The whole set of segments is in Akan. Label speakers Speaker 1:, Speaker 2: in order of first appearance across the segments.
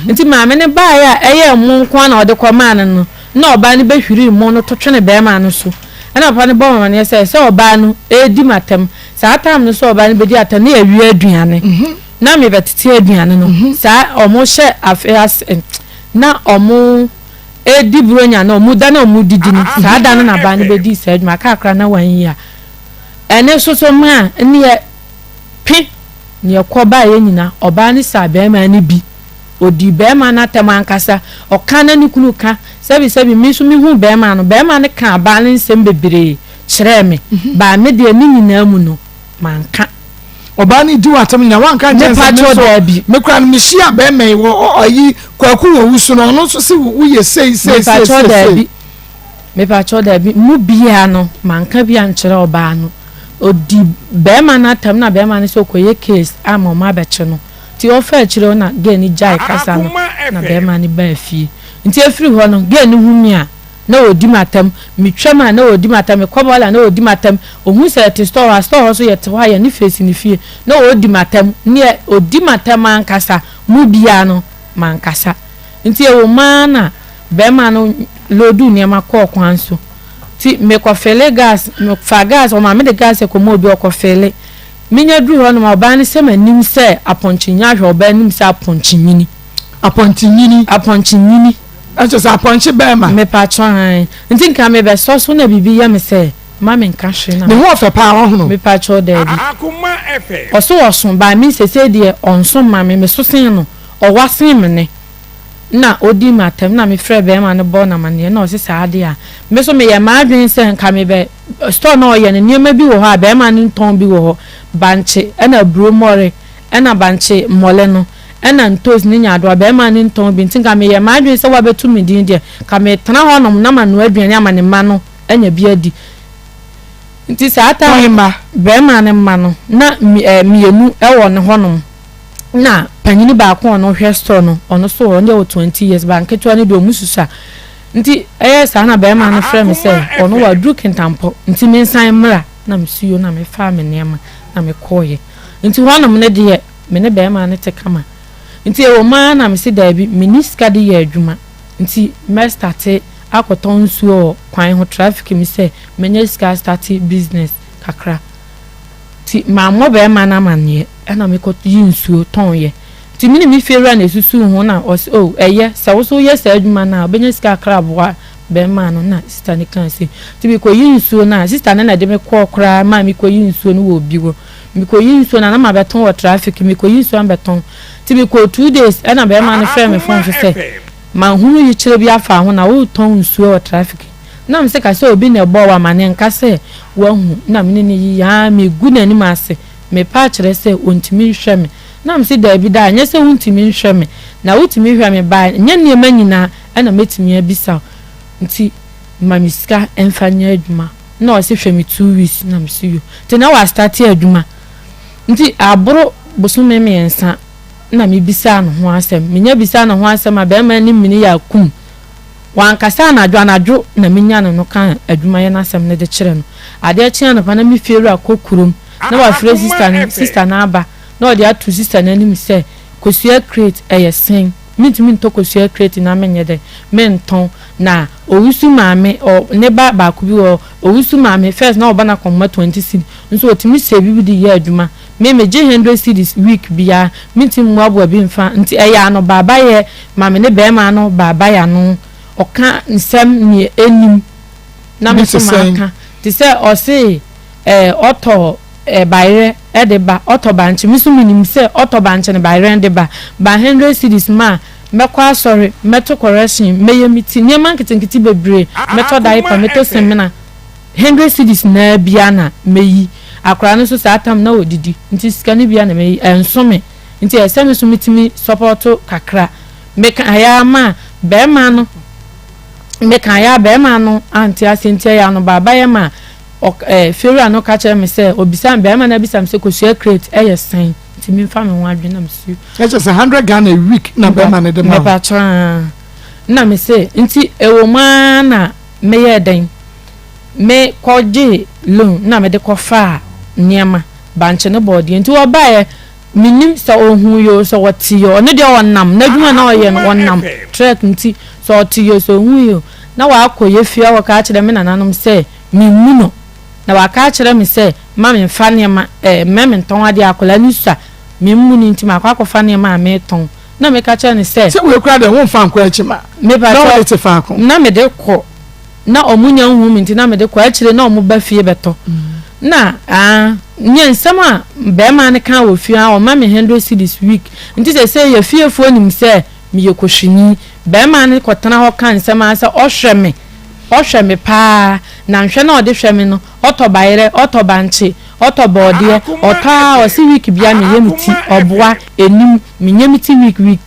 Speaker 1: Nti maame no baeɛ a ɛyɛ ɛmo nko ara na ɔde kɔmaa no no, na ɔbaa no bɛhwirii mo no to twene barima no so. Ɛna papa no bɔɔ me amaneɛ sɛ, sɛ ɔbaa no redi m'atɛm. Saa time no sɛ ɔbaa no bɛdi atɛm na yɛawie aduane. Na mebɛtete aduane no. Saa wɔhyɛ afe ase na wɔn redi buronya no, wɔn da na wɔdidi no, saa da no na baa no bɛdii saa adwuma. Aka akora na wɔn yi a. Ɛne nso so maa neɛ pe neɛ kɔ baeɛ nyina, ɔbaa no saa barima no bi. Ɔdii barima no atɛm ankasa. Ɔka na ne kunu ka. Sɛbi sɛbi me nso mehuu barima no, barima no kaa baa no nsɛm bebree kyerɛɛ me. Baa me deɛ ne nyinaa mu no, manka.
Speaker 2: Ɔbaa no di w'atɛm nyinaa wanka nkyɛn sɛ me nso me kura no mehyia bɛrima yi wɔ ɔyi kwaku wɔ wusu no ɔno nso se woyɛ sei sei sei sei sei.
Speaker 1: Mepakyɛw daabi mu biara no manka bi ankyerɛ ɔbaa no odi bɛrima no atɛm na bɛrima no sɛ ɔkɔyɛ case ama ɔmo abɛkye no nti ɔfa akyire hɔ na girl no gyae kasa no na bɛrima no baa fie nti efiri hɔ no girl no hu me a na ɔredi m'atɛm, metwam a na ɔredi m'atɛm, mekɔ bɔɔla a na ɔredi m'atɛm, ɔhu sɛ yɛte store hɔ a, store hɔ nso yɛte hɔ a yɛne face ne fie, na ɔredi m'atɛm, neɛ ɔdi m'atɛm ankasa mu biara no mankasa. Nti ɛwɔ mu ara na barima no loaduu nneɛma kɔɔ kwan so, nti mekɔ fele gas, mefa gas, ɔma mede gas kɔma obi ɔkɔ fele, menya duru hɔ nom a ɔbaa no sɛ m'anim sɛ apɔnkye, nya ahwɛ ɔbaa anim sɛ apɔnkye nyini.
Speaker 2: Apɔnkye nyini.
Speaker 1: Apɔnkye nyini.
Speaker 2: Ɛkyɛ sɛ apɔnkye bɛɛma.
Speaker 1: Mepakyɛw aane. Nti nka mebɛsɔ so na biribi yɛ me sɛ ma me nka hwee na.
Speaker 2: Ne ho ɔfɛ paa wahono.
Speaker 1: Mepakyɛw daabi. Ɔse ɔso but me sesei deɛ ɔnso mma me, meso sen no, ɔwa sen me ne. Na ɔdii me atɛm na me frɛɛ bɛɛma no bɔɔ no amaneɛ na ɔse saa deɛ a me so meyɛ m'adwene sɛ nka mebɛ store na ɔyɛ no nneɛma bi wɔ hɔ a bɛɛma no ntɔn bi wɔ hɔ bankye ɛna aburo mmɔre ɛna bankye mmɔle no Ɛna ntoos ne nyaadoa bɛɛma no ntɔn bi nti nka meyɛ m'adwene sɛ wabɛto me din deɛ nka metena hɔ nom na manoa aduane ama ne mma no anya bi adi nti saa time
Speaker 2: Hwan mma?
Speaker 1: Bɛɛma no mma no na mmienu wɔ ne hɔ nom na panyini baako a ɔno hwɛ store no ɔno so ɔno deɛ wɔ 20 years ba nketewa no deɛ ɔmu susua nti ɛyɛ saa na bɛɛma no frɛ me sɛ ɔno waduru Kintampo nti mensan mmra na mesuo na mefaa me nneɛma na mekɔɔyɛ nti hɔ nom no deɛ Me ne barima no te kama. Nti ɛwɔ mu ara na mese daabi, menni sika de yɛ adwuma nti mɛ starte akɔtɔn nsuo wɔ kwan ho traffic mu sɛ mɛnya sika astarte business kakra. Nti mammɔ barima no amanneɛ ɛna mekɔ yi nsuo tɔn yɛ. Nti me ne me fiewura na ɛsusuu ho na ɔse oh ɛyɛ sɛ wo nso woyɛ saa adwuma no a wobɛnya sika kakra aboa barima no na sista no kaa sei. Nti mekɔyi nsuo no a sista no na ɛde me kɔɔ koraa maa mekɔyi nsuo no wɔ obi hɔ. Mekɔyi nsuo no a na mabɛtɔn wɔ traffic, mekɔyi nsuo a mebɛtɔn. Nti mekɔɔ 2 days ɛna bɛrima no frɛɛ me phone so sɛ mahunu yikyerɛ bi afa ho na woretɔn nsuo wɔ traffic. Na mese ka sɛ obi na ɛbɔɔ wo amaneɛ nka sɛ wahu na me ne no yiyi aa megu n'anim ase mepa akyerɛ sɛ ɔntumi nhwɛ me. Na mese daabi daa nyɛ sɛ wontumi nhwɛ me na wotumi hwɛ me but nyɛ nneɛma nyinaa ɛna mɛtumi abisa wo nti ma me sika mfa nyɛ adwuma. Na ɔse hwɛ me 2 weeks na mese yo nti na wa starte adwuma nti aboro bosome 3 na me bisaa no ho asɛm menya bisaa no ho asɛm a bɛrima anim mene yɛ akum wankasa anadwo anadwo na menya no no ka adwuma yɛ no asɛm no de kyerɛ no adeɛ kye anɔpa na me fie wura kɔ kurom na wafrɛ sister no sister no aba na ɔde ato sister no anim sɛ kosua crate ɛyɛ sɛn mentumi ntɔ kosua crate na menyɛ dɛ mentɔn na Owusu maame ɔ ne ba baako bi wɔ hɔ Owusu maame first na ɔba no akɔnhoma 20 cedi nso ɔtumi save bi de yɛ adwuma me megye 100 cedis week biara mentumi mmoaboa bi mfa nti ɛyɛ ano baabayɛ ma me ne bɛɛma ano baabae ano ɔka nsɛm neɛ ɛnim na me
Speaker 2: Bi te
Speaker 1: nso
Speaker 2: sɛn?
Speaker 1: maka te sɛ ɔse ɛɛ ɔtɔ ɛɛ bayerɛ ɛde ba ɔtɔ bankye me nso menim sɛ ɔtɔ bankye no bayerɛ no de ba ba 100 cedis ma mɛkɔ asɔre, mɛto correction, mɛyɛ me ti, nneɛma nketenkete bebree, mɛtɔ diaper, mɛtɔ samina, 100 cedis naa bia na mɛyi. Akwadaa no nso saa tam na ɔdidi, nti sika no bia na mɛyi, ɛnso me. Nti ɛsɛ me nso metumi support kakra. Meka ayɛ ama bɛrima no, meka ayɛ a bɛrima no ante aseɛ nti ɛyɛ ano baaba yɛ ma fiewura no ka kyerɛ me sɛ, obisa bɛrima no abisa me sɛ kosua crate ɛyɛ sɛn. Nti memfa me ho adwene na mesu.
Speaker 2: Ɛkyɛ sɛ 100 Ghana a week na bɛrima no de ma wo.
Speaker 1: Mepakyɛw na me se nti ɛwɔ mu ara na meyɛɛ dɛn me kɔgye loan na mede kɔfaa nneɛma bankye ne bɔɔdeɛ nti wɔbaeɛ. Mennim sɛ ɔhuui oo, sɛ ɔtee oo, ɔno deɛ ɔnam, n'adwuma na ɔyɛ no, ɔnam trɛk nti, sɛ ɔtee oo, sɛ ɔhuui oo, na wakɔ yɛ fie akɔka akyerɛ me nananom sɛ memmu no. Na waka akyerɛ me sɛ mma memfa nneɛma, ɛɛ, mma mentɔn adeɛ, akwadaa no sua, memmu no nti makɔ akɔfa nneɛma a meretɔn. Na meka kyerɛ no sɛ.
Speaker 2: Sɛ wei koraa deɛ womfa nkɔ akyi ma, na wode te faako.
Speaker 1: Na mede kɔ. Na ɔmo nya nhuu me nti na mede kɔ akyire na ɔmo ba fie bɛtɔ. Na ah nyɛ nsɛm a bɛɛma no kaa wɔ fie aa ɔma me hundred cedis week nti sɛsɛi yɛ fiefoɔ nim sɛ meyɛ kohwini. Bɛɛma no kɔ tena hɔ ka nsɛm aa sɛ ɔhwɛ me ɔhwɛ me paa na nhwɛ no a ɔde hwɛ me no ɔtɔ bayerɛ ɔtɔ bankye ɔtɔ bɔɔdeɛ ɔtɔ aa ɔse week bia meyɛ me ti ɔboa ɛnim menyɛ me ti week week.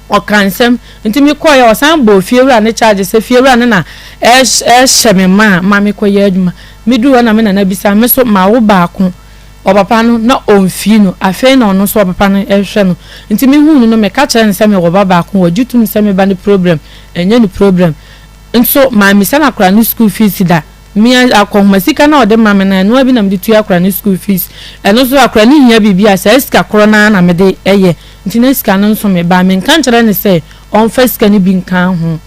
Speaker 1: Ɔkaa nsɛm nti me kɔeɛ ɔsan bɔɔ fiewura no charge sɛ fiewura no na ɛrehyɛ me ma ma me kɔ yɛ adwuma. Me duru hɔ na me nana bisa me so mawo baako ɔpapa no na ɔnfii no afei na ɔno nso ɔpapa no ɛhwɛ no nti me huu no no me ka kyerɛ no sɛ me wɔ ba baako ɔgye tum sɛ me ba no problem ɛnyɛ ne problem nso mammisa no akora no school fees da. Me akɔnhoma sika no a ɔde ma me no, ɛno ara bi na mede tua akwadaa no school fees. Ɛno nso akwadaa no hia biribi a, saa sika korɔ no ara na mede yɛ. Nti na sika no nso me ba. Menka nkyerɛ no sɛ ɔmfa sika no bi nka ho.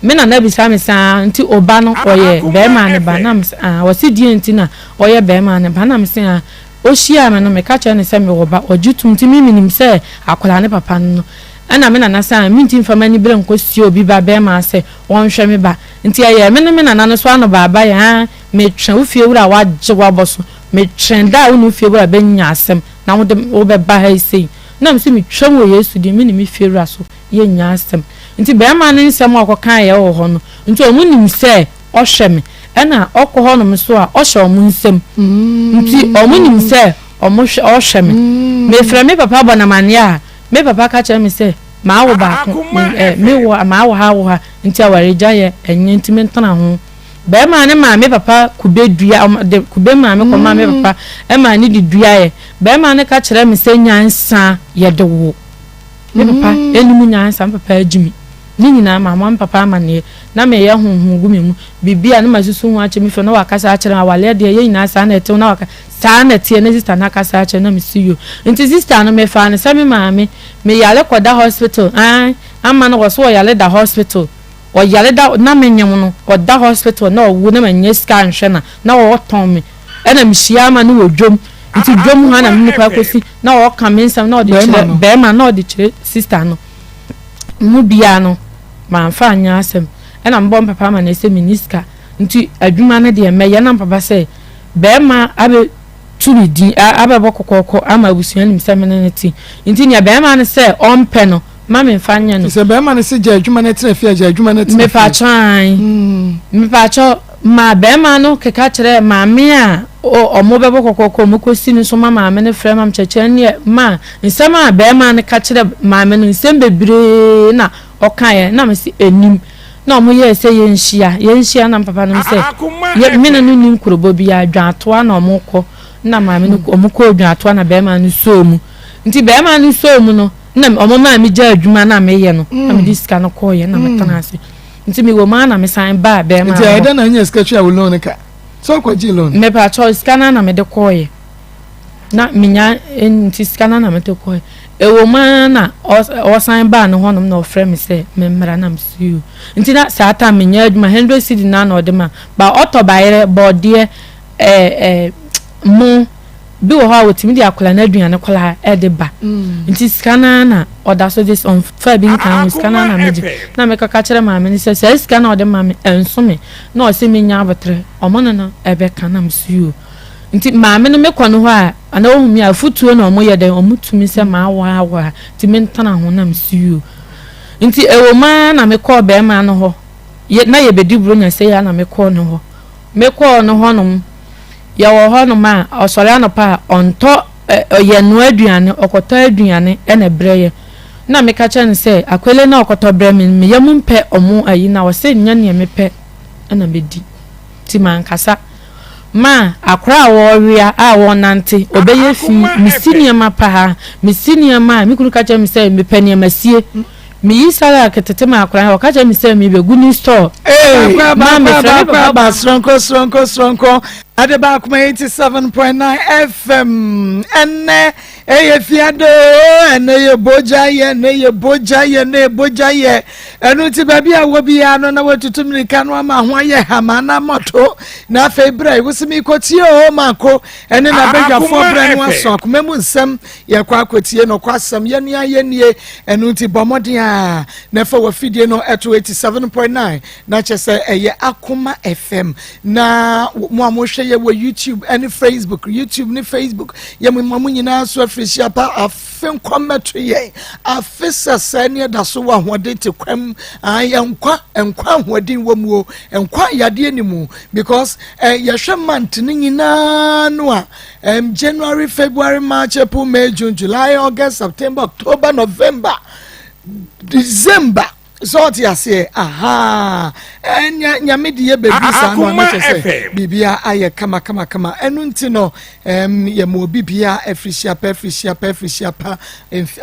Speaker 1: Me nana bisa me sɛ, ah, nti wo ba no ɔyɛ barima ne ba? Na mese, ah. Ɔse deɛn nti na ɔyɛ barima ne ba? Na mese, ah, ɔhyiaa me no, meka kyerɛɛ no sɛ mewɔ ba. Ɔgye tom nti me menim sɛ akwadaa no papa no no. Ɛna me nana sɛ, ah, mentumi mfa m'ani berɛ nkɔsie obi ba barima sɛ ɔnhwɛ me ba. Nti ɛyɛɛ me ne me nana no so anobaaba yɛ aa metwɛn wo fiewura a wagye wo abɔ so, metwɛn da a wo ne wo fiewura bɛnya asɛm na wode wo bɛba ha yi sei. Na mese metwam wɔ Yesu din me ne me fiewura so yɛnnya asɛm. Nti bɛɛma no nsɛm a ɔkɔkaeɛ wɔ hɔ no nti ɔmo nim sɛ ɔhwɛ me ɛna ɔkɔ hɔ nom nso a ɔhyɛ ɔmo nsam nti ɔmo nim sɛ ɔmo hwɛ ɔhwɛ me. Mefrɛ me papa bɔ no amaneɛ a me papa ka kyerɛ me sɛ mawo baako me ɛ me wo mawo ha awo ha nti awaregyaeɛ ɛnyɛ nti mentena ho. Bɛrima no maa me papa kube dua ɔma de kube maa me kɔmaa me papa ɛmaa ne de duaeɛ. Bɛrima no ka kyerɛ me sɛ nyansa yɛde wo. Me papa anim nyansa me papa agyi me. Ne nyinaa mammɔ me papa amaneɛ na meyɛ honhom gu me mu. Biribi a na masusu ho akyɛ me fie na wakasa akyerɛ me awaleɛ deɛ yɛn nyinaa saa na ɛtew na waka saa na ɛteɛ na sista no akasa akyerɛ na mesi yo. Nti sista no mefaa no sɛ me maame me yare kɔda hospital ae ama no wɔso ɔyare da hospital ɔyare da na me nyem no ɔda hospital na ɔwu na manya sika anhwɛ na na ɔtɔn me ɛna me hyia ama no wɔ dwom nti dwom hɔ na me nipa kɔsi na ɔka me nsɛm na ɔde kyerɛ bɛrima na ɔde kyerɛ sister no mu biara no manfa anyɛ asɛm ɛna mebɔ me papa ama no sɛ menni sika nti adwuma no deɛ mɛyɛ na papa sɛ bɛrima abɛ tu me din abɛbɔ kɔkɔɔkɔ ama abusua nim sɛ me ne no te nti nea bɛrima no sɛ ɔmpɛ no ma me nfa nyɛ no.
Speaker 2: Sɛ bɛrima no se gya adwuma no tena fie a gya adwuma no tena fie.
Speaker 1: Mepakyɛ ae mepakyɛ ma bɛrima no keka kyerɛ maame a ɔmo bɛbɔ kɔkɔɔkɔ ɔmo kɔsi no so ma maame no frɛ ma me kyerɛkyerɛ neɛ ma nsɛm a bɛrima no ka kyerɛ maame no nsɛm bebree na ɔkaeɛ na me se ɛnim na ɔmo yɛɛ sɛ yɛnhyia yɛnhyia na papa nom sɛ yɛ me ne no nni nkurobɔ biara dwaatoa na ɔmo kɔ na maame no ɔmo kɔɔ dwaatoa na bɛrima no sɔɔ mu nti bɛrima no sɔɔ mu no na ɔmo maa me gyaa adwuma na meyɛ no na mede sika no kɔɔyɛ na metena ase nti mewɔ mu ara na mesan baa bɛrima no
Speaker 2: nti ɛyɛ dɛn na anya sika tua wo loan ka sɛ ɔkɔgye loan
Speaker 1: mepakyɛw sika no na mede kɔɔyɛ na menya nti sika no na mede kɔɔyɛ ɛwɔ mu ara na ɔsan baa ne hɔnom na ɔfrɛ me sɛ memmra na mesii nti na saa time menya adwuma 100 cedi na na ɔde ma ba ɔtɔ bayerɛ bɔɔdeɛ ɛɛ ɛɛ mo bi wɔ hɔ a wɔtumi de akwadaa no aduane koraa de ba nti sika no ara na ɔda so de ɔmfa bi nka ho sika no ara na megye na mekɔka kyerɛ maame no sɛ saa sika no a ɔde ma me ɛnso me na ɔse menya aboterɛ ɔmo ne no ɛbɛka na mese yoo nti maame no mekɔ no hɔ a ana ɔhu me a afutuo na ɔmo yɛ dɛn ɔmo tumi sɛ maawaawa nti mentena ho na mese yoo nti ɛwɔ mu ara na mekɔɔ bɛrima no hɔ yɛ na yɛbɛdi buronya sɛ yɛ na mekɔɔ no hɔ mekɔɔ no hɔnom Yɛwɔ hɔnom a, ɔsɔre anɔpa a, ɔntɔ ɛ, yɛnoa aduane, ɔkɔtɔ aduane na ɛbrɛ yɛn. Ɛna meka kyerɛ no sɛ, akwele no a ɔkɔtɔ brɛ me no, me yam mpɛ ɔmo ayi na ɔse nyɛ neɛ mepɛ na mɛdi. Nti mankasa. Ma akora a wɔwea a wɔnante, ɔbɛyɛ fi, mesi nneɛma paa, mesi nneɛma a, me kunu ka kyerɛ me sɛ mepɛ nneɛma sie. Meyi salak tete ma akwadaa no, ɔka kyerɛ me sɛ mebɛgu ne store.
Speaker 2: Ee,
Speaker 1: Ma mefrɛ me papa.
Speaker 2: Ba soronko soronko soronko ade baako ma 87.9 FM ɛnɛ ɛyɛ fiado ɛnɛ yɛ bogya yɛ ɛnɛ yɛ bogya yɛ ɛnɛ yɛ bogya yɛ ɛno nti baabi a wɔ biara no na watutu mmirika no ama ho ayɛ hama na mɔto na afei berɛ wosi mi kɔtie o mako ɛne n'abadwafoɔ berɛ no aso akoma mu nsɛm Yɛkɔ akɔtie nɔkwasɛm, yɛn a yɛnnie, ɛno nti bɔ mmɔden a na fa w'afidie no ɛto 87.9 na kyɛ sɛ ɛyɛ Akoma FM. Na mo a mohwɛ yɛ wɔ YouTube ɛne Facebook, YouTube ne Facebook, yɛ mo ma mo nyinaa so afirihyia pa afe nkɔmmɛto yɛn afe sɛsɛɛ ne ɛda so wɔ ahoɔden te kwam ayɛ nkwa nkwa ahoɔden wɔ mu o nkwa yadeɛ ne mu because eh, yɛhwɛ month no nyinaa no a Um, January, February, March, April, May, June, July, August, September, October, November, December. sɛ ɔte aseɛ aha ɛnya nyame de yɛ baabi saa no ano kyɛ sɛ biribia ayɛ kama kama kama ɛno nti no ɛm yɛ ma obi bia afirihyia pa afirihyia pa afirihyia pa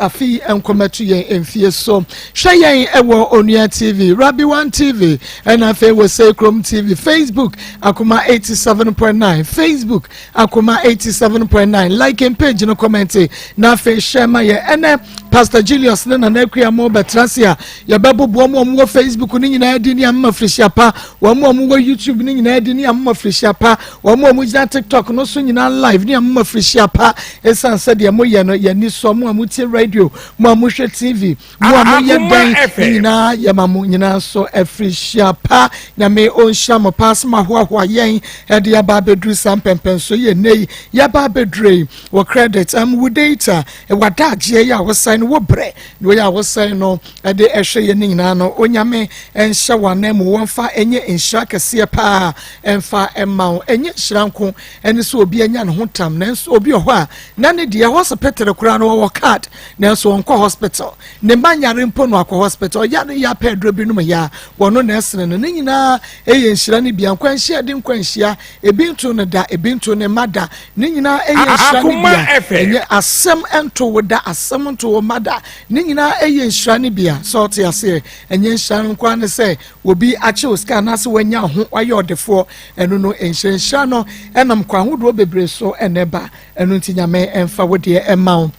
Speaker 2: afe yi nkɔmɛto yɛn mfie so hwɛ yɛn ɛwɔ onua tv rabi one tv ɛna afei wɔ sɛ tv facebook akoma 87.9 facebook Akoma 87.9 like and page no comment na afei hyɛ ma yɛ ɛnɛ Pastor Julius ne Nana Akua mo bɛtena ase a yɛbɛboboa mu wɔn wɔ Facebook no nyinaa di ne amema firihyia pa wɔn a wɔwɔ YouTube no nyinaa di ne amema firihyia pa wɔn a wɔgyina TikTok no so nyinaa live ne amema firihyia pa ɛsiane sɛ deɛ moyɛ no yɛn ani sɔ mo a motie radio mo a mohwɛ TV Mo a moyɛ dɛn ne nyinaa yɛma mo nyinaa nso afirihyia pa. Nyame ɔnhyira mo paa sɛ moahoahoa yɛn ɛde aba abɛduru saa mpɛmpɛnso yɛ nnɛ yi yɛaba abɛduru yi wɔ credit am wo data wadagyeɛ yɛ a wosɛn no wo brɛ na wɔyɛ a wosɛn no ɛde ɛhwɛ yɛn ne nyinaa no Onyame ɛnhyɛ wɔn anan mu wɔmfa ɛnyɛ nhyira kɛseɛ paa ɛmfa ɛma wo ɛnyɛ nhyira nko ɛne sɛ obi anya ne ho tam nanso obi wɔ hɔ a na ne deɛ hospital koraa no wɔwɔ card nanso ɔnkɔ hospital ne mma nyare mpo no akɔ hospital ɔyare yɛ apɛ aduro bi nom yɛ a wɔno na ɛsene no ne nyinaa ɛyɛ nhyira no bia nkwanhyia de nkwanhyia ebi nto no da ebi nto ne mma da ne nyinaa ɛyɛ nhyira no bia ɛnyɛ asɛm nto wo da asɛm nto wo mma da ne nyinaa ɛyɛ nhyira no bia sɛ ɔte aseɛ ɛnyɛ nhyira no nkoa ne sɛ obi akye wo sika anaasɛ wanya ho wayɛ ɔdefoɔ ɛno no nhyira nhyira no ɛnam kwan ahodoɔ bebree so ɛna ɛba ɛno nti nyame ɛmfa wo deɛ ɛma wo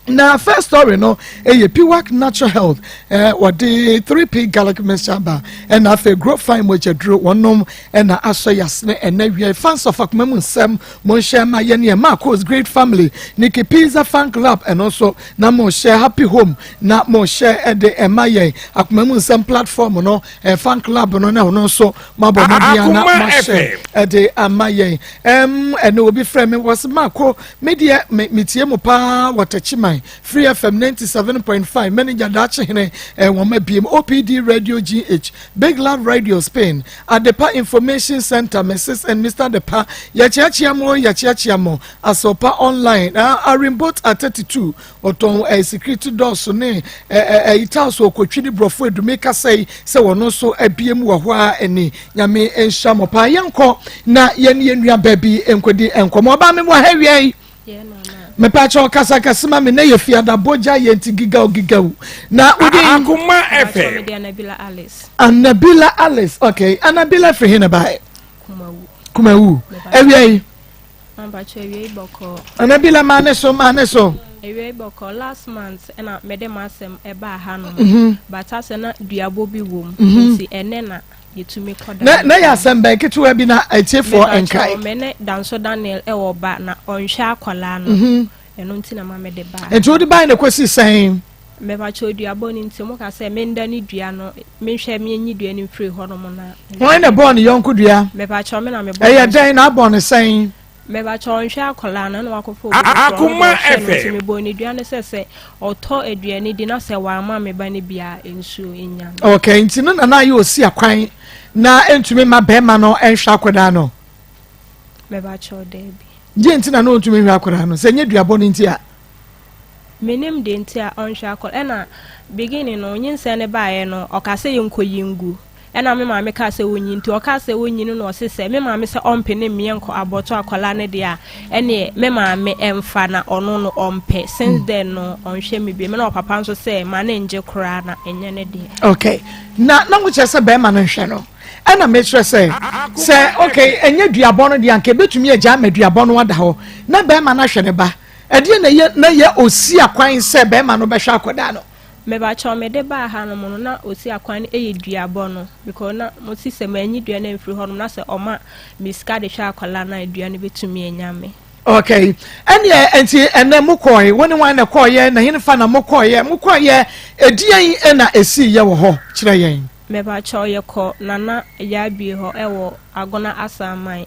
Speaker 2: na first story no ɛyɛ piwak natural health eh, wɔde 3p garlic mixture ba ɛna afei grow fine mogya duro wɔnom ɛna asɔ yasene ɛna wia fans of akoma mu nsɛm monhyɛ ma yɛne yɛ marcos great family nikki pizza fan club ɛno nso na monhyɛ happy home na monhyɛ ɛde ɛma yɛn akoma mu nsɛm platform no eh, fan club no na ɔno nso mabɔ mmɔden na mahyɛ ɛde ama yɛn ɛm ɛna obi frɛ me wɔsi mako me deɛ me metie mu paa wɔ Techiman Free FM 97.5 manager daakye hene eh, wɔn abiem OPD Radio GH Big Love Radio Spain Adepa Information Center Mrs and Mr Adepa yɛkyeakyea mo yɛkyeakyea mo Asopa Online uh, Arimbot at 32 Ɔtɔn ɛɛ security doors ne ɛɛ ɛyi tiles ɔkɔtwi ne borɔfo edume kasa yi sɛ wɔn nso abie mu wɔ hɔ a ɛni nyame nhyira mo paa yɛnkɔ na yɛne yɛn nua baa bi nkɔdi nkɔmɔ ɔbaa me wɔ ha wia yi mepa kyɛw kasa kɛse ma me na yɛ fiada bogya yɛ nti gigaw gigaw na wodi
Speaker 3: Akoma FM.
Speaker 2: Anabila Alice okay Anabila firi he na bae Kumawu awia yi
Speaker 4: Mpakyɛ awiei bɔkɔɔ.
Speaker 2: Nana Bila maa ne so maa ne so.
Speaker 4: Awiei bɔkɔɔ last month ɛna mede m'asɛm ɛbaa ha nom mhm. but asɛ na duabɔ bi wom mhm. nti ɛnɛ na yɛtumi kɔ
Speaker 2: da. Na yɛ asɛm bɛn ketewa bi na atiefoɔ nkae.
Speaker 4: Me ne Danso Daniel ɛwɔ ba na ɔnhwɛ akwadaa no mhm. ɛno nti na ma mede baa.
Speaker 2: Nti wode bae na kɔsi sɛn?
Speaker 4: Mepakyɛw duabɔ no nti mo ka sɛ menda ne dua no menhwɛ menyi dua no mfiri hɔ nom na.
Speaker 2: Hwan na ɛbɔɔ ne yɔnko dua?
Speaker 4: Mepakyɛw me na mebɔɔ.
Speaker 2: Ɛyɛ dɛn na abɔ no sɛn?
Speaker 4: Mepakyɛw ɔnhwɛ akwadaa no na wakɔfa obi foforɔ ɔno deɛ ɔhwɛ no nti mebɔɔ ne dua no sɛ sɛ ɔtɔ aduane di na sɛ wamma me ba no bi a nsuo nya
Speaker 2: no. Okay nti no na na ayɛ osi akwan na ɛntumi mma bɛrima no nhwɛ akwadaa no?
Speaker 4: Mepakyɛw daabi.
Speaker 2: Deɛ nti na na ɔntumi nhwɛ akwadaa no sɛ ɛnyɛ duabɔ no nti a?
Speaker 4: Mennim deɛ nti a ɔnhwɛ akɔ ɛna beginning no nyinsɛn no baeɛ no ɔka sɛ yɛnkɔyi ngu. Ɛna me maame kaa sɛ ɔnyi nti ɔkaa sɛ ɔnyi no na ɔse sɛ me maame sɛ ɔmpene mmeɛ nkɔ abɔto akwadaa no deɛ a ɛneɛ me maame ɛmfa na ɔno no ɔmpɛ since then no ɔnhwɛ me bio me na ɔpapa nso sɛ ma ne ngye koraa na ɛnyɛ ne deɛ.
Speaker 2: Okay na na wokyerɛ sɛ bɛrima no nhwɛ no ɛna mekyerɛ sɛ sɛ okay ɛnyɛ duabɔ no deɛ anka ebetumi agya ama duabɔ no ada hɔ na bɛrima no ahwɛ ne ba ɛdeɛ na ɛyɛ na yɛ osi akwan sɛ bɛrima no bɛhwɛ akwadaa no.
Speaker 4: Mepakyɛw mede baa ha nom no na osi akwan no yɛ duabɔ no because na mo si sɛ manyi dua no amfiri hɔ nom na sɛ ɔma me sika de hwɛ akwadaa no a dua no bɛtumi anya me.
Speaker 2: Okay, ɛneɛ nti ɛnɛ mo kɔɔe, wo ne wan na ɛkɔɔyɛ, na henefa na mo kɔɔyɛ, mo kɔɔyɛ ɛdeɛn na ɛsiiyɛ wɔ hɔ kyerɛ yɛn.
Speaker 4: Mepakyɛw yɛkɔ Nana Yaabie hɔ ɛwɔ Agona Asaman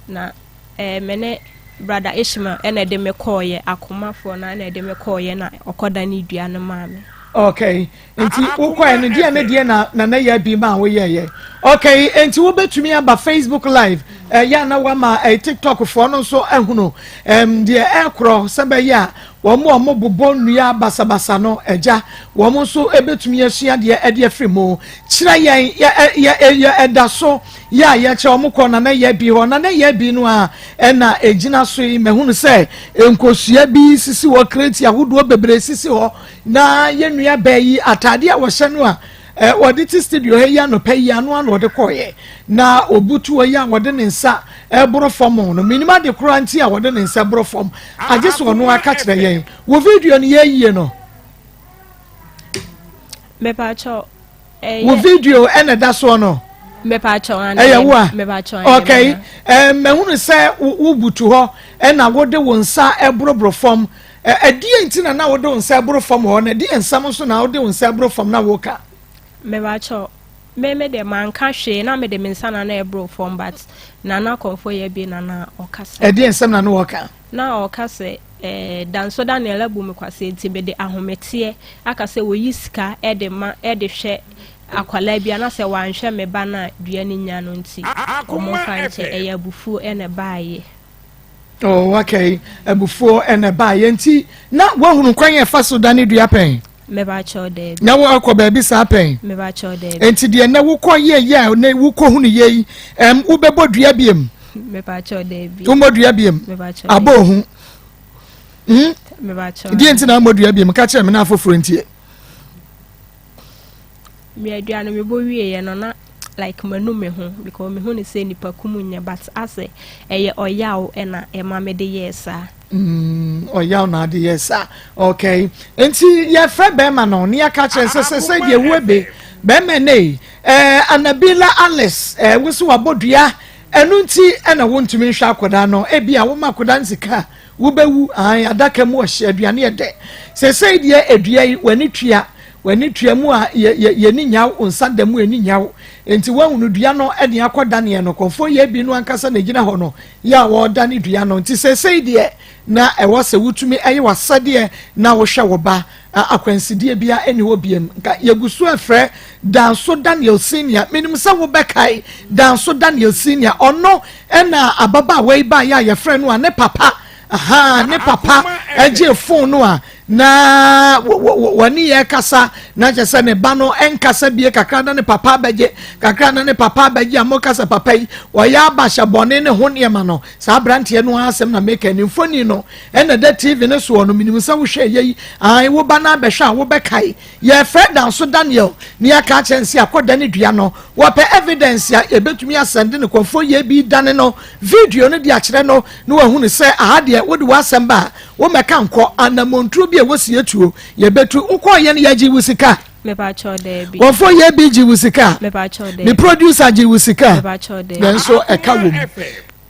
Speaker 4: na Eh me ne brother Ishmael ɛna ɛde me kɔɔyɛ akomafoɔ no ɛna ɛde me kɔɔyɛ na ɔkɔdane dua no maa me.
Speaker 2: Okay, nti wokɔɛ no deɛ ne deɛ na nana yɛ bi ma woyɛyɛ. Okay, nti wobɛtumi aba Facebook live ɛyɛ eh, na wama eh, TikTok foɔ no nso ahunu um, deɛ ɛkorɔ sɛ bɛyɛ a wɔn a wɔbobɔ nnua basabasa no agya wɔn nso bɛtumi asua deɛ ɛde afiri mu kyerɛ yɛn yɛ yɛ yɛ ɛda so Yɛ a yɛkyerɛ wɔn kɔ Nana Yabi hɔ. Nana Yabi no a ɛna ɛgyina so yi, mahunu sɛ nkosua bi sisi hɔ, kreti ahodoɔ bebree sisi hɔ, na yɛn nua baa yi ataadeɛ a wɔhyɛ no a wɔde te studio ha yi anɔpa yi ano ano wɔde kɔɔyɛ na obutu hɔ yi a wɔde ne nsa ɛboro fam no menim ade koraa nti a wɔde ne nsa boro fam agye sɛ ɔno aka kyerɛ yɛn wɔ video no yɛyie no.
Speaker 4: Mepakyɛw
Speaker 2: Wo video ɛna ɛda soɔ no. Ɛyɛ wo a. Okay. Mahunu sɛ wo butu hɔ ɛna wode wo nsa ɛboroboro fam. Ɛdeɛ nti na na wode wo nsa ɛboro fam hɔ na ɛdeɛ nsɛm nso na wode wo nsa ɛboro fam na woka.
Speaker 4: Mepakyɛw me me deɛ manka hwee na mede me nsa na na ɛboro fam but Nana Kɔmfo yɛ bi na na ɔkasa.
Speaker 2: Ɛdeɛ nsɛm na na ɔka.
Speaker 4: Na ɔka sɛ, Ɛɛ, Danso Daniel abu me kwasea nti mede ahometeɛ aka sɛ wɔyi sika de ma de hwɛ akwadaa bi a na sɛ wanhwɛ me ba no a dua no nya no nti wɔmfa nkyɛ. Ɛyɛ abufuo na ɛbaeɛ.
Speaker 2: Oh, okay. Abufuo na ɛbaeɛ nti na woahunu kwan a ɛfa so dane dua pɛn?
Speaker 4: Mebakyɛw daabi.
Speaker 2: Na woakɔ baabi saa pɛn?
Speaker 4: Mebakyɛw daabi.
Speaker 2: Nti deɛ nɛ wokɔ yɛ yɛ a nɛ wokɔ hunu yɛ yi, ɛm wobɛbɔ dua biem?
Speaker 4: Mebakyɛw daabi.
Speaker 2: Wommɔ dua biem?
Speaker 4: Mebakyɛw
Speaker 2: Abɔ ohu. Hmm?
Speaker 4: Mebakyɛw.
Speaker 2: Deɛ nti na wommɔ dua biem? Ka kyerɛ me na afoforɔ ntie.
Speaker 4: Me aduane mebɔ wieɛ no na like manu me ho because mehu ne sɛ nipa kum nyɛ but asɛ ɛyɛ ɔyaw ɛna ɛma mede yɛɛ saa.
Speaker 2: Mm, ɔyaw na ade yɛ saa. Okay. Nti yɛfrɛ bɛrima no ne yɛka kyerɛ sɛ sɛ sɛ deɛ wo ebe bɛrima ne yi eh, Anabila Alice eh, wo so wabɔ dua ɛno nti ɛna wontumi nhwɛ akwadaa no ebi a woma akwadaa no sika wobɛwu an adaka mu ɔhyɛ aduane ɛdɛ sɛsɛi deɛ adua yi w'ani tua W'ani tua mu a, yɛ, yɛ, yɛni nya wo, nsa da mu ani nya wo. Enti woahunu dua no de akɔdaneɛ no, kɔmfoɔ yɛ bi no ankasa na ɛgyina hɔ no, yɛ a wɔredane dua no. Nti seesei deɛ, na ɛwɔ sɛ wotumi yɛ w'asɛdeɛ na wohwɛ wo ba. A, akwansideɛ biara nni hɔ biam. Nka yɛgu so refrɛ Danso Daniel Senior. Menim sɛ wobɛkae Danso Daniel Senior. Ɔno na ababaawa yi baeɛ a yɛfrɛ no a ne papa, aha, ne papa gyee fon no a na wɔne yɛ kasa na kyerɛ sɛ ne ba no nkasa bie kakra na ne papa abɛgye kakra na ne papa abɛgye a moka sɛ papa yi ɔyɛ abahyɛ bɔne ne ho nneɛma no saa aberanteɛ no asɛm na meka ne mfoni no ɛna da tv no soɔ no menim sɛ wohwɛ yɛ yi ae wo ba no abɛhwɛ a wobɛkae yɛfrɛ danso daniel ne yɛaka akyerɛ nse akɔda ne dua no wɔpɛ evidence a yɛbɛtumi asɛnde no kɔmfoɔ yɛ bi dane no video no de akyerɛ no na wahunu sɛ aha deɛ wode w'asɛm ba a Wo mɛka nkɔ anamontuo bi a ɛwɔ sie tuo yɛbɛtu wokɔɔ yɛ no yɛgye wo sika.
Speaker 4: Mepakyɛw daabi.
Speaker 2: Wɔfo yɛ bi gye wo sika.
Speaker 4: Mepakyɛw daabi.
Speaker 2: Me producer gye wo sika.
Speaker 4: Mepakyɛw daabi.
Speaker 2: Nanso ɛka wɔ mu.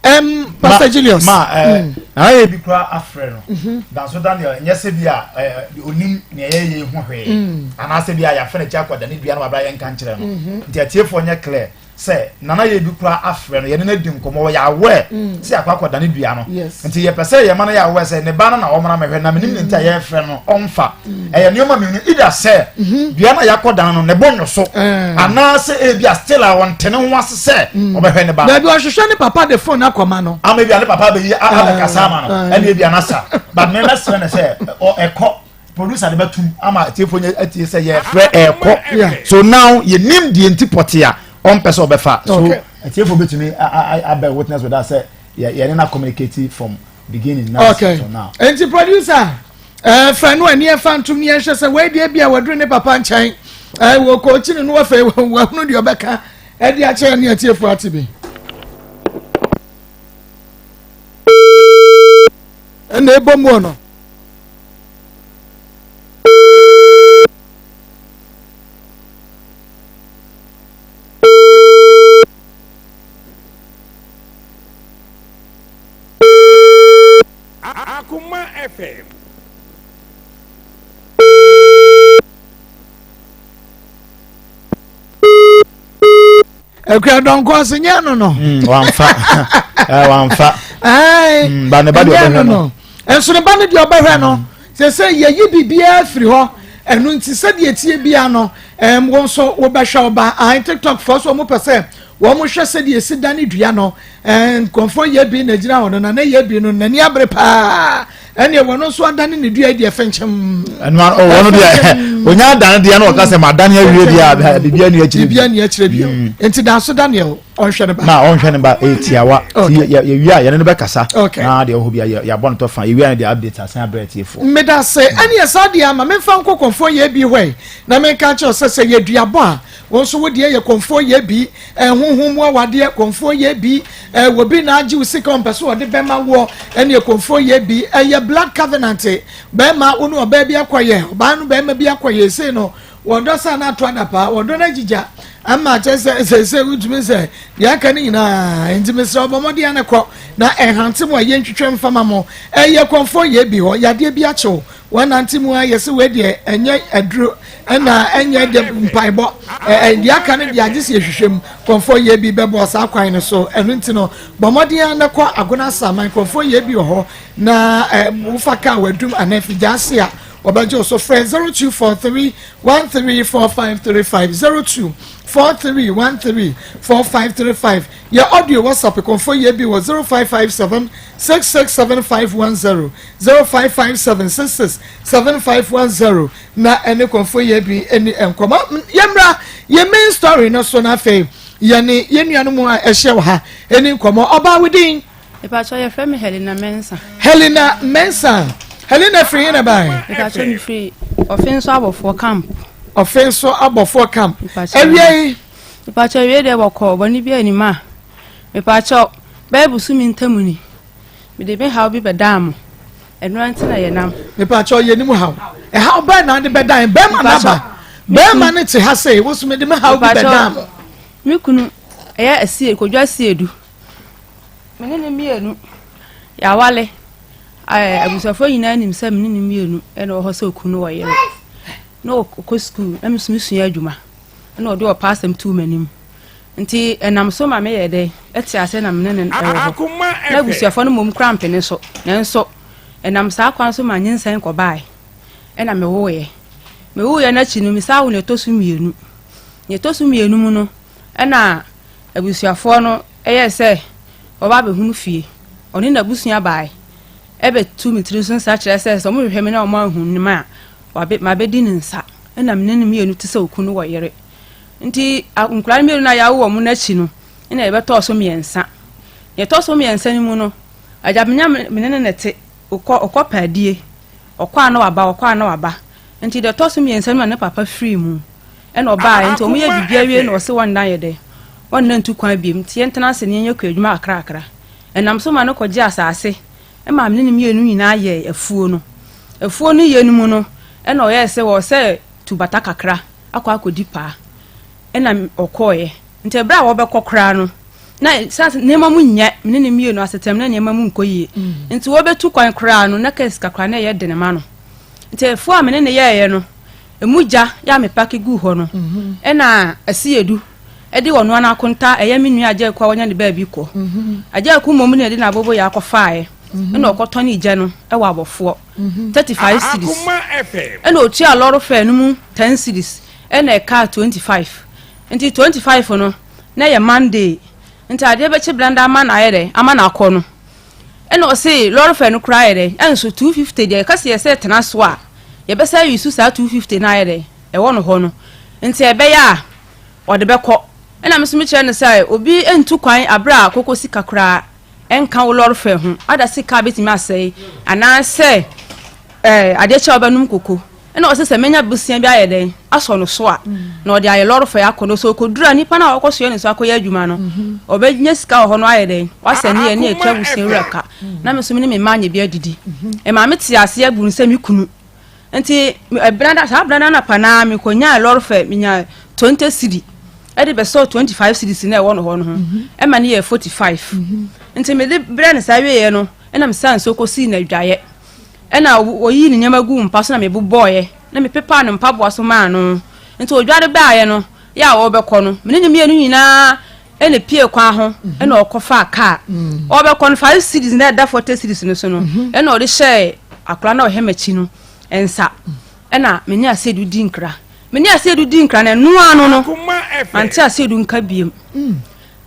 Speaker 2: Um, Pastor Julius.
Speaker 3: Ma eh, mm. na yɛ bi kura afrɛ no. Mhm. Danso Daniel nyɛ sɛ bi a eh, onim nea yɛyɛ yi ho hwee. Mm. Anaasɛ bi a yɛafrɛ no akyi akɔda ne dua no wabra yɛnka nkyerɛ no. Mhm. Nti atiefoɔ nyɛ clear. sɛ nana yɛ bi koraa afrɛ no yɛne no adi nkɔmmɔ wɔyɛ aware mm. sɛ yɛakɔ akɔda ne dua no nti yɛpɛ sɛ yɛma no yɛ aware sɛ ne ba no na ɔmmra mɛhwɛ na menim ne nti a mm. yɛfrɛ no ɔmfa mm. ɛyɛ nneɛma mmienu ida sɛ mm-hmm. dua no a yɛakɔda no ne bo nwo so eh. anaasɛ ebi a still a ɔnte ne ho ase sɛ ɔbɛhwɛ ne ba
Speaker 2: dabi ɔhwehwɛ ne papa de phone akɔma no
Speaker 3: ama ebi a ne papa bɛyi abɛkasa ama no eh. ɛne ebi anasa but mɛmɛsrɛ no sɛ ɛkɔ producer de bɛtum ama atiefo nyɛ atie sɛ yɛfrɛ ɛɛkɔ so now yɛnim deɛ nti pɔte a Ɔmpɛ sɛ ɔbɛfa. So atiefo betumi abɛ witness with us sɛ yɛne na communicate from beginning now
Speaker 2: okay.
Speaker 3: to now.
Speaker 2: Enti producer ɛɛ eh, fɛ no ani ɛfa ntom ne yɛnhwɛ sɛ wei deɛ bi a waduru ne papa nkyɛn ɛɛ eh, wɔ kɔɔkyi no no wɔfɛ wɔhunu deɛ ɔbɛka ɛde akyerɛ ne atiefo ate bi. Ɛna ɛbɔ mu no.
Speaker 5: Akoma FM.
Speaker 2: Akua dɔnkɔ ase nyɛ no no.
Speaker 3: Hmm, wamfa eh, wamfa. Hmm, ba ne ba deɛ ɔbɛhwɛ no.
Speaker 2: Nso ne ba no deɛ ɔbɛhwɛ no. Hmm. Sɛ sɛ yɛyi biribiara firi hɔ ɛno nti sɛdeɛ tie bia no ɛm wɔn nso wɔbɛhwɛ ɔba ahan tiktok fɔ so wɔn pɛ sɛ wɔn hwɛ sɛdeɛ esi da ne dua no ɛɛ nkurɔfoɔ yɛ bi na gyina hɔ no na ne yɛ bi no n'ani abere paa ɛnneɛ wɔn nso adane ne dua deɛ fɛnkyɛm.
Speaker 3: ɛnu ano oh, wɔn deɛ onya adane deɛ na ɔka sɛ ma adane awie deɛ biribi ani akyire
Speaker 2: biribi ani akyire bio mm. nti danso Daniel ɔnhwɛ ne ba.
Speaker 3: na ɔnhwɛ ne ba ɛyɛ tiawa ti yɛwie a yɛne no bɛkasa na deɛ ɔhɔ bi yɛabɔ no tɔ fa yɛwie a ne deɛ update asan abrɛ atiefoɔ.
Speaker 2: mmeda se ɛne ɛsa deɛ ama memfa nkɔ kɔnfoɔ yɛ bi hɔ yi na menka nkyerɛ sɛ sɛ yɛ duabɔ a wɔn nso wo deɛ yɛ kɔnfoɔ yɛ bi Honhom mu awadeɛ, kɔmfoɔ yɛ bi, obi na agye wo sika ɔmpɛ so ɔde bɛma woɔ, ɛneɛ kɔmfoɔ yɛ bi, ɛyɛ blood covenant, bɛrima wo ne ɔbaa bi akɔyɛ, ɔbaa no bɛrima bi akɔyɛ, sei no wɔdɔ sa na ato adapaa, wɔdɔ no agyigya ama kyɛ sɛ seesei wontumi sɛ deɛ aka no nyinaa, nti mesrɛ ɔbɔ mmɔden ano kɔ na ɛhante mo a yɛntwitwa mfama mo, ɛyɛ kɔmfoɔ yɛ bi hɔ, yadeɛ bi akyew Wɔnante mu ara yɛse wei deɛ ɛnyɛ aduro ɛna ɛnyɛ deɛ mpaebɔ ɛɛ deɛ aka no deɛ agye sɛ yɛhwehwɛ mu kɔnfoɔ yɛ bi bɛbɔ saa kwan no so ɛno nti no bɔ mmɔden ara na kɔ agona asaman kɔnfoɔ yɛ bi wɔ hɔ na ɛɛ wofa kaa wadum anaa afigya ase a wɔbɛgye wo so frɛ 0243 134535 0243 134535 yɛ audio whatsapp kɔnfoɔ yɛ bi wɔ 0557 667510 0557 66 7510 na ɛne kɔnfo yɛ bi ɛni nkɔmɔ yɛmmra yɛ main story no so na afei yɛne yɛn nuanom a ɛhyɛ wɔ ha ɛni nkɔmɔ ɔbaa wo din.
Speaker 6: Ìpàtɔ yɛfrɛ mi Helena Mensah.
Speaker 2: Helena Mensah Helena firi yɛn na baa yɛ.
Speaker 6: Ìpàtɔ mi firi Ɔfenso abɔfoɔ camp.
Speaker 2: Ɔfenso abɔfoɔ camp. Ɛwia yi.
Speaker 6: Ìpàtɔ ɛwia deɛ bɔkɔ bɔnne bi anim a ìpàtɔ bɛyɛ busumi ntamu ni. Mede me haw bi bɛdaa mo. Ɛno ara nti na yɛnam.
Speaker 2: Mepakyɛw yɛnim haw. Ɛhaw bɛn na ade bɛdan bɛrima no aba? Bɛrima no te ha sei, wo so mede me haw bi bɛdaa mo.
Speaker 6: Me kunu ɛyɛ asie Kodwo Asiedu. Me ne no mmienu yɛawale. Abusuafoɔ nyinaa nim sɛ me ne no mmienu ɛna wɔ hɔ sɛ okunu ne ɔyere. Na ɔkɔ sukuu na me nso mesua adwuma. Ɛna ɔde ɔpɛ asɛm too m'anim. Nti ɛnam so ma meyɛɛ dɛn? Ɛte ase na me ne no wɔ hɔ. Na abusuafoɔ no mmom koraa mpene so. Nanso ɛnam saa kwan so ma nyinsɛn kɔbaeɛ, ɛna mewoeɛ. Mewoeɛ no akyi no, mesan woo nea ɛtɔ so mmienu. Nea ɛtɔ so mmienu mu no, ɛna abusuafoɔ no yɛɛ sɛ wɔba abɛhunu fie. Ɔne n'abusua baeɛ ɛbɛtu me tiri so nsa kyerɛ sɛ sɛ wɔhwehwɛ me na wɔanhu me a, mabɛdi ne nsa. Ɛna me ne no mmienu te sɛ okunu ne ɔyere. Nti nkwadaa no mmienu no a yɛawo wɔn no akyi no, ɛna yɛbɛtɔɔ so mmiɛnsa. Nea ɛtɔ so mmiɛnsa no mu no, agya menya me ne no na ɛte, ɔkɔ ɔkɔ paadie, ɔkɔ a na waba, ɔkɔ a na waba. Nti deɛ ɛtɔ so mmiɛnsa no na ne papa firii mu, ɛna ɔbaeɛ. Nti wɔyɛ biribi awie na ɔse wɔnna yɛ dɛ, wɔnna ntu kwan biom, nti yɛntena ase na yɛnyɛ kuadwuma kakrakra. Ɛnam so ma no kɔgyee asase maa me ne no mmienu nyinaa yɛɛ afuo no. Afuo no yɛ no mu no, ɛna ɔyɛɛ sɛ wɔsɛ tu bata kakra. akɔ akɔdi paa. Ɛna ɔkɔeɛ. Nti ɛberɛ a wɔbɛkɔ koraa no, na sɛ nneɛma mu nyɛ, me ne ne mmienu asetɛm na nneɛma mu nkɔ yie. Mm. Nti wɔbɛtu kwan koraa no, na kaa sika koraa na ɛyɛ dene ma no. Nti afuo a me ne ne yɛeɛ no, ɛmu gya yɛ a mepake guu hɔ no, mm-hmm. ɛna asiedu ɛde ɔno ara akonta ɛyɛ me nua Agya Aku a wɔnya ne baabi kɔ. Mm-hmm. Agya Aku mmom na ɛde n'abobo yɛ akɔfaeɛ. Mm-hmm. Ɛna ɔkɔtɔne gya no ɛwɔ abɔfoɔ. 35 cedis ɛna otua lɔre fare no mu 10 cedis ɛna ɛkaa 25 nti 25 no na ɛyɛ Monday nti adeɛ bɛkye blanda ama no ayɛ dɛ ama no akɔ no ɛna ɔse lɔre fare no koraa ayɛ dɛ ɛnso 250 deɛ ɛka sɛ yɛsɛ tena so a yɛbɛsa ayi so saa 250 no ayɛ dɛ ɛwɔ no hɔ no nti ɛbɛyɛ a ɔde bɛkɔ. Ɛna me nso mekyerɛ no sɛ obi ntu kwan aberɛ a koko sika koraa ɛnka wo lɔre fɛ ho. Ada sika bɛtumi asɛe anaasɛ ɛɛ adeɛ kyɛ a wobɛnom koko. Ɛna ɔse sɛ mɛnya bosea bi ayɛ dɛn asɔ no so a na ɔde ayɛ lɔre fɛ akɔ no. Sɛ ɔkɔduru a nipa no a ɔkɔsoɛ ne so akɔyɛ adwuma no ɔbɛnya sika wɔ hɔ no ayɛ dɛn wasɛ ne yɛ ne atua bosea wura ka. Na me nso me ne me mma anyɛ bi adidi. Ɛmaa me te aseɛ bu no sɛ me kunu. Nti ɛbrada saa brada anapa no ara mekɔnyaa lɔre fɛ menya 20 cedi ɛde bɛsɔɔ 25 cedis na ɛwɔ no hɔ no ho ɛma no yɛ 45. Nti mede brɛ no saa wieɛ no ɛna mesaa nsuo kɔsii no adwaeɛ. Ɛna ɔyii ne nneɛma guu mpa so na mebobɔeɛ na mepepaa ne mpaboa so maa no. Nti ɔdware baeɛ no yɛ a ɔrebɛkɔ no me ne ne mmienu nyinaa ɛna pie kwan ho ɛna ɔkɔfaa kaa. Ɔrebɛkɔ no 5 cedis na ɛda 40 cedis no so no ɛna ɔde hyɛɛ akwadaa no a ɔhwɛ m'akyi no nsa. Ɛna me ne Asiedu di nkra. Me ne Asiedu di nkra no ɛno ano no mante Asiedu nka biem.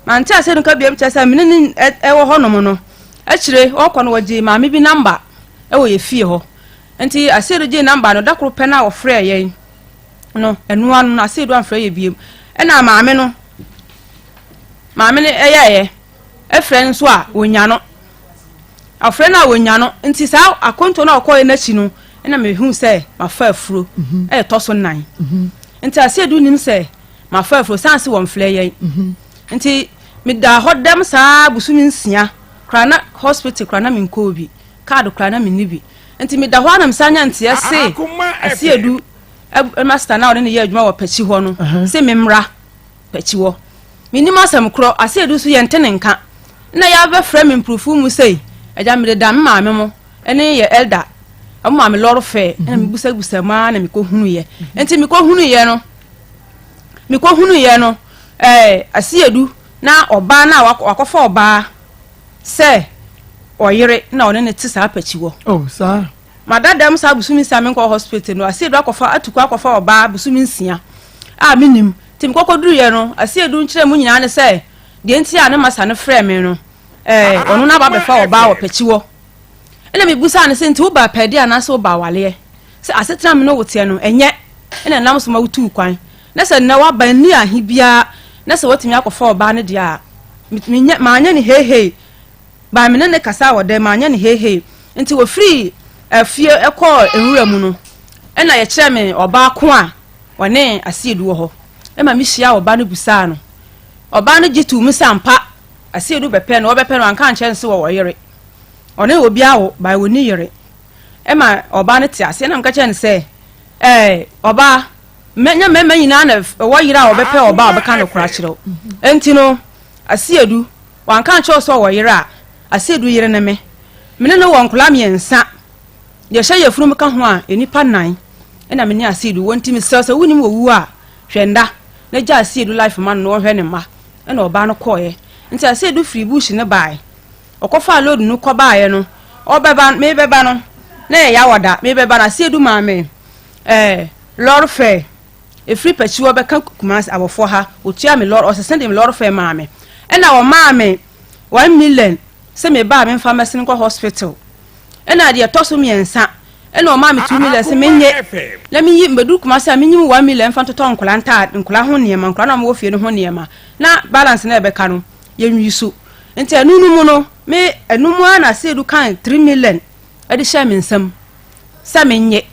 Speaker 6: Mante Asiedu nka biem kyerɛ sɛ me ne ne ɛwɔ hɔnom no akyire ɔkɔ no wɔgyee maame bi namba ɛwɔ yɛ fie hɔ. Nti Asiedu gyee namba no da koro pɛ no a wɔfrɛɛ yɛn no ɛno ano no Asiedu amfrɛ yɛ biem. Ɛna maame no maame no ɛyɛɛyɛ ɛfrɛ no nso a wɔnya no. Ɔfrɛ no a wɔnya no nti saa akonto no a ɔkɔɛ n'akyi no ɛna mehu sɛ mafa afuro ɛyɛ tɔ so nnan. Nti Asiedu nim sɛ mafa afuro san se wɔmfrɛ yɛn. Nti meda hɔ dɛm saa bosome 6 koraa na hospital koraa na menkɔɔ bi, card koraa na menni bi. Nti meda hɔ a na mesan nya nteɛ se Asiedu master na ɔne ne yɛ adwuma wɔ Pakyi hɔ no se memmra Pakyi hɔ. Mennim asɛm korɔ, Asiedu nso yɛnte ne nka. Na yɛabɛfrɛ me mpurufu mu sei, agya mede da me maame mo ne yɛ elder, ɔmo maa me lɔre fɛ, ɛna mebusabusa mu ara na mekɔhunuiɛ. Nti mekɔhunuiɛ no, mekɔhunuiɛ no, ɛɛ Asiedu na ɔbaa no a wakɔfa ɔbaa sɛ ɔyere na ɔne no te saa Pakyi hɔ.
Speaker 2: Oh, saa.
Speaker 6: Mada dɛm saa bosome 6 menkɔ hospital no, Asiedu akɔfa atukɔ akɔfa ɔbaa bosome 6 a menim. Nti mekɔkɔduruiɛ no, Asiedu nkyerɛ mu nyinaa ne sɛ deɛ nti a ne masa no frɛɛ me no, ɛɛ ɔno no aba abɛfa ɔbaa wɔ Pakyi hɔ. Ɛna mebusaa no sɛ nti woba apɛdeɛ anaasɛ woba awaleɛ? Sɛ asetena me ne wo teɛ no, ɛnyɛ ɛna ɛnam so ma wotuu kwan. Na sɛ nnɛ woaba nni ahe biara na sɛ woatumi akɔfa ɔbaa no deɛ a, menyɛ manyɛ no heihei. By me ne no kasaa wɔ dɛm, manyɛ no heihei. Nti wɔfirii afie kɔɔ nwura mu no, ɛna yɛkyerɛɛ me ɔbaa ko a ɔne Asiedu wɔ hɔ. Ɛma mehyiaa ɔbaa no bisaa no. Ɔbaa no gye too mu sɛ ampa Asiedu bɛpɛ no, ɔbɛpɛ no anka ankyerɛ no sɛ wɔwɔ yere. Ɔne obi awo, by wɔnni yere. Ɛma ɔbaa no te aseɛ na meka kyerɛɛ no sɛ, ɛɛ ɔbaa, nyɛ mmarima nyinaa na ɛwɔ yere a wɔbɛpɛ ɔbaa a ɔbɛka nokorɛ akyerɛ wo. Enti no, Asiedu, wanka ankyerɛ wo sɛ ɔwɔ yere a, Asiedu yere ne me. Me ne no wɔ nkwadaa mmiɛnsa. Deɛ ɛhyɛ yafunu mu ka ho a, nnipa nnan na me ne Asiedu wɔ. Nti mesrɛ wo sɛ wonim owuo a, hwɛ nda na gya Asiedu life ma no na ɔnhwɛ ne mma. Ɛna ɔbaa no kɔeɛ. Nti Asiedu firii bush no baeɛ. Ɔkɔfaa load no kɔbaeɛ no, ɔbɛba, merebɛba no, na ɛyɛ Yawada, merebɛba no, Asiedu maa me ɛɛ lɔre fare. Ɛfiri Pakyiwɔ bɛka Kumasi abɔfoɔ ha, ɔtuaa me lɔre, ɔsese de me lɔre fare maa me. Ɛna ɔmaa me 1 million sɛ meba a memfa mmɛsene nkɔ hospital. Ɛna deɛ ɛtɔ so mmiɛnsa, ɛna ɔmaa me 2 million sɛ menyɛ na menyi mbɛduru Kumasi a menyi mu 1 million mfa ntotɔ nkwadaa ntaade, nkwadaa ho nneɛma, nkwadaa no a wɔwɔ fie no ho nneɛma. Na balance no a ɛbɛka no, yɛnwi so. Nti ɛno no mu no, me ɛno mu ara na Asiedu kan 3 million ɛde hyɛɛ me nsam sɛ menyɛ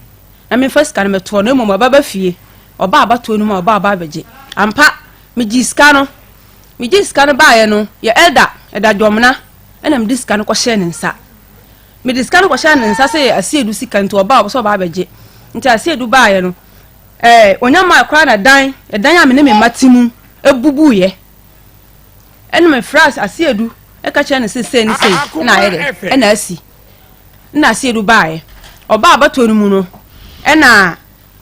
Speaker 6: na memfa sika no mɛtoɔ na mmom ɔbɛba fie, ɔba abatoɔ no mu a ɔba aba abɛgye. Ampa, megyee sika no, megyee sika no baeɛ no, yɛ elder ɛda Dwɔmena ɛna mede sika no kɔhyɛɛ ne nsa. Mede sika no kɔhyɛɛ ne nsa sɛ yɛ Asiedu sika nti ɔba a ɔpɛ sɛ ɔba abɛgye. Nti Asiedu baeɛ no, ɛɛ ɔnya maa koraa na dan, ɛdan a me ne me mma te mu ebubuiɛ. Ɛna mefrɛɛ Asiedu ɛka kyerɛɛ no sɛ sei ne sei ɛna ayɛ dɛ ɛna asi. Ɛna Asiedu baeɛ. Ɔbaa abatoɔ no mu no, ɛna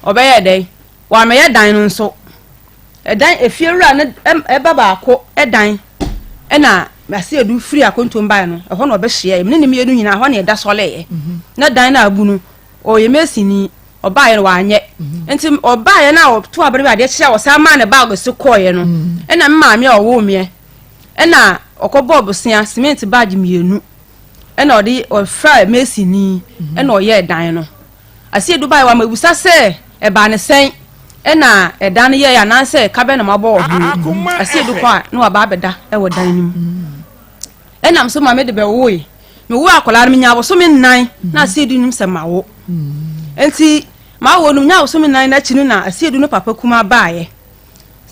Speaker 6: ɔbɛyɛɛ dɛn? Wammɛyɛ dan no nso. Ɛdan efiewura no ɛba baako ɛdan ɛna Asiedu firi akwantuom baeɛ no, ɛhɔ na ɔbɛhyiaeɛ. Me ne ne mmienu nyinaa ɛhɔ na yɛda sɔleeɛ. Na dan no a abu no, ɔyɛ masonni. Ɔbaeɛ no wanyɛ. Nti ɔbaeɛ no a ɔto abere bi adeɛ kye a ɔsan maa ne bag so kɔeɛ no, ɛna me maame a ɔwoo meɛ ɛna ɔkɔbɔɔ bosea cement bag mmienu ɛna ɔde ɔfrɛɛ masonni ɛna ɔyɛɛ dan no. Asiedu baeɛ wama abusa sɛ ɛbaa ne sɛn. Ɛna ɛdan no yɛeɛ anaasɛ ka bɛn na moabɔ wɔ ho? Asiedu kɔ a na waba abɛda wɔ dan no mu. Ɛnam so ma mede bɛwoe. Mewoo akwadaa no menya abosome nnan na Asiedu nim sɛ mawo. Nti mawo no menya abosome nnan no akyi no na Asiedu no papa kumaa baeɛ.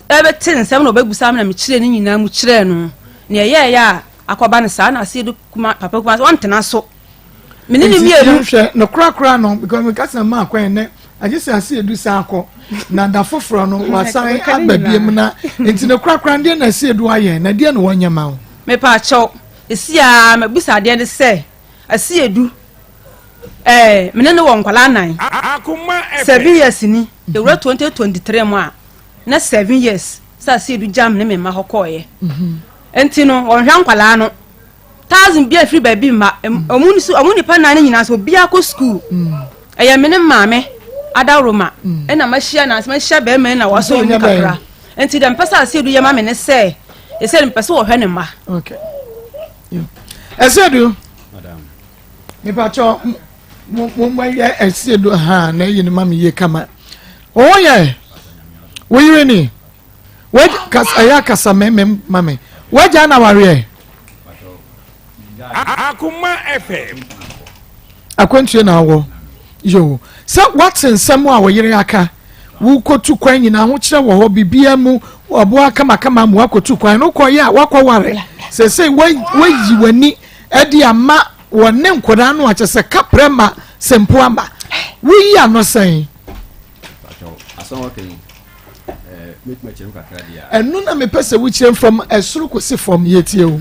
Speaker 6: Ɛbɛte nsɛm na ɔbɛbusa me na mekyerɛ ne nyinaa mu kyerɛɛ no. Nea ɛyɛeɛ a akɔba no saa na Asiedu kuma papa kumaa sɛ ɔntena so. Me ne ne mmienu.
Speaker 2: Nti yɛnhwɛ no korakora no because meka sɛ maa kwan nɛ agye sɛ ase edu san akɔ na da foforɔ no wasan aba biem na nti no korakora deɛ na ase edu ayɛ na deɛ na wɔnyɛ ma wo.
Speaker 6: Mepa kyɛw esi a mabisa adeɛ ne sɛ ase edu ɛɛ me ne no wɔ nkwadaa nan 7 years ni ewura 2023 mu a na 7 years sɛ ase edu gya me ne me mma hɔ kɔɔyɛ nti no wɔnhwɛ nkwadaa no. Thousand bi afiri baabi mma. Ɔmo nso ɔmo nipa nan no nyinaa nso obiara kɔ sukuu. Ɛyɛ me ne maame adaworoma ɛna mahyia na mahyia bɛrima yi na wasɔ yɛ mu kakra. Nti deɛ mpɛ sɛ Asiedu yɛ ma me ne sɛ ɛsɛ mpɛ sɛ wɔhwɛ ne mma.
Speaker 2: Okay. Asiedu. Mepakyɛ mo mo yɛ Asiedu ha na ɛyi ne ma me yie kama. Ɔwɔ yɛ wo yere ni. Wagya ɛyɛ akasa me me ma me. Wagya na wareɛ.
Speaker 5: Akoma FM.
Speaker 2: Akwantuo na awɔ. Yo sɛ wate nsɛm a wɔyere aka wokɔtu kwan nyinaa ahokyerɛ wɔ hɔ biribiara mu ɔboa kamakama mu wakɔtu kwan no wokɔyɛ a wakɔware sɛsei wayi w'ani de ama wɔne nkwadaa no akyɛ sɛ kaprɛ ma sɛmpo ama woyi ano sɛn. Ɛno na mepɛ sɛ wokyerɛ from ɛsoro kɔsi fam yɛtie o.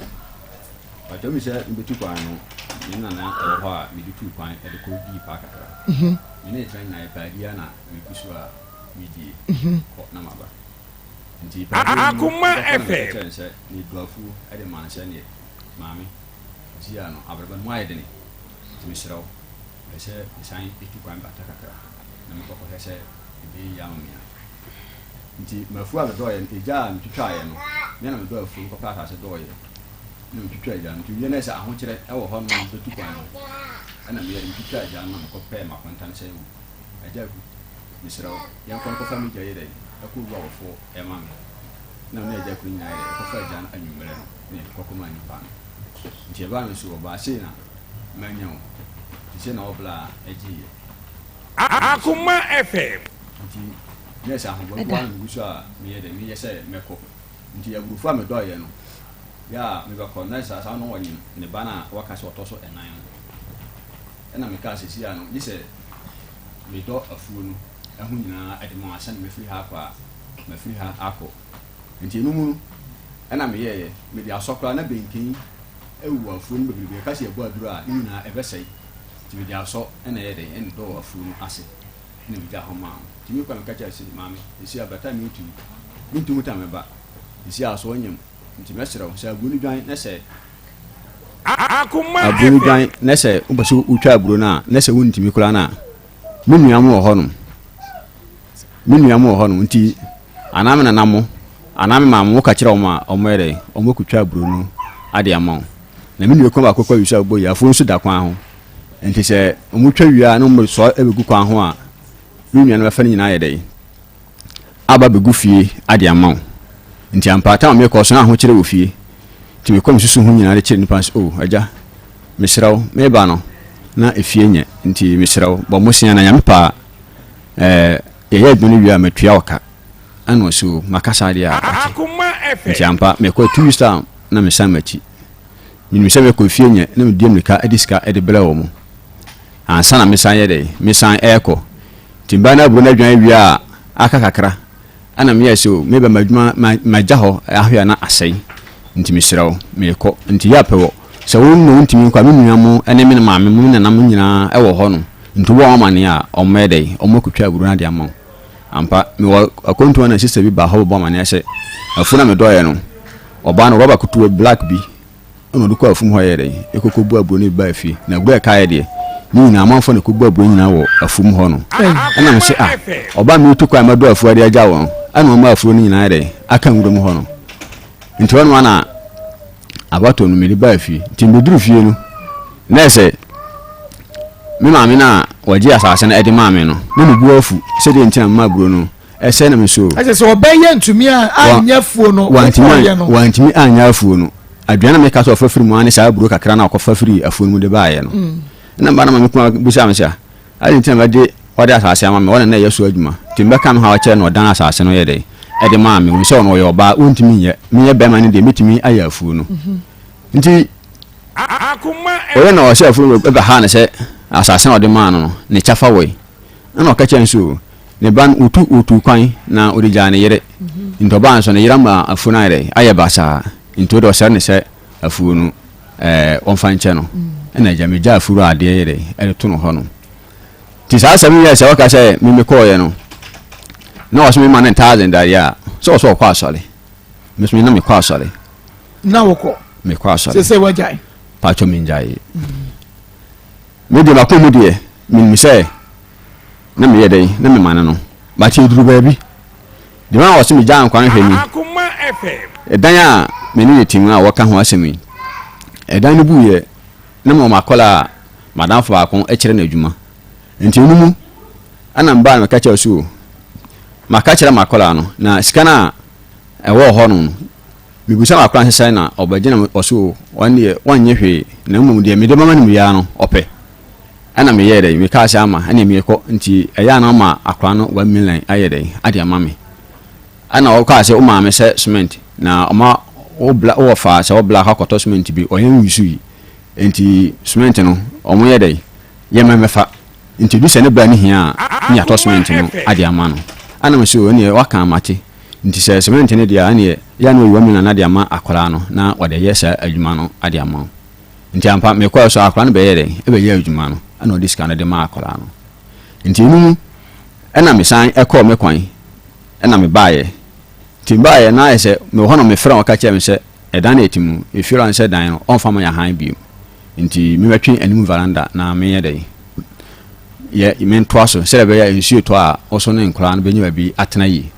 Speaker 7: Ɔtɔ mi sɛ mbetu kwan no, me nana ɛwɔ hɔ a mede tuu kwan ɛde kɔ dii paa kakra. Mhm. Me ne ɛtena nyinaa yɛ paadi a na megu so a medie mhm. kɔ na maba. Nti paadi no mu bɛkɔ na meka kyerɛ no sɛ medu afuo ɛde ma no sɛ neɛ maame tia no abraba no mu ayɛ dene nti mesrɛ wo pɛ sɛ mesan tu kwan bata kakra na mekɔ kɔhwɛ sɛ ɛbɛyɛ yie ama me a. Nti m'afuo a medɔeɛ no, egya a metwitwaeɛ no, me na medɔɔ afuo no kɔpɛɛ asase dɔeɛ na metwitwaa egya no. Nti wie no ayɛ sɛ ahokyerɛ wɔ hɔ nom bɛtu kwan no, ɛna meyɛɛ dɛ metwitwaa egya no na mekɔpɛɛ m'akonta no sɛ, o agya Aku, mesrɛ wo, yɛnkɔ nkɔfa me gya yi dɛn ɛkɔ wu awɔfoɔ ɛma me. Na me ne agya Aku no nyinaa yɛ dɛ yɛkɔfaa egya no anwummerɛ no na yɛde kɔkɔmaa nnipa no. Nti ɛbaa no so ɔbaa sei na manya o, nti sei na ɔbla a ɛgyeeɛ.
Speaker 5: Akoma FM.
Speaker 7: Nti nurse ahoboa gu ara na megu so a meyɛ dɛ meyɛ sɛ mɛkɔ nti aburofo a medɔeɛ no yɛ a mebɛkɔ na saa saa no ɔnyem ne ba no a waka sɛ ɔtɔ so ɛnan no ɛna mekaa sɛ si a no gye sɛ medɔ afuo no ɛho nyinaa ɛde ma ansa na mafiri ha akɔ a mafiri ha akɔ nti ɛno mu no ɛna meyɛɛyɛ mede asɔ koraa na benken ɛwɔ afuo no bebrebe ɛka sɛ yɛbɔ aduro a ne nyinaa ɛbɛsɛe Nti mede asɔ na ɛyɛ dɛn ɛna dɔɔ afuo no ase na megyaa hɔ maa no. Nti mekɔ a meka kyerɛɛ se, Maame, seesei abata a meretu yi, mentu ho ta mɛba. Seesei asɔ anyam, nti mɛsrɛ wo, sɛ aburo no dwan na sɛ. Aburo no dwan na sɛ wopɛ sɛ wotwa aburo no a, na sɛ wontumi koraa no a, me nua mo wɔ hɔnom. Me nua mo wɔ hɔnom nti anaa me nana mo anaa me maame mo ka kyerɛ wɔn a wɔyɛ dɛ wɔbɛkɔtwa aburo no ade ama wo. Na me nua kumaa baako kɔ awi so a ɔbɔ yi afuo nso da kwan ho. Nti sɛ wɔtwa wie a na wɔsɔ bɛgu kwan ho a me nua no bɛfa no nyinaa yɛ dɛ aba bɛgu fie ade ama wo. Nti ampa tam a mekɔ so na ahokyerɛ wɔ fie. Nti mekɔ mesusu ho nyinaa de kyerɛ nipa sɛ oh agya mesrɛ wo meba no na efie nyɛ nti mesrɛ wo bɔ mmosea na nyame paa ɛɛ yɛyɛ adwuma no wie a matua wo ka ɛna ɔsɛ o maka saa deɛ a wate nti ampa mekɔ 2 weeks time na mesan m'akyi menim sɛ mekɔ fie nyɛ na medi mmirika de sika de brɛ wɔ mo ansa na mesan yɛ dɛ mesan ɛɛkɔ nti mbaa no aburo no adwan wie a aka kakra Ɛna meyɛɛ sɛ o meba m'adwuma magya hɔ ahwɛ a na asɛe nti mesrɛ wo merekɔ nti yɛ a pɛ wɔ sɛ wo ne wontumi nkɔ a me nua mo ne me maame mo me nana mo nyinaa ɛwɔ hɔ no nti wobɔ wɔn amaneɛ a wɔn bɛyɛ dɛn wɔn akɔtwa aburo no ade ama wo ampa mewɔ akwantuo na sister bi baa hɔ bɛbɔ amaneɛ sɛ afuo no a medɔeɛ no ɔbaa no rɔba kutuo black bi Ɛna ɔde kɔɔ afum hɔ yɛɛ dɛn? Ɛkɔkɔbu aburo no bi baa fie. Na aburo a ɛkaeɛ deɛ, ne nyinaa amanfoɔ na ɛkɔbu aburo nyinaa wɔ afum hɔ no. Ɛna mese, ah, ɔbaa meretu kwan mɛdɔ afuo de agya wɔn. Ɛna ɔma afuo no nyinaa yɛ dɛn? Aka nwura mu hɔ no. Nti hɔ no na abatoɔ no mede baa fie. Nti meduru fie no, na ɛsɛ me maame no a wɔgye asase no de maa me no, na ne bu afu sɛdeɛ nti na mema aburo no. Ɛsɛ na me so.
Speaker 2: Ɛsɛ sɛ ɔbɛyɛ ntumi a anyɛ afuo no.
Speaker 7: Wantumi anyɛ afuo no. Aduane na meka sɛ ɔfa firi mu ara ne saa aburo kakra na ɔkɔfa firi afuo no mu de baeɛ no. Mm. Ɛna mba na ma me kuma bisa me sɛ ade nti na mɛde ɔde asase ama me ɔna na ɛyɛ so adwuma nti mebɛka me ha ɔkyerɛ na ɔdan asase no yɛ dɛ ɛde maa me wɔn sɛ ɔno ɔyɛ ɔbaa ɔntumi nyɛ meyɛ bɛrima no deɛ mɛtumi ayɛ afuo no mhm. nti ɔyɛ na ɔsɛ afuo no bɛha no sɛ asase na ɔde maa no no ne kyɛfa wɔ yi Ɛnna ɔka kyerɛɛ no sɛ, O, ne ba no, otu otuu kwan, na ɔde gyaa ne yere. Nti ɔbaa nso, ne yere ama afuo no ayɛ dɛ, ayɛ basaa. Nti wode ɔsrɛ no sɛ afuo no, ɛɛ, ɔmfa nkyɛ no. Ɛnna agya megyaa afuo a adeɛ yɛ dɛ, ɛde to no hɔ no. Nti saa asɛm yi yɛ sɛ ɔka sɛ me mekɔɔeɛ no, na ɔsɛ mema no ntaase dadeɛ a, sɛ ɔsɛ ɔkɔ asɔre. Me nso me na mekɔ asɔre.
Speaker 2: Na wokɔ?
Speaker 7: Mekɔ asɔre.
Speaker 2: Sɛ sɛ wagyae?
Speaker 7: Paatwɔ mengyae. Me deɛ m'akoma mu deɛ menim sɛ na meyɛ dɛn na memane no but ɛduru baabi deɛ ma wɔse megyaa nkwa nhwɛ ni ɛdan a me ne ne tim a wɔka ho asɛm yi ɛdan no buiɛ na mewɔ m'akɔla a madamfo baako kyerɛ no adwuma nti ɛno mu ɛna mbaa na meka kyerɛ so maka kyerɛ m'akɔla no na sika no a ɛwɔ hɔ no Mebisa m'akora no sɛ sɛn na ɔbɛgyina me ɔse o ɔno deɛ ɔnnye hwee na mmom deɛ mede bɛma no biara no ɔpɛ. Ɛna meyɛɛ dɛn mekaa sɛ ama ɛneɛ meekɔ nti ɛyɛ a na ɔma akora no 1 million ayɛ dɛn ade ama me. Ɛna ɔkaa sɛ wo maame sɛ cement na ɔma wo bla wowɔ faa sɛ wo bla akɔ akɔtɔ cement bi ɔyɛ nwisu yi nti cement no ɔmo yɛ dɛn yɛ mɛmɛfa nti edu sɛ ne bra ne hia a ne yɛatɔ cement no ade ama no. Ɛna mese o ɛneɛ waka mate. Nti sɛ cement no deɛ a ɛneɛ yɛ a na wayi wamina no ade ama akwadaa no na wɔde ayɛ saa adwuma no ade ama wo. Nti ampa mekɔɛ so akwadaa no bɛyɛɛ dɛn? Ɛbɛyɛɛ adwuma no ɛna ɔde sika no de maa akwadaa no. Nti ɛno mu ɛna mesan ɛkɔɔ me kwan ɛna mebaeɛ. Nti mebaeɛ na ayɛ sɛ mewɔ hɔ na mefrɛ wɔn ka kyerɛ me sɛ ɛdan no a ɛte mu efie wura no sɛ dan no ɔmfa ma yɛ ahan bio. Nti mebɛtwe anim veranda na menyɛ dɛn? Yɛ mentoa so sɛdeɛ ɛbɛyɛ a nsuo tɔ a wo so ne nkwadaa no bɛnya baabi atena yie.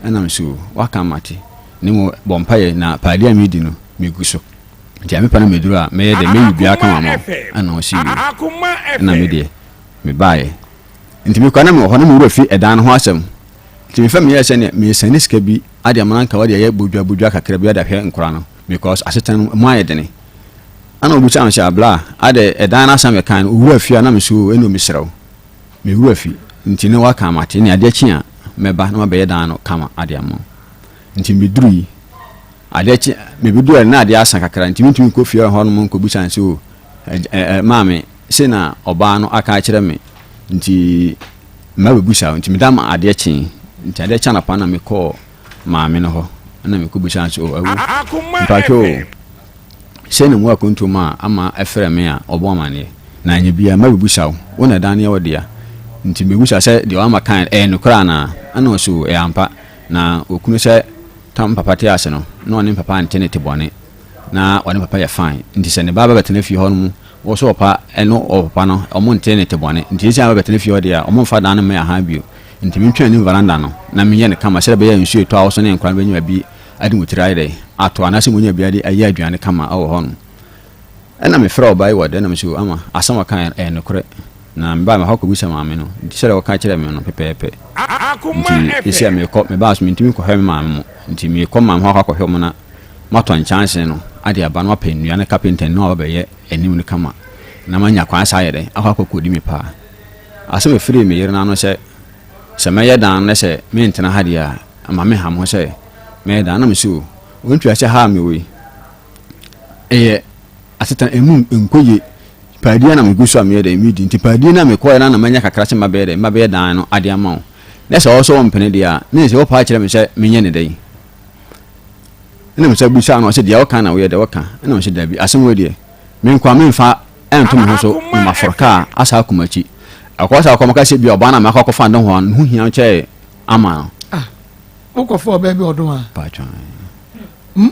Speaker 7: Ɛna me so waka mate ne mu bɔ mpaeɛ na paadi a medi no megu so. Nti a mepɛ no meduru a mɛyɛ dɛ mɛyi biara kama ama wo. Ɛna ɔsi wie. Ɛna me deɛ mebaeɛ. Nti mekɔ na mewɔ hɔ na me wura fi ɛdan no ho asɛm. Nti mefɛ meyɛɛ sɛ neɛ mesane sika bi ade ama no anka wɔde ayɛ bodwa bodwa kakra bi ade ahwɛ nkwadaa no because asetena no mu ayɛ dene. Ɛna ɔbisaa me sɛ, Abla, adɛ ɛdan no asan bɛkan no, owura fie a? Na mese, Oo, ɛnna mesrɛ wo, me wura fi, nti ne woaka a mate, ne adeɛ kye a mɛba na mabɛyɛ dan no kama ade ama wo. Nti medurui, adeɛ kye, mebɛduru a na adeɛ asa kakra, nti mentumi nkɔ fie hɔ nom nkɔbisa no sɛ, Oo, ɛ, maame, sei na ɔbaa no aka akyerɛ me, nti mabɛbusa wo, nti meda ma adeɛ kyee, nti adeɛ kye anɔpa na mekɔɔ maame no hɔ, ɛna mekɔbisa no sɛ, Oo, awu, mpakyɛ o, Sei na mowɔ akwantuo mu a ama ɛfrɛ me a ɔbɔ amaneɛ, na anyɛ biaa mɛbɛbusa wo, wo na ɛdan no yɛ wo dea, nti mebisa sɛ deɛ wama kaeɛ no ɛyɛ nokorɛ anaa? Ɛna ɔse oo ɛyɛ ampa, na okunu sɛ tam papa te ase no na ɔne papa nte ne te bɔne, na ɔne papa yɛ fine, nti sɛ ne ba bɛbɛtena fie hɔ nom wo so ɔpa ɛne ɔpapa no ɔmo nte ne te bɔne, nti seisei a bɛbɛtena fie hɔ deɛ a ɔmo mfa dan no mmɛyɛ ahan bio, nti mentwe anim varanda no na menyɛ no kama sɛdeɛ ɛbɛyɛ a nsuo etɔ a wo so ne nkwadaa no bɛnya baabi Ade mo tiri ayɛ dɛn ato anaasɛ monya bia de ayɛ aduane kama wɔ hɔ nom. Ɛna me frɛ ɔbaa yi wɔ dɛn na me se o ama asɛm a ɔkaeɛ no ɛyɛ nokorɛ na me baa me hɔ kɔbisa maame no nti sɛdeɛ ɔka kyerɛɛ me no pɛpɛɛpɛ nti seesei a mekɔ me baa so mentumi nkɔhwɛ me maame mo nti mekɔ maame hɔ akɔ akɔhwɛ ɔmo na matɔ nkyɛnse no ade aba na wapɛ nnua ne kapenta no na waba bɛyɛ anim no kama na manya kwan saa ayɛ dɛn akɔ akɔ kɔdi me paa asɛm ɛfirii me yere no ano sɛ sɛ mɛyɛ dan no sɛ mentena ha deɛ a Ama me ha mo ho sɛ mɛyɛ dan na me so wɔntua sɛ ha a mewɔ yi ɛyɛ asetena emu nkɔ yie paadie na megu so a meyɛ dɛ medi nti paadie na mekɔɛ na na manya kakra sɛ mabɛyɛ dɛ mabɛyɛ dan no ade ama wo na sɛ ɔwɔ sɛ wɔmpene deɛ a ne sɛ wɔpaa kyerɛ me sɛ menyɛ ne dɛn ɛna me sɛ bisa no ɔsɛ deɛ wɔka na woyɛ dɛ wɔka ɛna me sɛ dabi asɛm wɔ deɛ me nkoa memfa ɛnto me ho so na maforo kaa asa akɔ m'akyi ɛkɔ sɛ akɔmka sɛ bi ɔbaa na makɔ akɔfa ne ho no ho hia kyɛɛ ama no.
Speaker 2: Ah, wokɔfa ɔbaa bi ɔdom a.
Speaker 7: Patwɔn. Hmm?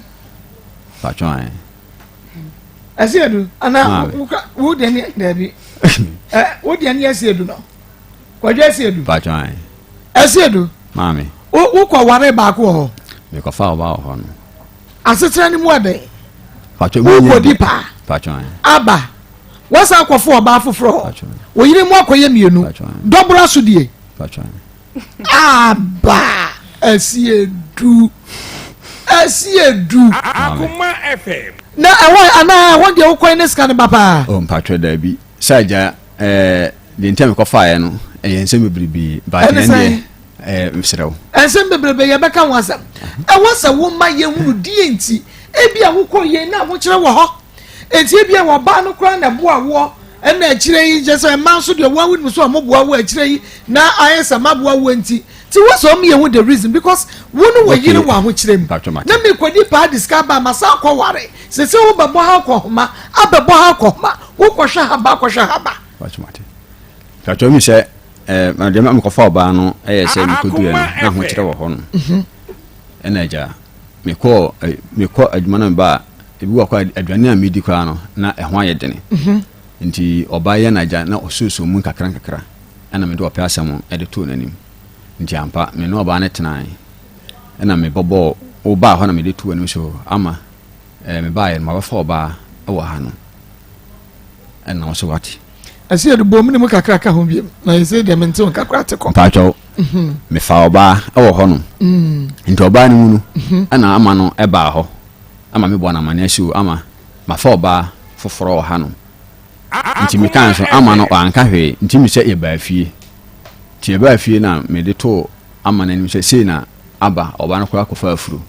Speaker 7: Patwɔn.
Speaker 2: Ɛsɛ edu ana wo deɛ ne daabi. Ɛ wo deɛ ne ɛsɛ edu no. Kwadwo ɛsɛ edu.
Speaker 7: Patwɔn.
Speaker 2: Ɛsɛ edu.
Speaker 7: Maame.
Speaker 2: Wo wokɔ ware baako wɔ hɔ.
Speaker 7: Mekɔfa ɔbaa wɔ hɔ no.
Speaker 2: Asetena ne mu ɛdɛn.
Speaker 7: Patwɔn.
Speaker 2: Wokɔdi paa.
Speaker 7: Patwɔn.
Speaker 2: Aba. Wasan akɔfa ɔbaa foforɔ hɔ. Wo yere mu akɔyɛ mmienu. Dɔbora so die.
Speaker 7: Patwɔn.
Speaker 2: Aba Asiedu Asiedu.
Speaker 5: Akoma FM.
Speaker 2: Na ɛhɔ anaa ɛhɔ deɛ wokɔe ne sika no ba paa.
Speaker 7: Oh mpakyɛ daabi sɛ agya ɛɛ deɛ nti a mekɔfaeɛ no ɛyɛ nsɛm bebrebe but
Speaker 2: Ɛne
Speaker 7: ɛn
Speaker 2: sɛn?
Speaker 7: deɛ ɛɛ mesrɛ wo.
Speaker 2: Nsɛm bebrebe yɛbɛka ho asɛm. Ɛwɔ sɛ woma yɛhunu deɛ nti ebia wokɔ yei na ahokyerɛ wɔ hɔ. Enti ebia ɔbaa no koraa na ɛboa woɔ ɛna akyire yi kyerɛ sɛ mmaa nso deɛ wɔn wonim so a wɔboa wo akyire yi na ayɛ sɛ maboa woɔ nti ti wɔ sɛ wɔn yɛ hu the reason because wo ne wɔ yere wɔ ahokyerɛ mu na mekɔdi paa de sika ba ma san kɔ ware sese wo bɛbɔ ha kɔ homa abɛbɔ ha kɔ homa wokɔhwɛ ha ba kɔhwɛ ha ba.
Speaker 7: Patro mi sɛ ɛɛ deɛ mekɔfa ɔbaa no ɛyɛ sɛ mekɔduru no na ahokyerɛ wɔ hɔ no mhm. ɛna agya mekɔɔ mekɔ adwuma no meba a ebi wɔ kɔ aduane a medi koraa no na ɛho ayɛ dene mhm. nti ɔbaa yɛ n'agya na ɔsuosoo mu nkakra nkakra ɛna mede ɔpɛ asɛm ɛde too n'anim nti ampa me ne ɔbaa no tenae ɛna mebɔbɔɔ wobaa hɔ na mede too anim so ama ɛɛ mebaeɛ no mabɛfa ɔbaa ɛwɔ ha no ɛna ɔsɛ wate
Speaker 2: Ɛsɛ yɛde bɔ mu ne mu kakra ka ho biom na yɛsɛ deɛ mente wo kakra te kɔ.
Speaker 7: Mpakyɛw mhm. mefa ɔbaa ɛwɔ hɔ nom mm. nti ɔbaa no mu no mhm. ɛna ama no ɛbaa hɔ ama mebɔ no amaneɛ sɛ o ama mafa ɔbaa foforɔ wɔ ha nom nti mekaa nso ama no wanka hwee nti mi sɛ yɛbaa fie nti yɛbaa fie na mede too ama no anim sɛ sei na aba ɔbaa no koraa akɔfa afuro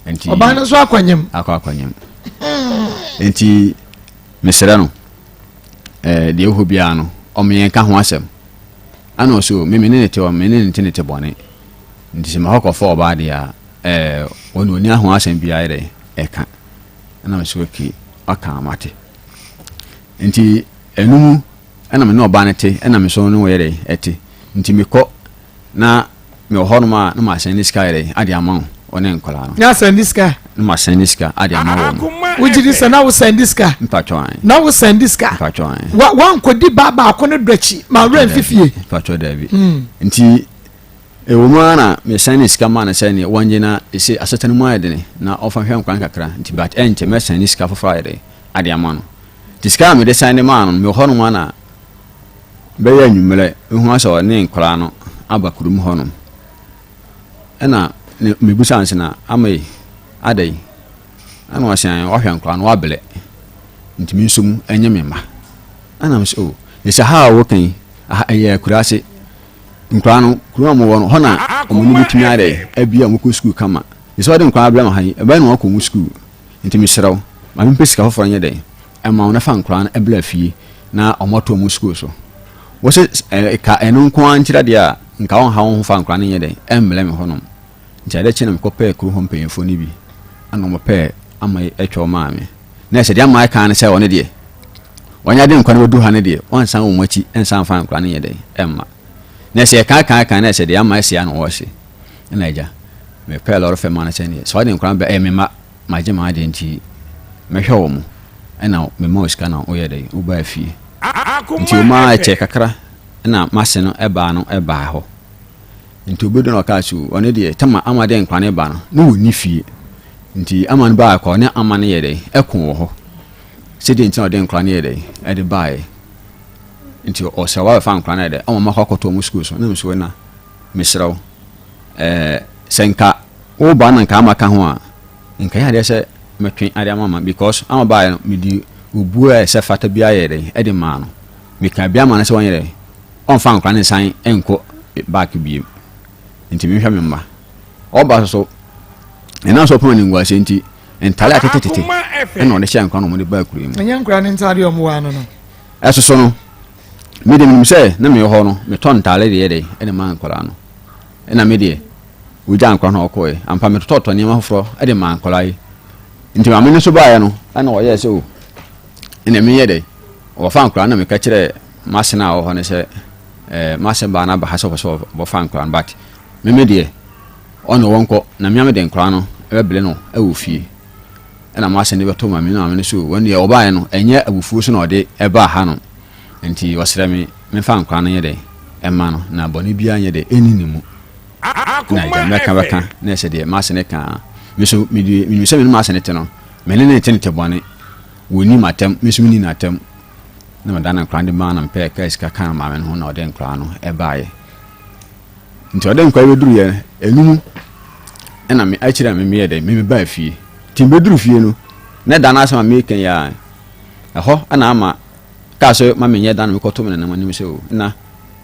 Speaker 7: nti
Speaker 2: ɔbaa no nso akɔnyem
Speaker 7: akɔ akɔnyem nti mesrɛ no ɛɛ deɛ ɛwɔ hɔ biara no, ɔmo yɛn ka ho asɛm. Ɛna ɔse o, me me ne ne te hɔ, me ne ne te ne te bɔne. Nti sɛ mekɔ kɔfa ɔbaa deɛ a, ɛɛ ɔno ɔni ho asɛm biara yɛ dɛ ɛka. Ɛna me so okay, waka a mate. Nti ɛno mu ɛna me ne ɔbaa no te, ɛna me so ne wɔyɛ dɛ ɛte. Nti mekɔ na mewɔ hɔnom a na masɛn ne sika ayɛ dɛ ade ama wo ɔne nkwadaa no.
Speaker 2: Na asɛn ne sika.
Speaker 7: Na masɛn ne sika ade ama wɔn.
Speaker 2: Wogye di sɛ na wosɛn de sika.
Speaker 7: Mpatwɔ an.
Speaker 2: Na wosɛn de sika.
Speaker 7: Mpatwɔ an.
Speaker 2: Wa wankɔdi ba baako no dɔ akyi ma werɛ mfi fie.
Speaker 7: Mpatwɔ daabi. Hmm. Nti ɛwɔ mu ara na mesɛn ne sika ma no sɛ neɛ wɔngye na ɛsɛ asetena mu ayɛ dene na ɔfa hwɛ nkwan kakra nti but ɛnkyɛ mɛsɛn ne sika foforɔ ayɛ dɛ ade ama no. Nti sika a mede sɛn de maa no mewɔ hɔnom a na Bɛyɛ anwummerɛ, mehu ara sɛ ɔne nkwadaa no aba kurom hɔnom. Ɛna ne mebisa no sɛ na ama yi adɛn? Ɛna ɔse an wahwɛ nkwadaa no wabrɛ nti me nso mu ɛnyɛ me mma. Ɛna me sɛ o ɛsɛ ha a woka yi aha ɛyɛ akuraase nkwadaa no kurom a wɔwɔ no hɔ na wɔn ani bɛtumi ayɛ dɛ abia wɔn kɔ sukuu kama. Ɛsɛ wɔde nkwadaa brɛ ma ha yi ɛbɛyɛ na wɔakɔ wɔn sukuu nti mesrɛ wo ma mempɛ sika foforɔ nyɛ dɛn Ɛma wɔn fa nkwadaa no bra fie na wɔn ato wɔn sukuu so. Wɔsɛ ɛka ɛno nko ara nkyerɛ deɛ a nka wɔn ha wɔn ho fa nkwadaa no nyɛ dɛn ɛmmrɛ me hɔnom. Nti adeɛ kye na mekɔ pɛɛ kuro hɔ mpanyinfoɔ no bi ɛna wɔn pɛɛ ama yi ɛtwa wɔn maa me. Na ɛsɛ deɛ ama ɛka ne sɛ wɔn deɛ wɔn ade nkwadaa no bɛdu ha no deɛ wɔn nsan wɔn akyi ɛnsan fa nkwadaa no nyɛ dɛn ɛmma. Na ɛsɛ ɛka ɛka ɛka na ɛsɛ deɛ ama ɛsɛ ano wɔse ɛna agya mepɛɛ lɔre fɛ maa no sɛ neɛ sɛ wɔde nkwadaa no bɛ ɛyɛ me mma. Magye m'adeɛ nti mɛhwɛ wɔn ɛna mema wo sika na woyɛ dɛn wobaa fie. Nti ɔmaa ɛkyɛɛ kakra ɛna m'ase no ɛbaa no ɛbaa hɔ. Nti obedu na ɔkaa sɛ ɔno deɛ tama ama de nkwa no ba no na wɔnni fie. Nti ama no baa kɔ ɔne ama no yɛ dɛn ɛko wɔ hɔ. Sɛdeɛ nti na ɔde nkwa no yɛ dɛn ɛde baeɛ. Nti ɔsrɛ wabɛfa nkwa no yɛ dɛn ɔma makɔ akɔtɔ ɔmo sukuu so na mesɛ wena mesrɛ wo ɛɛ sɛ nka Wo ba na nka ama ka ho a, nka ɛyɛ adeɛ sɛ mɛtwe ade ama ma because ama baeɛ no mede obuo a ɛsɛ fata biara yɛɛ dɛn ɛde maa no. Mekaa bi ama no sɛ ɔnyɛ dɛn ɔmfa nkora no nsan nkɔ back biem nti menhwɛ me mma. Ɔba so so ɛnam sɛ ɔpem animguaseɛ nti ntaade a tetetete ɛna ɔde hyɛ nkora no ɔmode baa kuro yi mu.
Speaker 2: Ɛnyɛ nkora no ntaade a ɔmo wɔ ano no.
Speaker 7: Ɛsoso no me deɛ menim sɛ na mewɔ hɔ no metɔ ntaade deɛ dɛn ɛde maa nkwadaa no ɛna me deɛ Wogyaa nkwadaa no na wɔkɔeɛ. Ampa metotɔtotɔ nneɛma foforɔ de maa nkwadaa yi. Nti maame no nso baeɛ no, ɛna ɔyɛɛ sɛ o, ɛna menyɛ dɛ. Wɔfa nkwadaa no na meka kyerɛɛ m'ase no a ɔwɔ hɔ no sɛ, ɛɛ m'ase baa no aba ha sɛ ɔpɛ sɛ wɔfa nkwadaa no but me me deɛ ɔne wɔnkɔ na me mede nkwadaa no bɛbele no wɔ fie. Ɛna m'ase no bɛtɔ maame no maame no so wɔn deɛ ɔbaeɛ no ɛnyɛ abufuo so na ɔde ɛbaa ha no nti ɔsrɛ me memfa nkwadaa no nyɛ dɛ ɛma no na bɔne biara nyɛ dɛ ɛnni ne mu. Na agya mɛka bɛka na ɛsɛ deɛ m'ase ne ka me so mede menim sɛ me ne m'ase ne te no me ne ne te ne te bɔne wɔnni m'atɛm me nso menni n'atɛm na meda no nkora de maa na mepɛɛ kaa sika kaa maame no ho na ɔde nkora no ɛbaeɛ. Nti ɔde nkwa yi bɛduru yɛ ɛnum ɛna me akyire a me meyɛ dɛ me mebaa fie. Nti mebɛduru fie no na da no asɛm a meka yi a ɛhɔ ɛna ama kaa sɛ ma menyɛ dan no mekɔto me nanam anim sɛ o na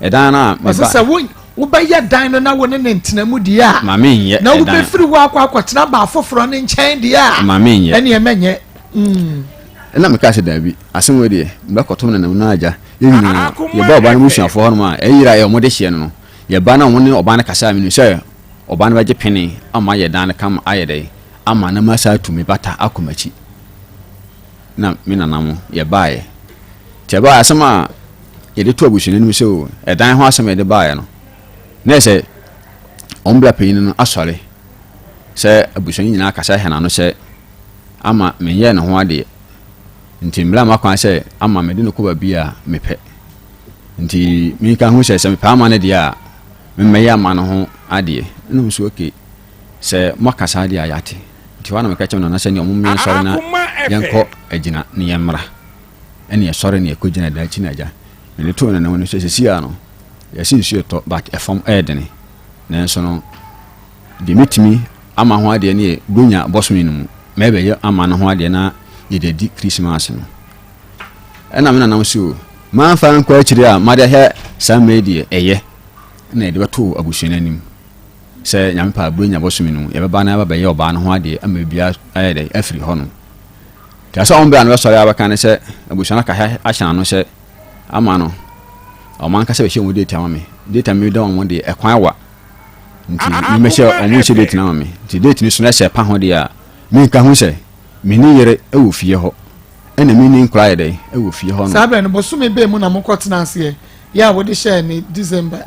Speaker 7: ɛdan no a meba.
Speaker 2: Ɔsɛ sɛ wo wobɛyɛ dan no na wo ne ne ntena mu deɛ a.
Speaker 7: Ma menyɛ ɛdan.
Speaker 2: Na wobɛfiri hɔ akɔ akɔtena baa foforɔ no nkyɛn deɛ a.
Speaker 7: Ma menyɛ.
Speaker 2: Ɛneɛ mɛnyɛ. Mm.
Speaker 7: Ɛna mekaa sɛ daabi asɛm wei deɛ mebɛkɔto me nanam no agya yɛn nyinaa yɛba ɔbaa no busuafoɔ hɔnom a ɛyera ɛ wɔde hyeɛ no no yɛba na wɔn ne ɔbaa no kasa a menim sɛ ɔbaa no bɛgye pene ama yɛ dan no kama ayɛ dɛ ama na masa atu me bata akɔ m'akyi na me nana mo yɛbaeɛ nti ɛbaeɛ asɛm a yɛde to abusua no anim sɛ o ɛdan ho asɛm a yɛde baeɛ no na ɛsɛ wɔn bra panyin no asɔre sɛ abusua no nyinaa kasa hɛn ano sɛ ama menyɛɛ ne ho adeɛ nti mmra ma kwan sɛ ama mede no kɔ baabi a mepɛ nti menka ho sɛ sɛ mepɛ ama no deɛ a memmɛyɛ ama no ho adeɛ ɛna nso okay sɛ moaka saa deɛ a yɛate nti hɔ a na meka kyerɛ nana sɛ nea ɔmo yɛnsɔre na yɛnkɔ agyina ne yɛmmra ɛne yɛsɔre ne yɛkɔgyina da akyi na agya mede too nana no sɛ sɛsi a no yɛse nsuo tɔ but ɛfam ɛyɛ dene nanso no deɛ mɛtumi ama ho adeɛ ne yɛ Buronya bɔsome no mu mɛbɛyɛ ama no ho adeɛ na yɛde adi Christmas no ɛna me nanam so mamfa nkɔ akyiri a made ahwɛ saa mmerɛ deɛ ɛyɛ na yɛde bɛto abusua no anim sɛ Nyame pɛ a Buronya bɔsome no mu yɛbɛba na yɛaba bɛyɛ ɔbaa no ho adeɛ ama biribiara ayɛ dɛ afiri hɔ no nti asɛ wɔn berɛ a no bɛsɔre abɛka ne sɛ abusua no aka ahyɛ ano sɛ ama no wɔn ankasa bɛhyɛ wɔn date ama me date a meda wɔn deɛ ɛkwan wa nti memmɛhyɛ wɔn nhyɛ date no ama me nti date no so no ɛsɛ pa ho deɛ a menka ho sɛ me ne yere wɔ fie hɔ ɛna me ne nkora yɛ dɛ wɔ fie hɔ no
Speaker 2: saa bɛn no bosome bɛn mu na mokɔtena aseɛ yɛ a wode hyɛɛ ne December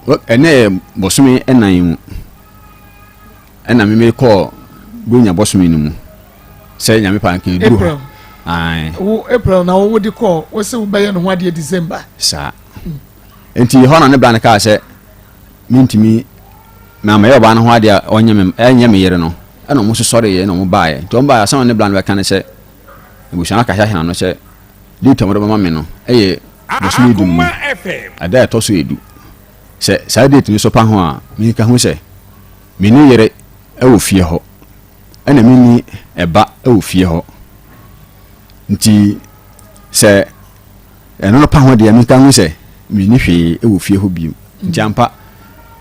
Speaker 7: Ɛnɛ yɛ bosome ɛnan mu ɛna meme kɔɔ Buronya bosome no mu sɛ nyame pa nka ɛduru
Speaker 2: hɔ. Wo April na wo de kɔɔ wo sɛ wobɛyɛ ne ho adeɛ December.
Speaker 7: Saa. Nti hɔ na ne bra no kaa sɛ mentumi na mɛyɛ ɔbaa no ho adeɛ a ɔnyɛ me ɛnyɛ me yere no ɛna ɔmo nso sɔreeɛ na ɔmo baeɛ nti ɔmo baeɛ asɛm a ne bra no bɛka ne sɛ abusua no akasa ahyɛ n'ano sɛ date a wɔde bɛma me no ɛyɛ bosome du mu ɛda a ɛtɔ so edu sɛ saa date no so pa ho a menka ho sɛ me ne yere ɛwɔ fie hɔ ɛna me ni ɛba ɛwɔ fie hɔ nti sɛ ɛno no pa ho deɛ menka ho sɛ menni hwee ɛwɔ fie hɔ bio nti ampa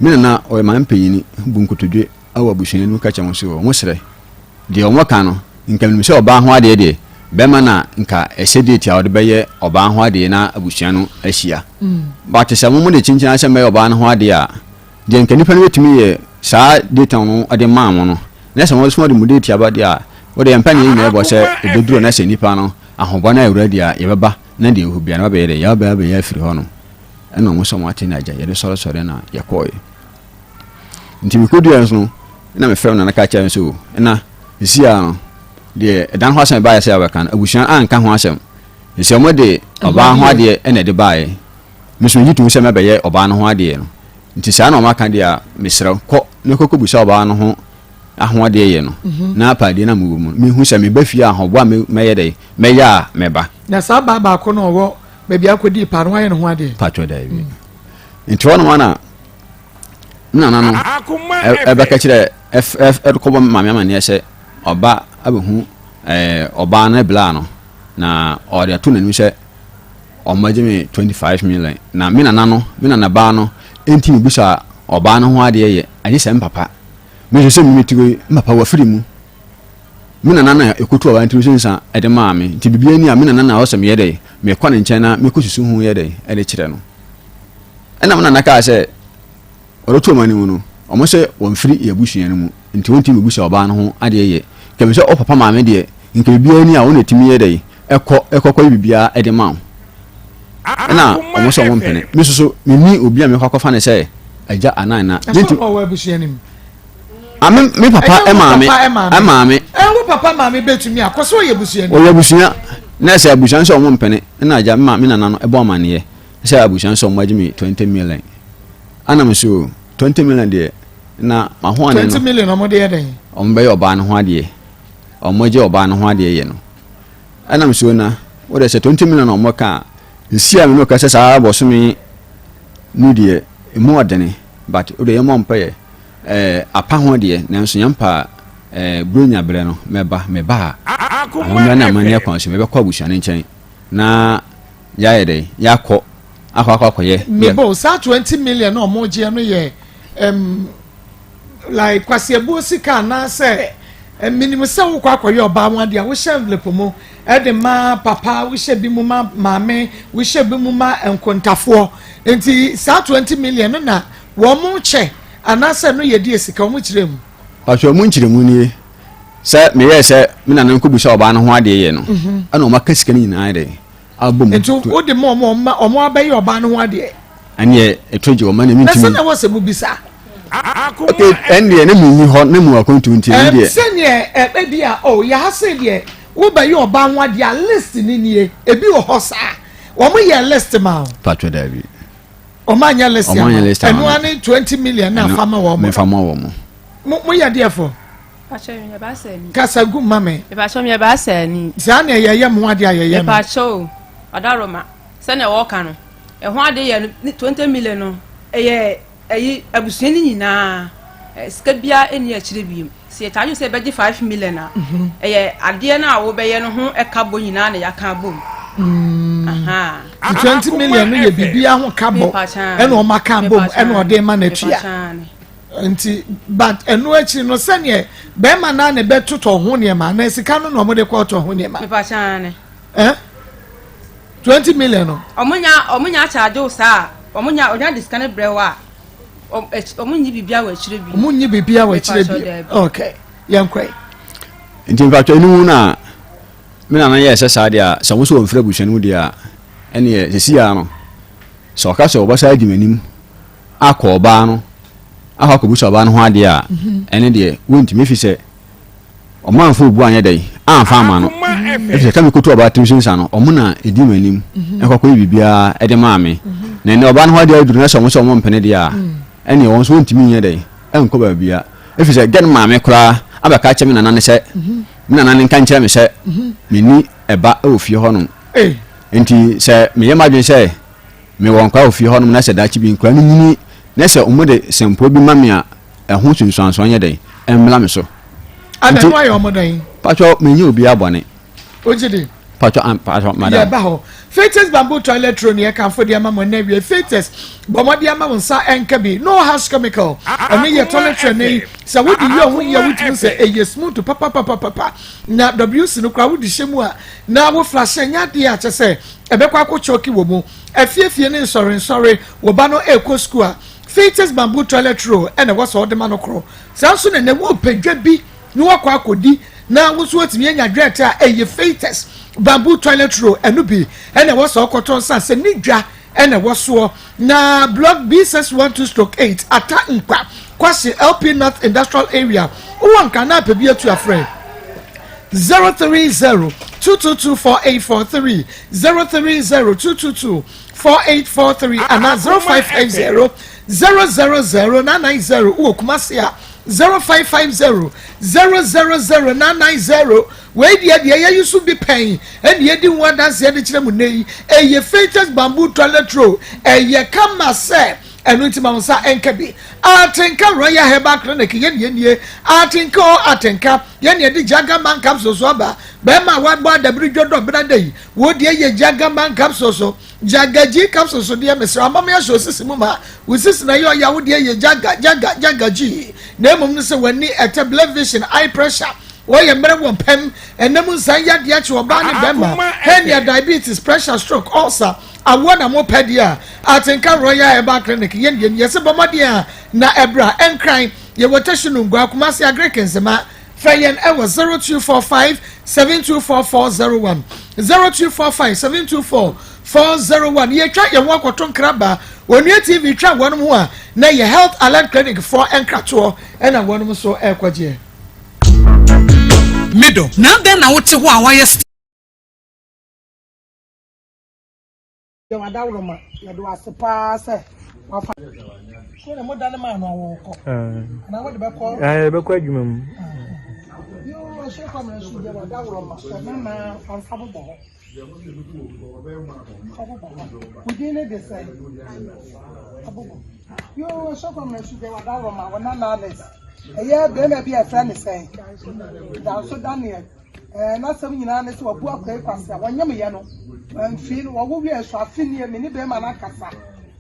Speaker 7: me nana ɔyɛ maame panyini bu nkotodwe ɛwɔ abusua no mu ka kyerɛ wɔn sɛ wɔn srɛ Deɛ wɔka no, nka menim sɛ ɔbaa ho adeɛ deɛ, bɛrima na nka ɛhyɛ date a ɔde bɛyɛ ɔbaa ho adeɛ na abusua no ahyia. But sɛ mo de kyinkyin ara sɛ mɛyɛ ɔbaa no ho adeɛ a, deɛ nka nipa no bɛtumi yɛ saa date a ɔno ɔde maa mo no, na sɛ mo nso de mo date aba deɛ a, wo deɛ yɛmpɛ ne yɛn nyinaa bɔ sɛ ɛbɛduru na sɛ nipa no ahobɔ no awura deɛ a, yɛbɛba na deɛ ɛwɔ biara no bɛyɛ dɛ, yɛbɛba abɛyɛ afiri hɔ no. Ɛna wɔn sɛ wɔn ate na agya, yɛde sɔresɔre na yɛkɔɔɛ. Nti mekɔduaɛ nso no, na mefrɛ me nana ka kyerɛ no sɛ o, ɛna sisi a no, deɛ ɛdan ho asɛm ɛbaeɛ sɛ abɛka no, abusua no anka ho asɛm. Sɛ wɔn de ɔbaa ho adeɛ ɛna ɛde baeɛ. Me nso megye tom sɛ mɛbɛyɛ ɔbaa no ho adeɛ no. Nti saa na wɔn aka deɛ a, mesrɛ wo, kɔ na kɔkɔbisa ɔbaa no ho ahoɔdeɛ yɛ no, mhm. na apaadeɛ no a mewɔ mu no, mehu sɛ meba fie a ahɔboa a mɛyɛ dɛ, mɛyɛ a mɛba.
Speaker 2: Na saa baa baako no ɔwɔ baabi akɔdii paa no wayɛ ne ho adeɛ?
Speaker 7: Patwɔ daabi. Mm. Nti hɔ nom ana me nana no ɛbɛka kyerɛ ɛkɔbɔ maame amaneɛ sɛ ɔba abɛhu ɔbaa no bla no na ɔde ato n'anim sɛ ɔmmɛgye me 25 million na me nana no me nana baa no ɛnti mebisa ɔbaa no ho adeɛ yɛ agye sɛ mpapa me nso sɛ memetiri yi mpapa wafiri mu me nana na ɛkɔtu ɔbaa ntiri so nsa ɛde maa me nti biribi ani a me nana na ɔsɛ meyɛ dɛ mekɔ ne nkyɛn na mekɔsusu ho yɛ dɛ ɛde kyerɛ no Ɛna me nana kaa sɛ, ɔreto wɔn anim no, wɔn sɛ wɔmfiri yɛn abusua no mu, nti wɔntumi mmɛbisa ɔbaa no ho adeɛ yɛ. Nka bisa wo papa maame deɛ, nka biribiara ni a wo na ɛtumi yɛ dɛn, ɛkɔ, ɛkɔ kɔyɛ biribiara de ma wo. Ɛna wɔn sɛ wɔn mpene. Me nso so, menni obi a mekɔ akɔfa no sɛ agya anaa ɛna.
Speaker 2: Na sɛ ɔwɔ abusua no mu?
Speaker 7: Ah, me, me papa maame, maame.
Speaker 2: Wo papa maame bɛtumi akɔ sɛ ɔyɛ abusua ni?
Speaker 7: Ɔyɛ abusua. Na sɛ abusua no sɛ wɔn mpene, ɛna agya, me nana no ɛbɔ amaneɛ. Sɛ abusua no sɛ ɔmo agye me 20 million ana me so 20 million deɛ na mahoane no
Speaker 2: 20 million ɔmo de yɛ dɛn?
Speaker 7: Ɔmo bɛyɛ ɔbaa no ho adeɛ ɔmo gye ɔbaa no ho adeɛ yɛ no ɛna me so na wo deɛ sɛ 20 million ɔmo ka a nsi a me no ka sɛ saa bɔsome no deɛ emu ɔdene. But wode yɛmmɔ mpaeɛ. Ɛɛ apa ho deɛ, nanso yɛn pa ɛɛ Buronya berɛ no, mɛba. Meba a, amammerɛ ne amanneɛ kwan so, mɛbɛkɔ abusua no nkyɛn na yɛayɛ dɛn? Yɛakɔ akɔ akɔ akɔyɛ.
Speaker 2: Mebo, saa 20 million na ɔmo gyeɛ no yɛ um, like kwasiabuo sika anaasɛ menim sɛ wokɔ akɔyɛ ɔbaa ho adeɛ a wohyɛ envelope mu de ma papa wohyɛ bi mu ma maame wohyɛ bi mu ma nkontafoɔ nti saa 20 million no na wɔn mo kyɛ anaasɛ no yɛ die sika wɔn kyerɛ mu.
Speaker 7: Pàtó mu nkyerɛmu nie sɛ meyɛɛ sɛ me nana nkɔbisa ɔbaa no ho adeɛ yɛ no mhm. ɛna ɔma ka sika no nyinaa dɛ abɔ mu.
Speaker 2: Nti wode ma ɔmo ɔmo abɛyɛ ɔbaa no ho adeɛ.
Speaker 7: Ɛneɛ ɛtɔ gye ɔma na mentumi.
Speaker 2: Na sɛ na ɛwɔ sɛ mobisa.
Speaker 7: Ok ɛndeɛ na menni hɔ na mu akwantu nti ɛno deɛ.
Speaker 2: Sɛdeɛ ɛbi a oh yɛ ha sei deɛ wobɛyɛ ɔbaa ho adeɛ a list no nie ebi wɔ hɔ saa wɔn yɛ list ma o.
Speaker 7: Patro daabi.
Speaker 2: Wɔn anyɛ list ama ɛno ane 20 million na afa ma wɔn.
Speaker 7: Mefa ma wɔn.
Speaker 2: Mo mo yɛ deɛ fo. Kasa gu ma me.
Speaker 6: Mepakyɛw meyɛ baasani.
Speaker 2: Saa na yɛyɛ mo adeɛ a yɛyɛ
Speaker 6: no. Mepakyɛw ɔdaroma sɛnea wɔka no ɛho ade yɛ no 20 million no ɛyɛ ɛyi abusua no nyinaa sika biara ɛni akyire biem sɛ yɛtaa dwen sɛ yɛbɛgye 5 million a mhm. ɛyɛ adeɛ no a wobɛyɛ no ho ɛka bɔ nyinaa na yɛaka abom.
Speaker 2: Mm. 20 million no yɛ biribiara ho ka bɔ ɛna ɔma ka abom ɛna ɔde ma no atua. Nti but ɛno akyiri no sɛdeɛ bɛrima naa na ɛbɛtotɔ ho nneɛma anaa sika no na wɔde kɔtɔ ho nneɛma.
Speaker 6: Mepa kyɛn ne.
Speaker 2: Eh? 20 million no.
Speaker 6: Ɔmo nya ɔmo nya akyagye wo saa ɔmo nya ɔnya de sika no brɛ wo a ɔmo nyi biribiara wɔ akyire bi.
Speaker 2: Ɔmo nyi biribiara wɔ akyire bi. Okay yɛn kɔ yi.
Speaker 7: Nti mpatwa ɛnu mu na me nana yɛ sɛ saa deɛ a sɛ wɔn nso wɔn mfiri abusua no mu deɛ a ɛneɛ sisi ya no sɛ ɔka sɛ ɔbɛsa adi m'anim. akɔ ɔbaa no akɔ akɔbisa ɔbaa no ho adeɛ a mhm. ɛne deɛ wontumi ɛfiri sɛ ɔmo amfa obu anyɛ dɛn amfa ama no ɛfiri sɛ ka mekɔtu ɔbaa tirim so nsa no ɔmo na ɛdi m'anim mhm. ɛkɔkɔyɛ biribiara ɛde maa me mhm. na ɛnɛ ɔbaa no ho adeɛ aduru na sɛ ɔmo sɛ ɔmo mpene deɛ a ɛneɛ wɔn nso wontumi nyɛ dɛn ɛnkɔ baabia ɛfiri sɛ gɛn maame koraa abɛka kyɛ me nana ne sɛ me nana ne nka nkyerɛ me sɛ menni ɛba ɛwɔ fie hɔ nom nti sɛ meyɛ m'adwene sɛ Mewɔ nkwadaa wɔ fie hɔnom na sɛ daakye bi nkwadaa no nyini na sɛ wɔde sɛmpoa bi ma me a, ɛho nsunsuansoɔ nyɛ dɛn? Ɛmmra me so.
Speaker 2: Ana ɛno ayɛ wɔn dɛn?
Speaker 7: Patwɔ, menyɛ obiara bɔne.
Speaker 2: Wogye di?
Speaker 7: Patwɔ, am, patwɔ, madam.
Speaker 2: Yɛba hɔ. Fetus bamboo toilet roll ne yɛkamfo de ama mo ɛnnɛ awie. Fetus, bɔ mmɔden ama wo nsa ɛnka bi. No harsh chemical. Ɛno yɛ toilet roll yi. Sɛ wode yɛ ho yie a wotumi sɛ ɛyɛ smooth papapapapa. Na WC no koraa wode hyɛ mu a na wo flush ɛnyɛ adeɛ a kyɛ sɛ Ɛbɛkɔ akɔkyɔke wɔ mu. Afiefie ne nsɔrensɔre, wo ba no rekɔ sukuu a, Fetus bamboo toilet roll na ɛwɔ sɛ wode ma no koro. Saa nso na nnɛ worepɛ dwa bi na woakɔ akɔdi na wo nso woatumi anya dwɛɛtɛ a, ɛyɛ Fetus bamboo toilet roll, ɛno bi na ɛwɔ sɛ wokɔtɔ nsa sɛ ne dwa na ɛwɔ soɔ. Na Block B612/8, Ata Nkwa, Kwasi, LP North Industrial Area, wowɔ Nkran na apɛ bi atu a frɛ 030 222 4843, 030 222 4843 anaa 0550 000 990 wowɔ Kumasi a 0550 000 990 Wei deɛ deɛ yɛyi so bi pɛn ɛna yɛdi ho adanseɛ de kyerɛ mo nnɛ yi. Ɛyɛ Faintest Bamboo Toilet Roll. Ɛyɛ kama sɛ ɛno nti ma wo nsa nka bi. Atenka Royal Herbal Clinic yɛn deɛ nie. Atenka o atenka. Yɛn deɛ de Jagaman capsules so aba. Bɛrima a wabɔ adabiri dwodɔ bena da yi, wo deɛ yɛ Jagaman capsules so. Jagaji capsules so deɛ mesrɛ ama me ahyɛ osisi mu ma. Wo sisi na ɛyɛ ɔya wo deɛ yɛ Jaga Jaga Jagaji. Na mmom no sɛ w'ani ɛtɛ blur vision, eye pressure, Wɔyɛ mmerɛ wɔ mpɛm, ɛna mu nsan yadeɛ akye ɔbaa ne bɛrima, hernia, diabetes, pressure, stroke, ulcer, awoɔ na mo pɛ deɛ a, Atenka Royal Herbal Clinic yɛn deɛ ni, yɛse bɔ mmɔden a na ɛbra, Nkran, yɛwɔ Teshie Nungua, Kumasi Agric Nzema, frɛ yɛn ɛwɔ 0245 724 401, 0245 724 401, yɛtwa yɛn ho akɔto nkraba, Onua TV twa wɔnom ho a, na ɛyɛ Health Alert Clinic foɔ nkratoɔ ɛna wɔnom nso ɛrekɔgyeɛ.
Speaker 8: Me dɔ, na adɛn na wote hɔ a woayɛ still?
Speaker 9: Yɛ w'adaworoma, yɛde wo ase paa sɛ wafa. So na mo dane maa no awo kɔ. Na wode bɛkɔ.
Speaker 10: Ɛɛ bɛkɔ adwuma mu.
Speaker 9: Yoo ɛhyɛ kɔ mmerɛ so yɛ w'adaworoma, ɔma na ɔmfa bobɔ hɔ. Ɔbobɔ hɔ. Wo din ne de sɛn? Ɔbobɔ. Yoo, ɛsɔkɔm na ɛsu deɛ wada rɔma wɔ nana Alice. Ɛyɛ bɛrima bi a ɛfrɛ ne sɛn? Danso Daniel. Ɛɛ n'asɛm nyinaa ne sɛ wabu akɔe kwase a wɔnyem yɛ no. Mfii no wɔwo wie so afe nie me ne bɛrima no akasa.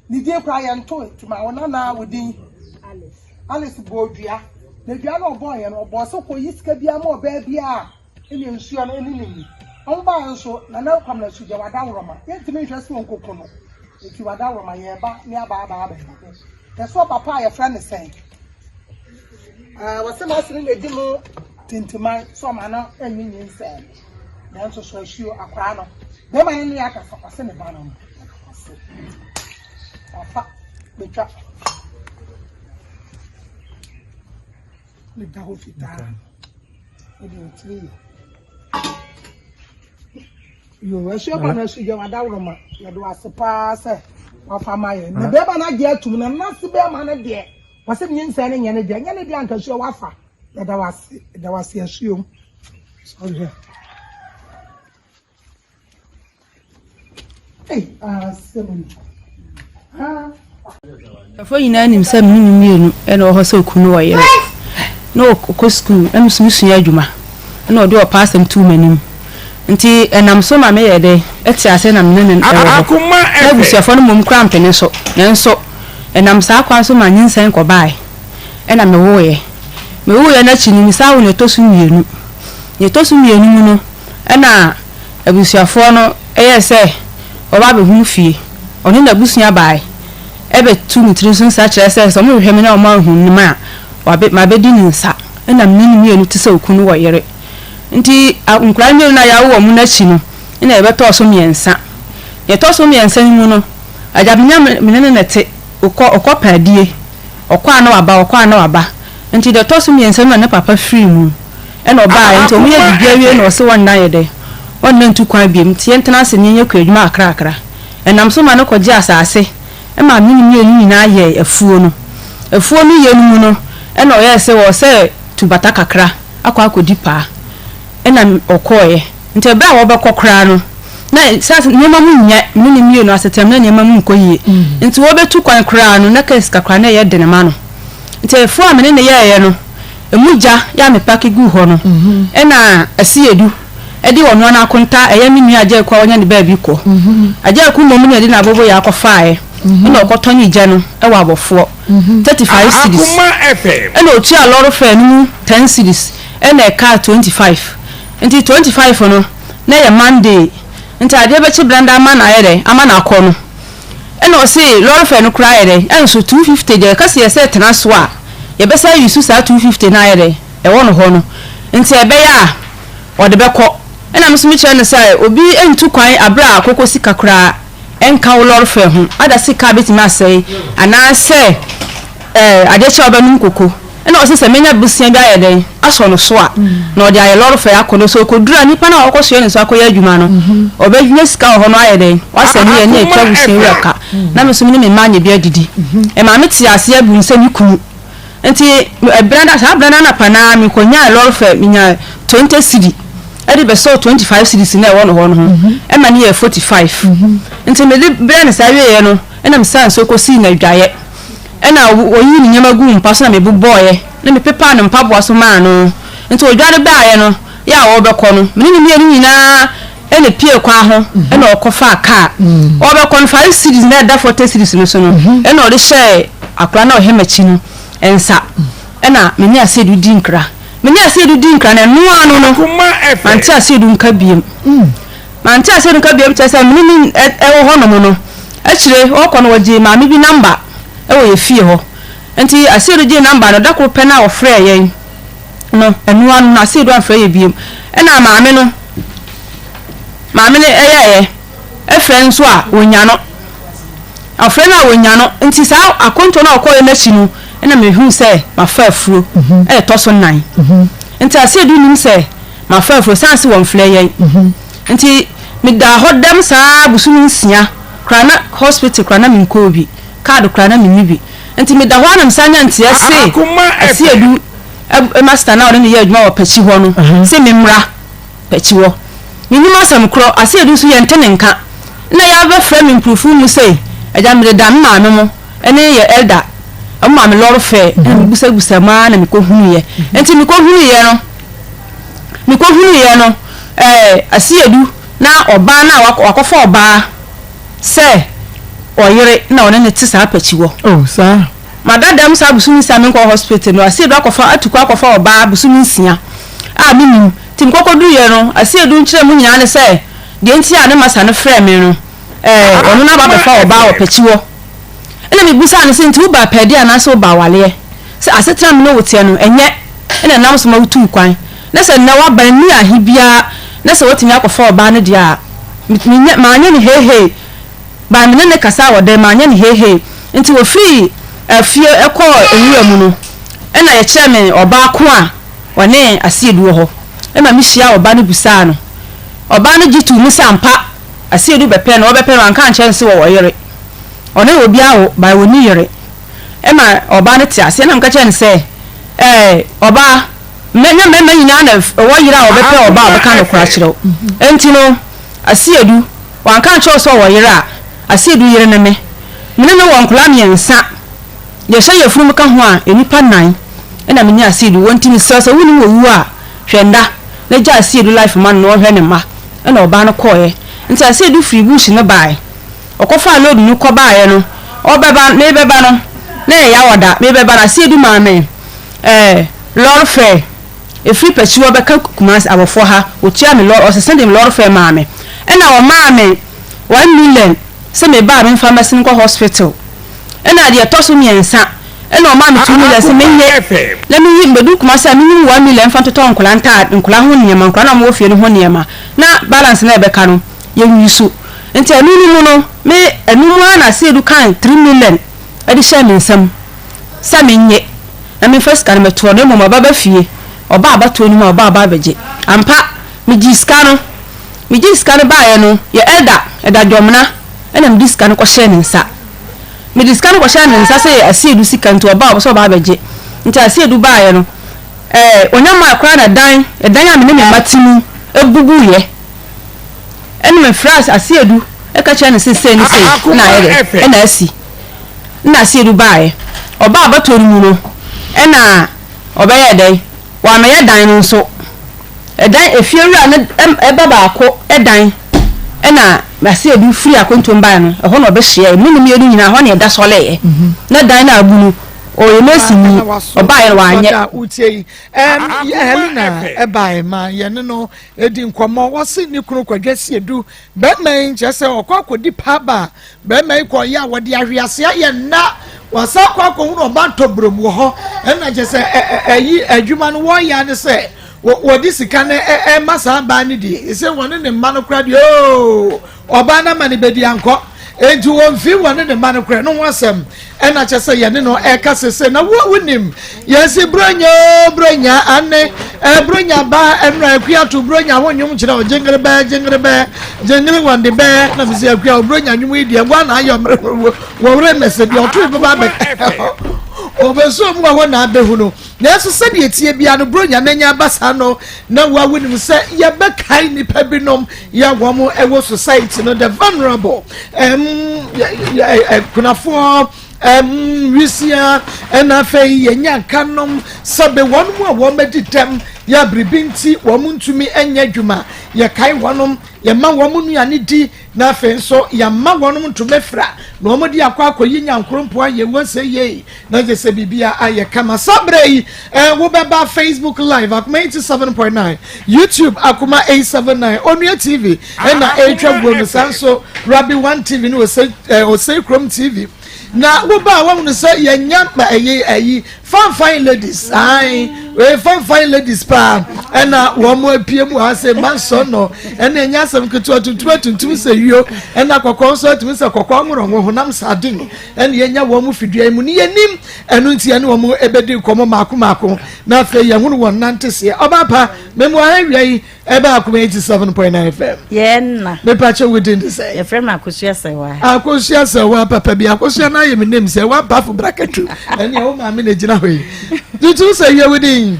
Speaker 9: Ne din koraa yɛnto nti ma wo nana wo din. Alice. Alice bɔɔ dua. Na dua no ɔbɔɔ yɛ no ɔbɔɔ sɛ kɔyi sika biara ma ɔbaa biara. Ɛnna nsuo no ne no nni. Wɔn baeɛ nso, Nana Kwamina Sugya wadaworoma. Yɛntumi nhwɛ sɛ wɔnkɔku no. Enti wadaworoma, yɛreba ne aba aba abɛhwɛ. Yɛsɛ ɔba pa a yɛfrɛ no sɛn? Ɛɛ, wɔsɛ n'asene na ɛdi mu tintiman sɛ ɔma no ɛnye nyinsɛn no. Nanso so asuo akwaraa no. Bɛrima no ne akasa, ɔse ne ba no no. Ɔse, wafa, bɛtwa. Ne da hɔ fitaa. Ɛde ɔtiri yɛ. Yo, ɛso ɛkɔ na ɛso gya wadaworoma. Yɛde wase paa sɛ wafa ma yɛ. Na bɛrima no agye atum na nase bɛrima no deɛ wɔsɛ nyinsɛn no nyɛ ne deɛ nyɛ ne deɛ anka suo wafa. Yɛda wase, yɛda wase asuo. Sorry.
Speaker 6: Nkurɔfoɔ nyinaa nim sɛ me ne no mmienu na ɛwɔ hɔ sɛ okunu ne ɔyere. Na ɔkɔ sukuu na me nso mesua adwuma. Ɛna ɔde ɔpɛ asɛm too m'anim. Nti ɛnam so ma meyɛɛ dɛn? Ɛte aseɛ na me ne no wɔ hɔ. Na abusuafoɔ no mmom koraa mpene so. Nanso ɛnam saa kwan so ma nyinsɛn kɔbaeɛ. Ɛna mewoeɛ. Mewoeɛ no akyi no, mesan woo nea ɛtɔ so mmienu. Nea ɛtɔ so mmienu mu no, ɛna abusuafoɔ no yɛɛ sɛ wɔba abɛhunu fie. Ɔne n'abusua baeɛ bɛtuu me tiri so nsa kyerɛ sɛ, sɛ wɔhwehwɛ me na wɔanhunu me a, wabe, mabɛdi ne nsa. Ɛna me ne no mmienu te sɛ okunu ne ɔyere. Nti nkwadaa mmienu no a yɛawo wɔn no akyi no, ɛna yɛbɛtɔɔ so mmiɛnsa. Deɛ ɛtɔ so mmiɛnsa no mu no, agya menya me ne no na ɛte, ɔkɔ, ɔkɔ paadie. Ɔkɔ a na waba, ɔkɔ a na waba. Nti deɛ ɛtɔ so mmiɛnsa no na ne papa firii mu. Ɛna ɔbaeɛ nti ɔmo yɛ biribi awie na ɔse wɔnna yɛ dɛ wɔnna ntu kwan biom nti yɛntena ase na yɛnyɛ kuadwuma kakrakra. Ɛnam so ma no kɔgyee asaase maa me ne mmienu nyinaa yɛɛ afuo no. Afuo no yɛ no mu no ɛna ɔyɛɛ sɛ ɔwɔ sɛ tu bata kakra akɔ akɔdi paa ɛna ɔkɔeɛ. Nti ɛberɛ a wɔbɛkɔ koraa no na sɛ nneɛma mu nyɛ me ne mmienu asetenam na nneɛma mu nkɔ yie nti wɔbɛtu kwan koraa no na kaa sika koraa na ɛyɛ dene ma no. Nti afuo a me ne no yɛeɛ no Emu gya yɛ a me pake guu hɔ no ɛna Asiedu de ɔno ara n'akonta ɛyɛ me nua Agyaku a wanya ne baabi kɔ. Agyaku mmom na ɛde n'aboboyaa kɔfaaɛ ɛna ɔkɔtɔnee gya no wɔ abɔfoɔ 35 cedis ɛna ɔtua lɔre fare no mu 10 cedis ɛna ɛkaa 25 nti 25 no na ɛyɛ Monday nti adeɛ bɛkye branda ama no ayɛ dɛn ama no akɔ no Ɛna ɔse lɔre fare no koraa ayɛ dɛn ɛnso 250 deɛ ɛka sɛ yɛsɛ tena so a yɛbɛsan ayi so saa 250 no ayɛ dɛn ɛwɔ no hɔ no nti ɛbɛyɛ a ɔde bɛkɔ ɛna me nso me kyerɛ no sɛ obi ntu kwan aberɛ a koko sika koraa ɛnka wo lɔre fare ho ada se car bɛtumi asɛe anaasɛ Ɛɛ, adeɛ kye a wobɛnom koko. Ɛna ɔse sɛ mɛnya bosea bi ayɛ dɛn asɔ no so a, na ɔde ayɛ lɔre fare akɔ no. Sɛ ɔkɔduru a, nipa no a ɔkɔsoɛ ne so akɔyɛ adwuma no, ɔbɛnya sika wɔ hɔ no ayɛ dɛn, wasɛ ne yɛ ne atua abusua wura ka. Na me nso me ne me mma anya bi adidi. Ɛmaa me tee aseɛ buu sɛ me kunu. Nti ɛberɛ no, saa berɛ no anapa no ara mekɔnyaa lɔre fare, menyaa 20 cedi de bɛsɔɔ 25 cedis no a ɛwɔ no hɔ no ho, ɛma no yɛɛ 45. Nti mede brɛɛ no saa wieeɛ no, ɛna mesaa nsuo kɔsii no adwaeɛ. Ɛnna ɔyii ne nneɛma guu mpa so na mebobɔeɛ, na mepepaa ne mpaboa so maa no. Nti ɔdware baeɛ no, yɛ a ɔrebɛkɔ no, me ne no mmienu nyinaa na ɛpuee kwan ho na ɔkɔfaa kaa. Ɔrebɛkɔ no, five cedis na ɛda forty cedis no so no, ɛnna ɔde hyɛɛ akwadaa no a ɔhwɛ m'akyi no nsa. Ɛnna me ne Asiedu dii nkra. Me ne Asiedu dii nkra no, ɛno ara no no, mante Asiedu nka bio. Mante aseɛ no ka biom kyerɛ sɛ mene no wɔ hɔ nom no akyire ɔkɔ no wɔgyee maame bi number wɔ yɛ fie hɔ nti Asiedu gyee number no da koro pɛ no a ɔfrɛɛ yɛn no ɛno ano no Asiedu amfrɛ yɛ biom ɛna maame no maame no ɛyɛɛyɛ ɛfrɛ nso a wɔnya no ɔfrɛ no a wɔnya no nti saa akonto no a ɔkɔɛ no akyi no ɛna mehuu sɛ mafa afuro ɛna ɛtɔ so nnan nti Asiedu nim sɛ Mafa afuro sane se wɔnfrɛ yɛn nti medaa hɔ dɛm saa bosome nsia koraa na hospital koraa na menkɔɔ bi, card koraa na menni bi nti meda hɔ ara na mesan nya nteɛ se Asiedu master no a ɔne no yɛ adwuma wɔ Pakyi hɔ no se memmra Pakyi hɔ. Mennim asɛm korɔ, Asiedu nso yɛnte ne nka. Nna yɛabɛfrɛ me mprofo mu sei, agya mede da me maame mo ne yɛ elder, ɔmo maa me lɔre fare na mebusabusa mu ara na mekɔhunuiɛ. Nti mekɔhunuiɛ no, mekɔhunuiɛ no, ɛɛ Asiedu na ɔbaa no a wakɔfa ɔbaa sɛ ɔyere na ɔne no te saa apakyi hɔ.
Speaker 2: Oh, saa.
Speaker 6: Mada dɛm saa bosome nsia menkɔ hospital no, Asiedu akɔfa, atu kwan akɔfa ɔbaa bosome nsia a mennim. Nti mekɔkɔduruiɛ no, Asiedu nkyerɛmu nyinaa ne sɛ, deɛ nti a ne masa no frɛɛ me no, ɛɛ, ɔno no aba abɛfa ɔbaa wɔ Pɛkyi hɔ. Ɛna mebisaa no sɛ, nti wobaa pɛɛdeɛ anaasɛ wobaa awaleɛ? Sɛ asetena a me ne wo teɛ no, ɛnyɛ ɛna ɛnam so ma wotuu kwan. Na sɛ nnɛ woaba nni ahe biara na sɛ woatumi akɔfa ɔbaa no deɛ a, menyɛ, manyɛ no heihei. By me ne no kasaa wɔ dɛm, manyɛ no heihei. Nti wɔfirii afie kɔɔ nwura mu no, ɛna yɛkyerɛɛ me ɔbaa ko a ɔne Asiedu wɔ hɔ. Ɛma mehyiaa ɔbaa no bisaa no. Ɔbaa no gye too mu sɛ ampa Asiedu bɛpɛ no, ɔbɛpɛ no, wanka ankyerɛ no sɛ wɔwɔ yere. Ɔne obi awo, by ɔnni yere. Ɛma ɔbaa no te aseɛ. Ɛna meka kyerɛɛ no sɛ, Ɛɛ, ɔbaa, mɛ, nyɛ mmarima nyinaa na ɛwɔ yere a wɔbɛpɛ ɔbaa a ɔbɛka nokorɛ akyerɛ wo. Enti no, Asiedu, wanka ankyerɛ wo sɛ ɔwɔ yere a, Asiedu yere ne me. Me ne no wɔ nkwadaa mmiɛnsa. Deɛ ɛhyɛ yafunu mu ka ho a, nnipa nnan na me ne Asiedu wɔ. Nti mesrɛ wo sɛ wonim owuo a, hwɛ nna na gya Asiedu life ma no na ɔnhwɛ ne mma. Ɛna ɔbaa no kɔeɛ. Nti Asiedu firii bush no baeɛ. Ɔkɔfaa load no kɔbaeɛ no, ɔbɛba, merebɛba no, na ɛyɛ Yawoda, merebɛba no, Asiedu maa me eh, lɔre fare. Ɛfiri Pakyiwa bɛka Kumasi, Abɔfoɔ ha, ɔtuaa me lɔre, ɔsesa de me lɔre fare maa me. Ɛna ɔmaa me 1 million sɛ meba a memfa mmɛsen nkɔ hospital. Ɛna deɛ ɛtɔ so mmiɛnsa, ɛna ɔmaa me 2 million sɛ menyɛ na menyi, mebɛduru Kumasi a menyi mu 1 million mfa ntotɔ nkwadaa ntaade, nkwadaa ho nneɛma, nkwadaa no a wɔwɔ fie no ho nneɛma, na balance no a ɛbɛka no, yɛnyi so. Nti ɛno no mu no, me, ɛno mu ara na Seidu kan 3 million de hyɛɛ me nsam sɛ menyɛ na memfa sika no mmɛtoɔ, na mmom ɔba ba fie, ɔba abatoɔ no mu a ɔba aba abɛgye. Ampa, megyee sika no. Megyee sika no baeɛ no, yɛ Elder, Elder Dwɔmena, ɛna mede sika no kɔhyɛɛ ne nsa. Mede sika no kɔhyɛɛ ne nsa sɛ yɛ Asiedu sika nti ɔba a ɔpɛ sɛ ɔba abɛgye. Nti Asiedu baeɛ no, ɛɛ, ɔnya mmaeɛ koraa na dan, ɛdan a me ne me mma te mu bubuiɛ. Ɛna mefrɛɛ Asiedu ka kyerɛɛ no sɛ sei ne sei na ayɛ dɛ, ɛna asi. Ɛna Asiedu baeɛ. Ɔbaa abatoɔ no mu no, ɛna ɔbɛyɛɛ dɛn? Wammɛyɛ dan no nso. Ɛdan, efiewura no ba baako dan ɛna Asiedu firi akwantuom baeɛ no, ɛhɔ na ɔbɛhyiaeɛ. Me ne no mmienu nyinaa, ɛhɔ na yɛda sɔleeɛ. Na dan no a abu no, ɔyɛ masonni, ɔbaeɛ no wanyɛ.
Speaker 2: Helena ɛbaeɛ ma yɛne no Edi nkɔmmɔ, wɔse ne kunu Kwadwo Asiedu, bɛrima yi nkyerɛ sɛ ɔkɔ akɔdi paaba a bɛrima yi kɔ yɛ a wɔde ahwease ayɛ nna, wasan akɔ akɔhunu ɔba ntɔbrɔm wɔ hɔ, ɛna kyerɛ sɛ ɛyi adwuma no wɔyɛ ne sɛ wɔde sika no ɛma saa baa no die, ɛsɛ wɔne ne mma no kora deɛ oo ɔbaa no ama no bɛdi ankɔ. Enti wɔmfii wɔne ne mma no korɛ no ho asɛm. Ɛna kyɛ sɛ yɛne no ɛka sese na wo wonim yɛn se bronya o bronya ane ɛ bronya ba ɛnura akua to bronya ho nnwom kyerɛ o gyengere bɛɛ gyengere bɛɛ gyengere wɔnde bɛɛ na mese akua o bronya nnwom yi deɛ wɔn na ayɛ wɔwerɛ mɛsɛ deɛ ɔto bɛba abɛ ɔbɛso mu wɔ hɔ na abɛhu no. Nanso sɛdeɛ ɛteɛ biara no, Buronya no anya aba saa no, na wo a wonim sɛ yɛbɛkae nnipa binom yɛ wɔn ɛwɔ society no, the vulnerable, ɛm, kunafoɔ, ɛm, wisia, ɛna afei yɛnya nkanom, sɛbe wɔn mu a wɔn adi dɛm, yɛ biribi nti wɔn ntumi nyɛ adwuma, yɛkae wɔnom, yɛma wɔn nnuane di, na afei nso yɛama wɔnom ntoma fira, na wɔn de akɔ akɔyi nyankorompo ayɛ wɔn sɛ yei. Na gye sɛ biribia ayɛ kama. Saa berɛ yi, eh, wobɛba Facebook Live, Akoma 87.9, YouTube, Akoma 879, Onua TV, ɛna ɛretwa guo no, saa nso Rabbi One TV ne Osei, eh, Osei Krom TV. Na woba a woahunu sɛ yɛnya ɛyi ɛyi fine fine ladies, ae, eh, fine fine ladies paa, ɛna wɔn apue mu ha sɛ mansɔ no, ɛna ɛnya asɛm ketewa tuntum atuntum sɛ yio, ɛna kɔkɔɔ nso atumi sɛ kɔkɔɔ nworo honam sardine. Ɛne yɛnya wɔn mu fidua yi mu ne yɛnim ɛno nti yɛne wɔn ɛbɛdi nkɔmmɔ mmaako mmaako na afei yɛhunu wɔn nante seɛ. Ɔbaa pa memu aha awia yi ɛbɛ Akoma 87.9 FM.
Speaker 10: Yɛn na.
Speaker 2: Mepa kyɛ wo din de sɛ?
Speaker 10: Yɛfrɛ me Akosua Sɛwa.
Speaker 2: Akosua Sɛwa papa bi Akosua no ayɛ me name sɛ wa bafo brakatu ɛne ɛwo maame na gyina hɔ yi. Tutu sɛ yɛ wo din.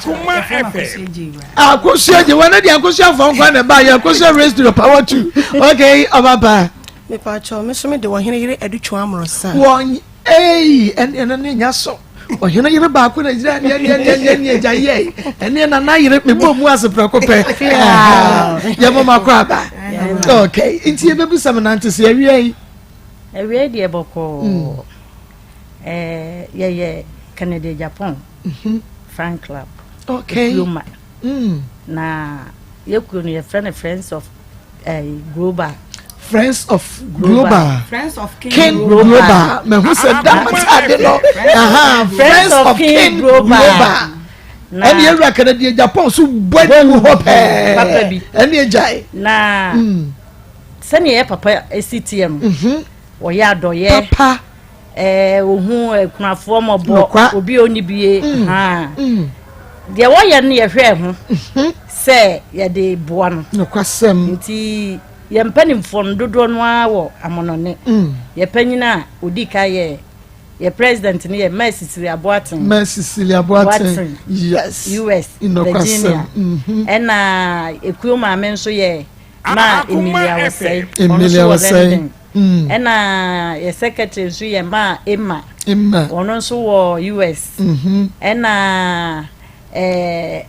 Speaker 5: Akoma FM.
Speaker 2: Akosua gye wɔn deɛ akosua fɔm kwan na ɛba yɛ akosua raise to the power too okay ɔba paa.
Speaker 9: Mepatwɔ me so me de ɔhene yere adutwo amorosa.
Speaker 2: Wɔn eyi ɛne ɛno ne nya so ɔhene yere baako na gyina ne ne ne ne ne agya yɛ ɛne nana yere me bɔ mu ase prɛko pɛ yɛ mo ma kɔ aba okay nti yɛbɛbu sɛ me nante sɛ awia yi.
Speaker 10: Awia yi deɛ bɔkɔɔ ɛɛ yɛyɛ Kennedy Japan fan club.
Speaker 2: Okay.
Speaker 10: Ekuo Na yɛ kuo no yɛfrɛ no Friends of Global.
Speaker 2: Friends of Global. Global.
Speaker 6: Friends of King,
Speaker 2: King Global. Global. Mehu sɛ damata de no. Friends of King Global. Ɛne ewura Kennedy Japan so bɔ anim hɔ pɛɛ. Ɛne egyae.
Speaker 10: Na sɛnea yɛ papa esi teɛ no. Wɔyɛ adɔyɛ.
Speaker 2: Papa.
Speaker 10: Ohun akunafoɔ mɔbɔ obi a ɔnni bie. Deɛ wɔyɛ no yɛhwɛ ho sɛ yɛde boa no.
Speaker 2: Nokwasɛm.
Speaker 10: Nti yɛn mpanimfoɔ no dodoɔ no ara wɔ amonɔne. Yɛ panyin a odi ka yɛ yɛ president no yɛ May Cecilia Boateng.
Speaker 2: May Cecilia Boateng. Yes.
Speaker 10: US Virginia. Ɛna ekuo maame nso yɛ Ma Emilia Osei.
Speaker 2: Emilia Osei.
Speaker 10: Ɛna yɛ secretary nso yɛ Ma Emma.
Speaker 2: Emma.
Speaker 10: Ɔno nso wɔ US. Ɛna ɛɛ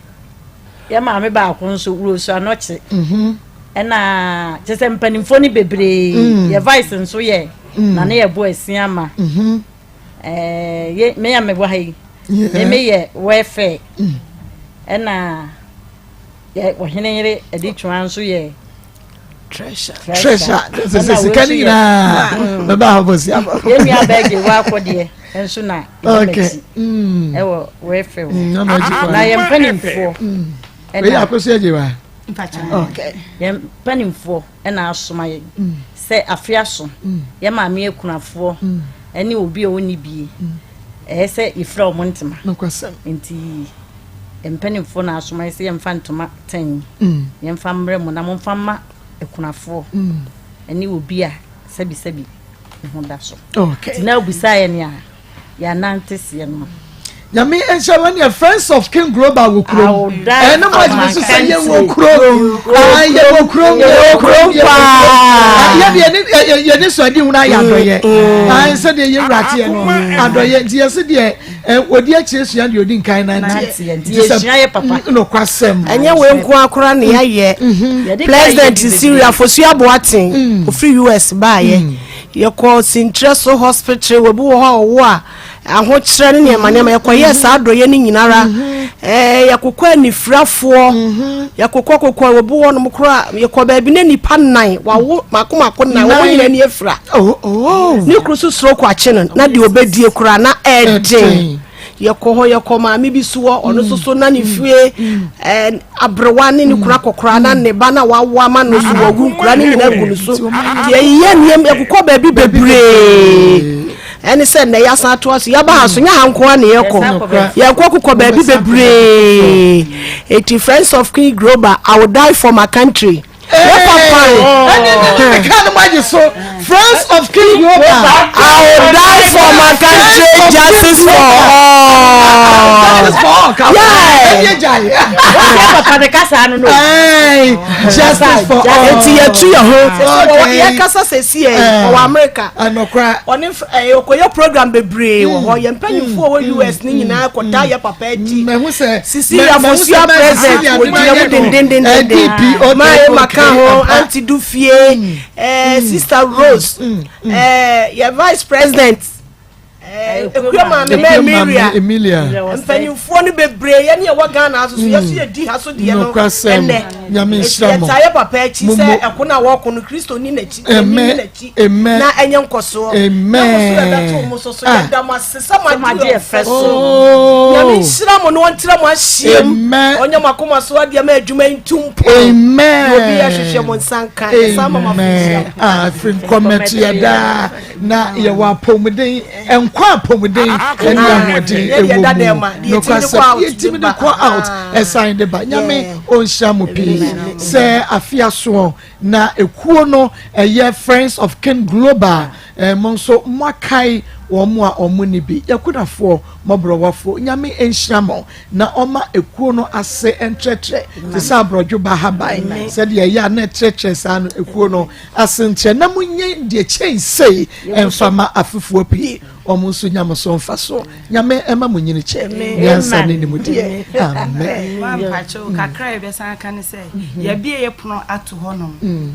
Speaker 10: yɛ maame baako nso Rose Anɔkye. Ɛna kyerɛ sɛ mpanimfoɔ no bebree. Yɛ vice nso yɛ na ne yɛ bɔ esi ama. Ɛɛ yɛ me a mewɔ ha yi. Me me yɛ welfare. Ɛna yɛ ɔhene yere Aditwa nso yɛ.
Speaker 2: Treasure. Treasure. Sɛ sika ni nyinaa bɛba ha bɔ si aba.
Speaker 10: Yɛn nua bɛgye wɔ akɔdeɛ nso na ɛdi m'akyi ɛwɔ welfare hɔ. Na yɛn mpanimfoɔ.
Speaker 2: Ɛyɛ akɔsi agye wa.
Speaker 10: Yɛn mpanimfoɔ ɛna asoma yɛn sɛ afe aso yɛn maame akunafoɔ ɛne obi a ɔnni bie ɛyɛ sɛ yɛfira wɔn ntoma. Nti mpanimfoɔ na asoma yɛ sɛ yɛmfa ntoma tɛn yɛmfa mmerɛ mu na momfa mma akunafoɔ ɛne obi a sɛbisɛbi ne ho da so. Nti na obisa yɛ nea yɛanante seɛ no.
Speaker 2: Nyame nhyɛ wɔn yɛ Friends of King Global wɔ kurom. Ɛno mo adwuma so sɛ yɛ wɔ kurom. Yɛ wɔ kurom, yɛ wɔ kurom paa. Yɛ deɛ yɛ ne sɔ adi hunu ayɛ adɔyɛ. Sɛ deɛ yɛ wura teɛ no adɔyɛ nti yɛ se deɛ odi akyire sua deɛ odi nkan nanteɛ.
Speaker 10: Nti yɛsua yɛ papa.
Speaker 2: Nokwasɛm.
Speaker 9: Ɛnyɛ wei nko akora ne yɛayɛ. President Syria Fosu Aboaten ofiri US baayɛ. Yɛkɔ Sintrɛ so hospital obi wɔ hɔ a ɔwɔ a ahokyerɛ ne nneɛma nneɛma yɛkɔyɛɛ saa adɔyɛ no nyinara ɛɛ yɛkokɔ anifirafoɔ yɛkokɔ kokɔ obi wɔ nom koraa yɛkɔ baabi ne nipa nan wawo mako mako nan wɔn nyinaa ani afira ne kuru so soro kɔ akye no na deɛ ɔbɛdie koraa na ɛɛden yɛkɔ hɔ yɛkɔ maame bi so hɔ ɔno nso so na ne fie ɛɛ aberewa ne ne kura kɔkora na ne ba na wawo ama no so wawu nkura ne nyinaa gu no so deɛ yɛyɛ nneɛma yɛkokɔ baabi bebree ɛne sɛ nnɛ yɛasan atoa so yɛba ha so nyɛ ha nko ara na yɛkɔ yɛkɔ kokɔ baabi bebree eti Friends of King Global, I will die for my country. Yɛ papa.
Speaker 2: Ɛne ne ne ka no magye so Friends of King Global.
Speaker 9: I will die for my country, justice for all.
Speaker 2: Justice for all.
Speaker 9: Yeah.
Speaker 2: Ɛne gyae.
Speaker 10: Wɔn papa de kasa no no.
Speaker 2: Justice for all.
Speaker 9: Eti yɛtu yɛ ho.
Speaker 2: Okay.
Speaker 9: Yɛkasa sɛsi yɛ ɔwɔ America.
Speaker 2: Anokora.
Speaker 9: Ɔne ɔkɔyɛ program bebree wɔ hɔ. Yɛn mpanyinfoɔ wɔ US ne nyinaa kɔta yɛ papa akyi.
Speaker 2: Mɛhu sɛ.
Speaker 9: Cecilia Fosuah president ogyina mu dendendenden. Maa Emma ka ho, Aunty Dufie, Sister Rose, yɛ vice president. Ekua maame ma
Speaker 2: Emilia.
Speaker 9: Mpanyinfoɔ no bebree yɛne yɛwɔ Ghana aso so yɛso yɛdi ha so deɛ no ɛnɛ.
Speaker 2: Nyame nhyira mo.
Speaker 9: Yɛtaa yɛ papa akyi sɛ ɛko no a wɔko no Kristo ni n'akyi ni n'akyi na ɛnyɛ nkɔsoɔ. Na mo so yɛbɛto mo so so yɛda mo ase sɛ mo agye yɛn fɛ so. Nyame nhyira mo na ɔntra mo ahyiam. Ɔnyɛ mo akoma so adeɛ ma adwuma yi ntu mpɔn. Na obi ahwehwɛ mo nsa nka. Yɛsan ma mo afinhyia.
Speaker 2: Afiri nkɔmɛto yɛ daa na yɛwɔ apɔmuden nkwa apɔmuden ɛne ahoɔden ɛwɔ mu nokwasɛm yɛtumi de kɔ out ɛsan de ba Nyame ɔnhyira mo pii sɛ afe asoɔ na ekuo no ɛyɛ Friends of King Global mo nso moakae wɔn a wɔn nni bi. Yakunafoɔ, mmɔborɔwafoɔ, Nyame nhyira mo na ɔma ekuo no ase ntrɛtrɛ te sɛ aborɔdwoba ahaban, sɛdeɛ ɛyɛ a na ɛtrɛtrɛ saa no, ekuo no ase ntrɛ na monyɛ deɛ kyɛn sei mfa ma afoforɔ pii, wɔn nso nya mo so mfasoɔ. Nyame ɛma mo nyini kyɛ, nyansa ne nimdeɛ. Amen.
Speaker 11: Mampakyɛw, kakra a yɛbɛsan aka ne sɛ, yɛabue yɛ pono ato hɔnom.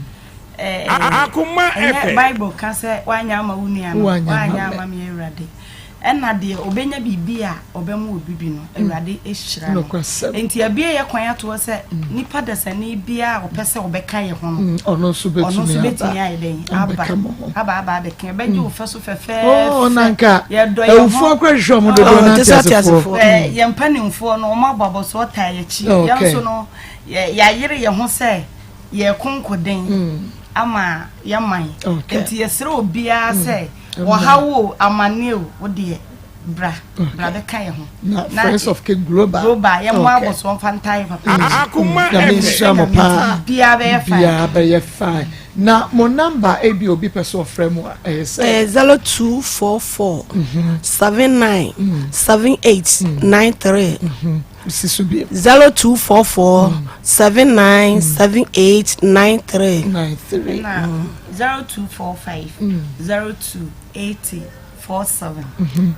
Speaker 5: Akoma
Speaker 11: Ɛnyɛ
Speaker 5: FM.
Speaker 11: Bible ka sɛ woanyɛ ama wo nua no,
Speaker 2: Woanyɛ ama
Speaker 11: woanyɛ
Speaker 2: me.
Speaker 11: ama me Awurade. Ɛna deɛ ɔbɛnya biribi a ɔbɛma obi bi no, Awurade hyira no.
Speaker 2: Nokwasɛm.
Speaker 11: Nti abue yɛ kwan ato hɔ sɛ nipa dasani biara a ɔpɛ sɛ ɔbɛka yɛ ho no,
Speaker 2: Ɔno nso
Speaker 11: ɔno nso
Speaker 2: bɛtumi
Speaker 11: bɛtumi
Speaker 2: aba
Speaker 11: ayɛ dɛn? Aba.
Speaker 2: abɛka mo ho.
Speaker 11: Aba aba abɛka. Ɛbɛgye wo fɛ so fɛfɛɛfɛ.
Speaker 2: Oh, na anka
Speaker 11: Yɛdɔ yɛn ho.
Speaker 2: awufoɔ koraa hwehwɛ wɔn dodoɔ
Speaker 9: Oh,
Speaker 2: no
Speaker 9: te sɛ
Speaker 2: ateasefoɔ.
Speaker 9: ateasefoɔ.
Speaker 11: Yɛn mpanimfoɔ no, wɔn abɔ abɔsoɔ taa yɛn akyi. Yɛn
Speaker 2: Okay.
Speaker 11: nso no, yɛayere yɛn ho sɛ yɛreko nkoden ama yɛn man. Nti yɛsrɛ obiara sɛ ɔhaw o, amanneɛ o, wo deɛ bra, bra bɛka yɛn ho.
Speaker 2: Na Friends of King Global.
Speaker 11: Global, yɛmmɔ abɔsoɔ mfa ntaa yɛn papa akyi.
Speaker 5: Akoma
Speaker 2: Nyame
Speaker 5: FM.
Speaker 2: nhyira mo paa.
Speaker 11: Biribiara bɛyɛ fine.
Speaker 2: Biribiara bɛyɛ fine. Na mo number ebi obi pɛ sɛ ɔfrɛ mo a ɛyɛ sɛ.
Speaker 9: Ɛyɛ 0244 79 78 93.
Speaker 2: Si so bio.
Speaker 9: 0244 79 78 93.
Speaker 2: 93.
Speaker 11: Ɛna 0245 02 80 47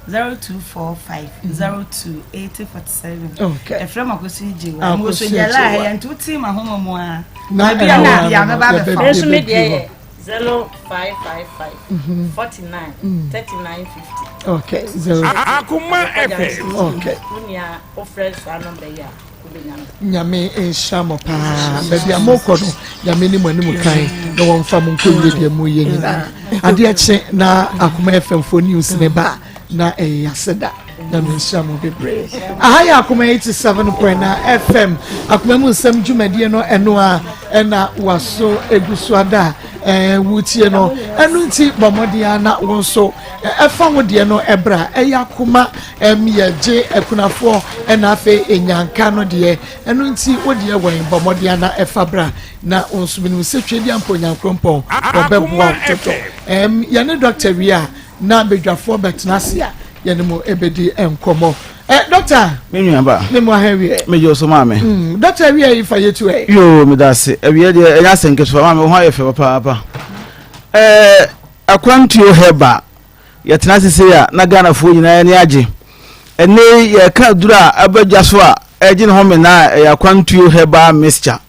Speaker 11: 0245 02 80 47.
Speaker 2: Okay.
Speaker 11: Ɛfrɛ ma Akosua Gye wa.
Speaker 2: Akosua
Speaker 11: Mo so gyala
Speaker 2: Gye wa.
Speaker 11: ha nti wote ma homa mu a.
Speaker 2: Na
Speaker 11: Baabi a
Speaker 2: ɛno
Speaker 11: wɔ
Speaker 2: ara
Speaker 11: bia
Speaker 2: no,
Speaker 11: mɛba
Speaker 2: yɛbɛ-
Speaker 11: abɛfa wo.
Speaker 10: Me nso me
Speaker 2: yɛbɛduru
Speaker 10: deɛ
Speaker 2: hɔ.
Speaker 10: yɛ 0555 49 39 50.
Speaker 2: Okay. Zero.
Speaker 5: Akoma FM.
Speaker 2: Okay.
Speaker 10: Wo nua wofrɛ saa nɔmba yi a wobɛnya me.
Speaker 2: Nyame nhyira mo paa. Baabi a mokɔ no, Nyame ne mo anim kan na wɔmfa mo nkɔ wie deɛ moyɛ nyinaa. Adeɛ kye na Akoma FM foɔ news ne ba a, na ɛyɛ yaseda. Nyame nhyira mo bebree. Aha yɛ Akoma 87.9 FM. Akoma mu nsɛm dwumadie no ɛno a ɛna waso egu so ada a ɛɛ wotie no. Ɛno nti bɔ mmɔden a na wo nso ɛfa wo deɛ no ɛbra. Ɛyɛ Akoma ɛm yɛgye akunafoɔ ɛna afei enyanka no deɛ. Ɛno nti wo deɛ wɛn bɔ mmɔden a na ɛfa bra. Na wo nso menim sɛ Twedeɛ Onyankrompɔn wɔbɛboa wo toto. Ɛm yɛne dɔkta wie a na badwafoɔ bɛtena ase a yɛne mo ɛbɛdi nkɔmmɔ. Ɛ dɔkta.
Speaker 3: Me nua ba.
Speaker 2: Me mo aha awie.
Speaker 3: Me gye so maame.
Speaker 2: Dɔkta awie yi fa yɛtu ɛ.
Speaker 3: Yoo me da ase. Awie deɛ ɛnyɛ asɛm ketewa maame wo ho ayɛ fɛ papaapa. Ɛɛ akwantuo hɛba yɛtena ase sei a na Ghanafoɔ nyinaa ani agye. Ɛnɛ yi yɛka aduro a aba dwa so a ɛgye ne ho menaa a ɛyɛ akwantuo herbal mixture.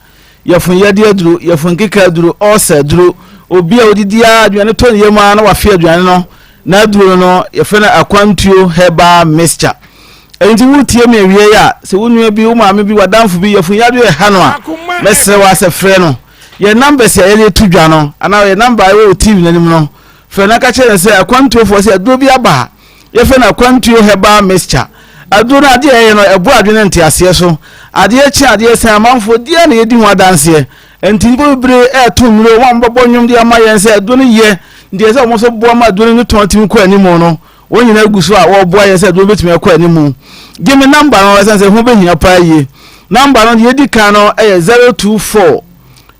Speaker 3: Yafunu yadeɛ aduro, yafunu nkeka aduro, ulcer aduro. Obi a odidi ara aduane tɔ ne yam ara na wafe aduane no, n'aduro no no yɛfrɛ no akwantuo herbal mixture. Ɛno nti wotie me awie yi a, sɛ wo nua bi, wo maame bi, w'adamfo bi yafunu yadeɛ ɛha no a, mɛsrɛ wo asɛ frɛ no. Yɛn numbers a yɛde to dwa no anaa yɛn number a ɛwɔ wɔ TV n'anim no, frɛ no ka kyerɛ no sɛ akwantuofoɔ sɛ aduro bi aba a yɛfrɛ no akwantuo herbal mixture. Aduro no adeɛ a ɛyɛ no ɛboa adwene ne nteaseɛ so. Adeɛ kye adeɛ san amanfoɔ diɛ na yɛdi ho adanseɛ. Nti nnipa bebree ɛreto nnuro, wɔn a wɔbɛbɔ nnwom de ama yɛn sɛ aduro no yɛ, nti ɛsɛ sɛ wɔn nso boa ma aduro no ne tɔn tumi kɔ anim no, wɔn nyinaa gu so a wɔreboa yɛn sɛ aduro no bɛtumi akɔ anim. Gye me namba no ɛsiane sɛ ho bɛhia paa yie. Namba no deɛ ɛdi kan no ɛyɛ 024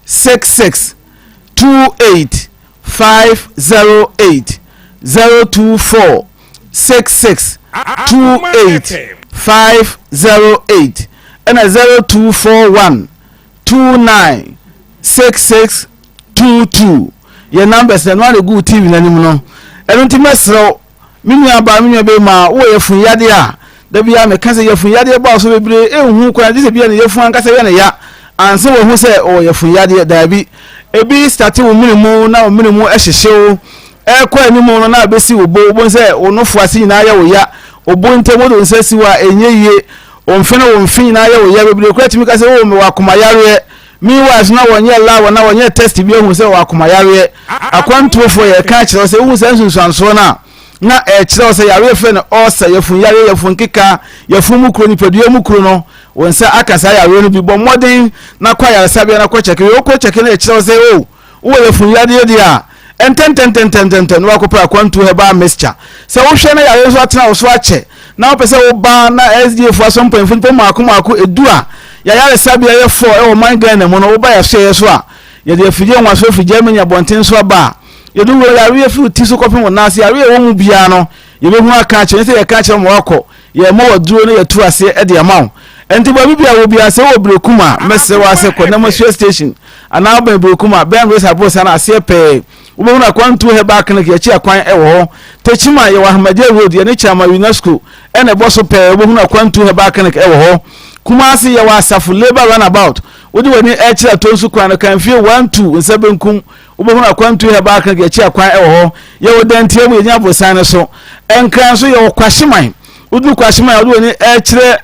Speaker 3: 66 28 508 024 66 28 508 ɛna 0241 29 66 22 yɛ numbers na ɛno ara na ɛgu tv no anim no ɛno nti mɛserɛ wo Me nua baa, me nua bɛrima, wowɔ yafunu yadeɛ a, da biara meka sɛ yafunu yadeɛ ba wo so bebree, ɛnhu kwan, gye sɛ bia ne yafunu ankasa yɛ ne ya ansa wahu sɛ ɔwɔ yafunu yadeɛ. Daabi, ebi starte wo mene mu na wo mene mu hyehye wo, ɛkɔ anim no na abɛsi wo bo, wobɛhu sɛ wo nofo ase nyinaa yɛ wo ya, wo bo ntam wode wo nsa si hɔ a ɛnyɛ yie, wo mfe ne wo mfe nyinaa yɛ wo ya, bebree koraa tumi ka sɛ oh mewɔ akoma yareɛ. Meanwhile so na wɔnyɛ lab anaa wɔnyɛ test bi ahu sɛ wɔ akoma yareɛ. Akwantuofoɔ yɛka akyerɛ wo sɛ wohu saa nsunsuansoɔ no a, na ɛkyerɛ wo sɛ yareɛ frɛ no ulcer, yafunu yareɛ, yafunu nkeka, yafunu mu kuro, nipadua mu kuro no, wo nsa aka saa yareɛ no bi. Bɔ mmɔden na kɔ ayaresabea na kɔ kyɛke. Wokɔ kyɛke na ɛkyerɛ wo sɛ o wowɔ yafunu yadeɛ deɛ a, ntɛntɛntɛntɛntɛntɛm na wakɔpɛ akwantuo herbal mixture. Sɛ wohwɛ na yareɛ nso atena wo so akyɛ na wopɛ sɛ woba na SDA foɔ asɔ mpanyinfoɔ nipa mmaako mmaako edu a yɛayaresabea yɛ fɔ ɛwɔ ɔman Ghana mu no woba yɛasoɛeɛ so a yɛde afidie nwaso firi Germany abɔnten so aba a yɛde wura yareɛ firi wo ti so kɔpem wo nan ase yareɛ ɛwɔ mu biara no.
Speaker 12: Yɛbɛhu aka akyerɛ, nyɛ sɛ yɛka akyerɛ ma woakɔ. Yɛrema wo aduro na yɛatu aseɛ de ama wo. Ɛnti baabi biara wɔ biara, sɛ wowɔ Berekum a, mɛsrɛ wo ara sɛ kɔ Namasoa station anaa wobɛn Berekum a, bɛn Resa Aborosan no aseɛ pɛɛ. Wobɛhunu Akwantuo Herbal Clinic, yɛakyi akwan wɔ hɔ. Techiman, yɛwɔ Ahmadiyya Road, yɛne Chairman UNESCO na ɛbɔ so pɛɛ, wobɛhunu Akwantuo Herbal Clinic wɔ hɔ. Kumasi, yɛwɔ Asafo Labour Runabout, wode w'ani rekyerɛ Atonsu kwan no, Kanfie 1 2, nsa benkum, Wobɛhunu akwantuo herbal clinic yɛkyi akwan wɔ hɔ. Yɛwɔ Dantia mu, yɛgyina aborosan no so. Nkran nso yɛwɔ Kwahyeman. Woduru Kwahyeman a, wode w'ani rekyerɛ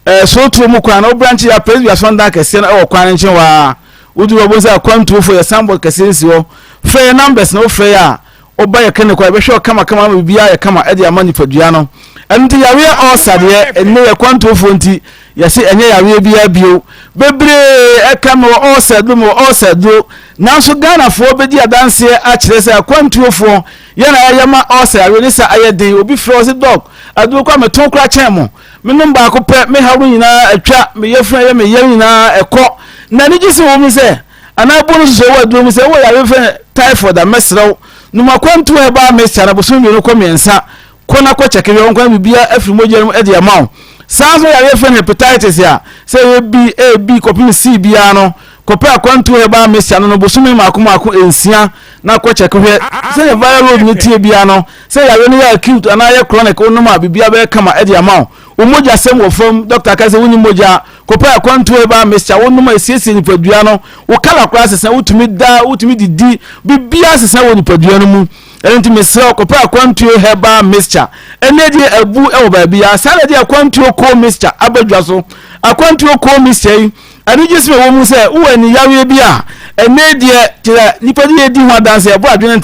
Speaker 12: eh, Sootuo mu kwan no, wo branch yɛ Presby asɔndan kɛseɛ no wɔ kwan no nkyɛn hɔ ara. Woduru hɔ wobɛhu sɛ akwantuofoɔ yɛ signboard kɛseɛ no si hɔ. Frɛ yɛn numbers na wofrɛ yɛ a, woba yɛ clinic hɔ a, yɛbɛhwɛ wo kamakama ama biribiara ayɛ kama de ama nipadua no. Ɛno nti yareɛ ulcer deɛ, ɛnnɛ yɛ kwantuofoɔ nti, yɛse ɛnyɛ yareɛ biara bio. Bebree ɛka mewɔ ulcer aduro, mewɔ ulcer aduro. Nanso Ghanafoɔ bɛdi adanseɛ akyerɛ sɛ akwantuofoɔ yɛ na yɛayɛ ma ulcer yareɛ ne sa ayɛ den. Obi frɛ wo se dɔk, aduro koraa metɔn koraa kyɛn mo. Menom baako pɛ, me haw no nyinaa atwa, me yafunu a ɛyɛ me ya nyinaa ɛkɔ. Na anigyesɛm wɔ mu ne sɛ, anaa bo no nso sɛ wowɔ aduro mu sɛ wowɔ yareɛ fɛ typhoid a mɛsrɛ wo nom akwantuo herbal mixture no bosome mmienu kɔ mmiɛnsa kɔ na kɔ kyɛke hwɛ wo nkwa na biribiara afiri mogya no mu de ama wo. Saa nso yareɛ fɛ no hepatitis a sɛ ɛyɛ B, A, B kɔpem C biara no kɔpɛ akwantuo herbal mixture no no bosome mmaako mmaako nsia na kɔ kyɛke hwɛ sɛdeɛ viral load no teɛ biara no sɛ yareɛ no yɛ acute anaa yɛ chronic wonom a biribiara bɛyɛ kama de ama wo. Wo mogya sɛm wɔ fam dɔkta ka sɛ wonni mogya Kɔpɛ akwantuo herbal mixture wonom a ɛsiesie nipadua no, wo colour koraa sesa, wotumi da, wotumi didi, biribiara sesa wɔ nipadua no mu. Ɛno nti mesrɛ wo kɔpɛ akwantuo herbal mixture. Ɛnɛ deɛ abu wɔ baabiara. Saa na ɛde akwantuo coal mixture aba dwa so. Akwantuo coal mixture yi, anigye sɛm ɛwɔ mu sɛ wowɔ aniyareɛ bi a, ɛnɛ deɛ kyerɛ nipa de yɛdi ho adanse ɛbɔ adwene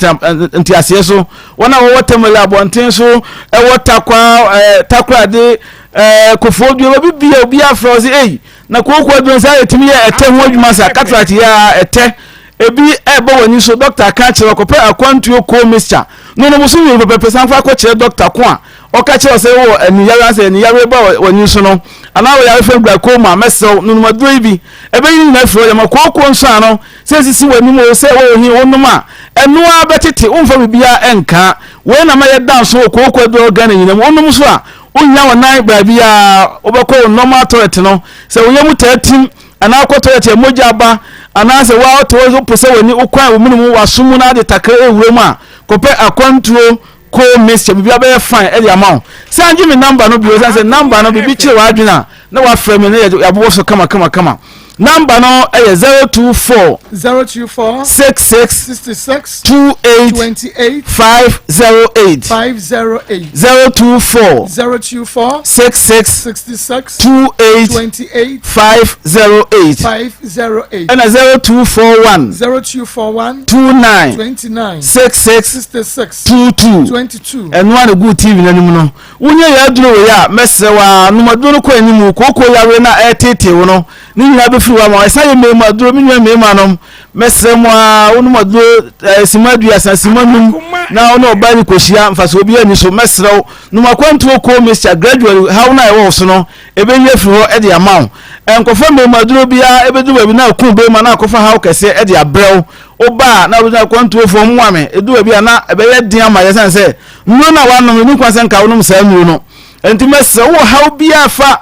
Speaker 12: nteaseɛ so. Wɔn a wɔwɔ Tamale abɔnten so, ɛwɔ Takwa, ɛɛ Takoradi, Ɛɛ kofoɔ dua baabi bia obi afrɛ wo sɛ ei na kooko aduro sɛ yɛtumi yɛ ɛtɛ ho adwuma sa cataract yɛ a ɛtɛ ebi ɛbɔ w'ani so dɔkta ka kyerɛ kɔpɛ akwantuo koo mixture no no boso mmienu pɛpɛpɛ san fa akɔkyerɛ dɔkta ko a ɔka kyerɛ sɛ wɔ ani yare asɛ ani yare ba w'ani so no anaa wɔ yare fɛn glaucoma mɛsrɛw no nom aduro yi bi ɛbɛyi ne nyinaa firi hɔ yɛma kooko nso ano sɛ sisi w'anim o sɛ wɔ ohi wonom a ɛno ara bɛtete womfa biribiara ɛnka wei na ma yɛda nso wɔ kooko aduro Ghana nyinaa mu wonom so a Wonnya wo nan baabiara, wobɛkɔ wo normal toilet no, sɛ wo yam taa tim anaa wokɔ toilet a mogya aba anaasɛ wo ara wote hɔ wopo sɛ w'ani wokwan wo mene mu w'aso mu na ade takra ɛwura mu a, kɔpɛ akwantuo coal mixture biribiara bɛyɛ fine ɛde ama wo. San gye me number no bio, ɛsiane sɛ number no biribi kyere w'adwene a na wafrɛ me na yɛabobɔ so kama kama kama. Number no yɛ 024
Speaker 2: 024
Speaker 12: 66
Speaker 2: 66
Speaker 12: 28
Speaker 2: 28
Speaker 12: 508
Speaker 2: 508
Speaker 12: 024
Speaker 2: 024
Speaker 12: 66
Speaker 2: 66
Speaker 12: 28
Speaker 2: 28
Speaker 12: 508
Speaker 2: 508
Speaker 12: ɛna 0241
Speaker 2: 0241
Speaker 12: 29
Speaker 2: 29
Speaker 12: 66
Speaker 2: 66
Speaker 12: 22
Speaker 2: 22
Speaker 12: ɛno a na gu TV no anim no. Wonyɛ yɛn aduro wei a, mɛsrɛ wo ara, nom aduro no kɔ anim, kooko yareɛ no a ɛreteetee wo no, ne nyinaa bɛfiri hɔ ama wo. Ɛsan yɛ mmarima aduro, me nua mmarima nom, mɛsrɛ mo ara, wonom aduro eh, sima aduasa, sima num, na wo ne ɔbaa ni kɔhyia, mfasoɔ biara nni so, mɛsrɛ wo, nom akwantuo koo mixture, gradually, haw no a ɛwɔ wo so no, ɛbɛyi afiri hɔ de ama wo. Nkɔfa mmarima aduro biara, ɛbɛduru baabi na aku barima na akɔfa haw kɛseɛ de abrɛ wo. Woba a, na wobɛgyina akwantuofoɔ mmoa me, ɛduru baabi a na ɛbɛyɛ den ama yɛ, sane sɛ Nnuro no a woanom no, ɛnni kwan sɛ nka wonom saa nnuro no. Enti mɛsrɛ wo, wowɔ haw biara fa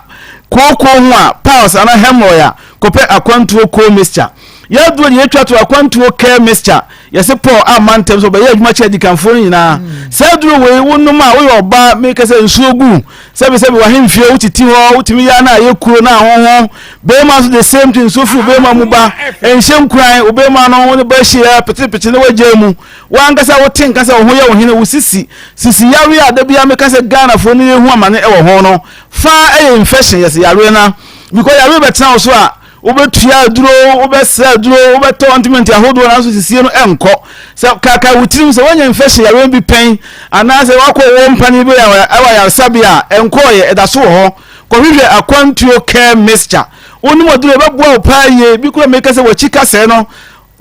Speaker 12: kooko ho a, piles anaa hemorrhoid a, kɔpɛ akwantuo coal mixture. Yɛaduro deɛ yɛtwa to akwantuo care mixture. Yɛse Paul amma ntɛm sɛ ɔbɛyɛ adwuma kyɛ adikanfoɔ no nyinaa. Saa aduro wei wonom a, woyɛ ɔbaa, meka sɛ nsuo gu, sɛbisɛbi w'ahemfie, wotete hɔ, wotumi yɛ a na ayɛ kuro na ahoho. Bɛrima nso the same thing, nsuo firi bɛrima mu ba, ɛnhyɛ nkuran, wo bɛrima no wo ne ba hyia petepete na wagyaa mu. W'ankasa wote nka sɛ wo ho yɛ wo hene, wo sisi, sisi yareɛ a da biara meka sɛ Ghanafoɔ no yɛhu amane wɔ ho no, faa ɛyɛ infection, yɛsɛ yareɛ no a, because yareɛ bɛtena wo so a, wobɛtua aduro, wobɛsrɛ aduro, wobɛtɔ ointment ahodoɔ nanso sisie no ɛnkɔ. Sɛ kaakae wo tirim sɛ woanya infection yareɛ bi pɛn anaasɛ woakɔ wɔ mpane bi ɛwɔ ayaresabea a ɛnkɔɔyɛ, ɛda so wɔ hɔ. Kɔhwehwɛ akwantuo care mixture. Wonom aduro ɛbɛboa wo paa yie. Bi koraa meka sɛ wakyi kasɛɛ no,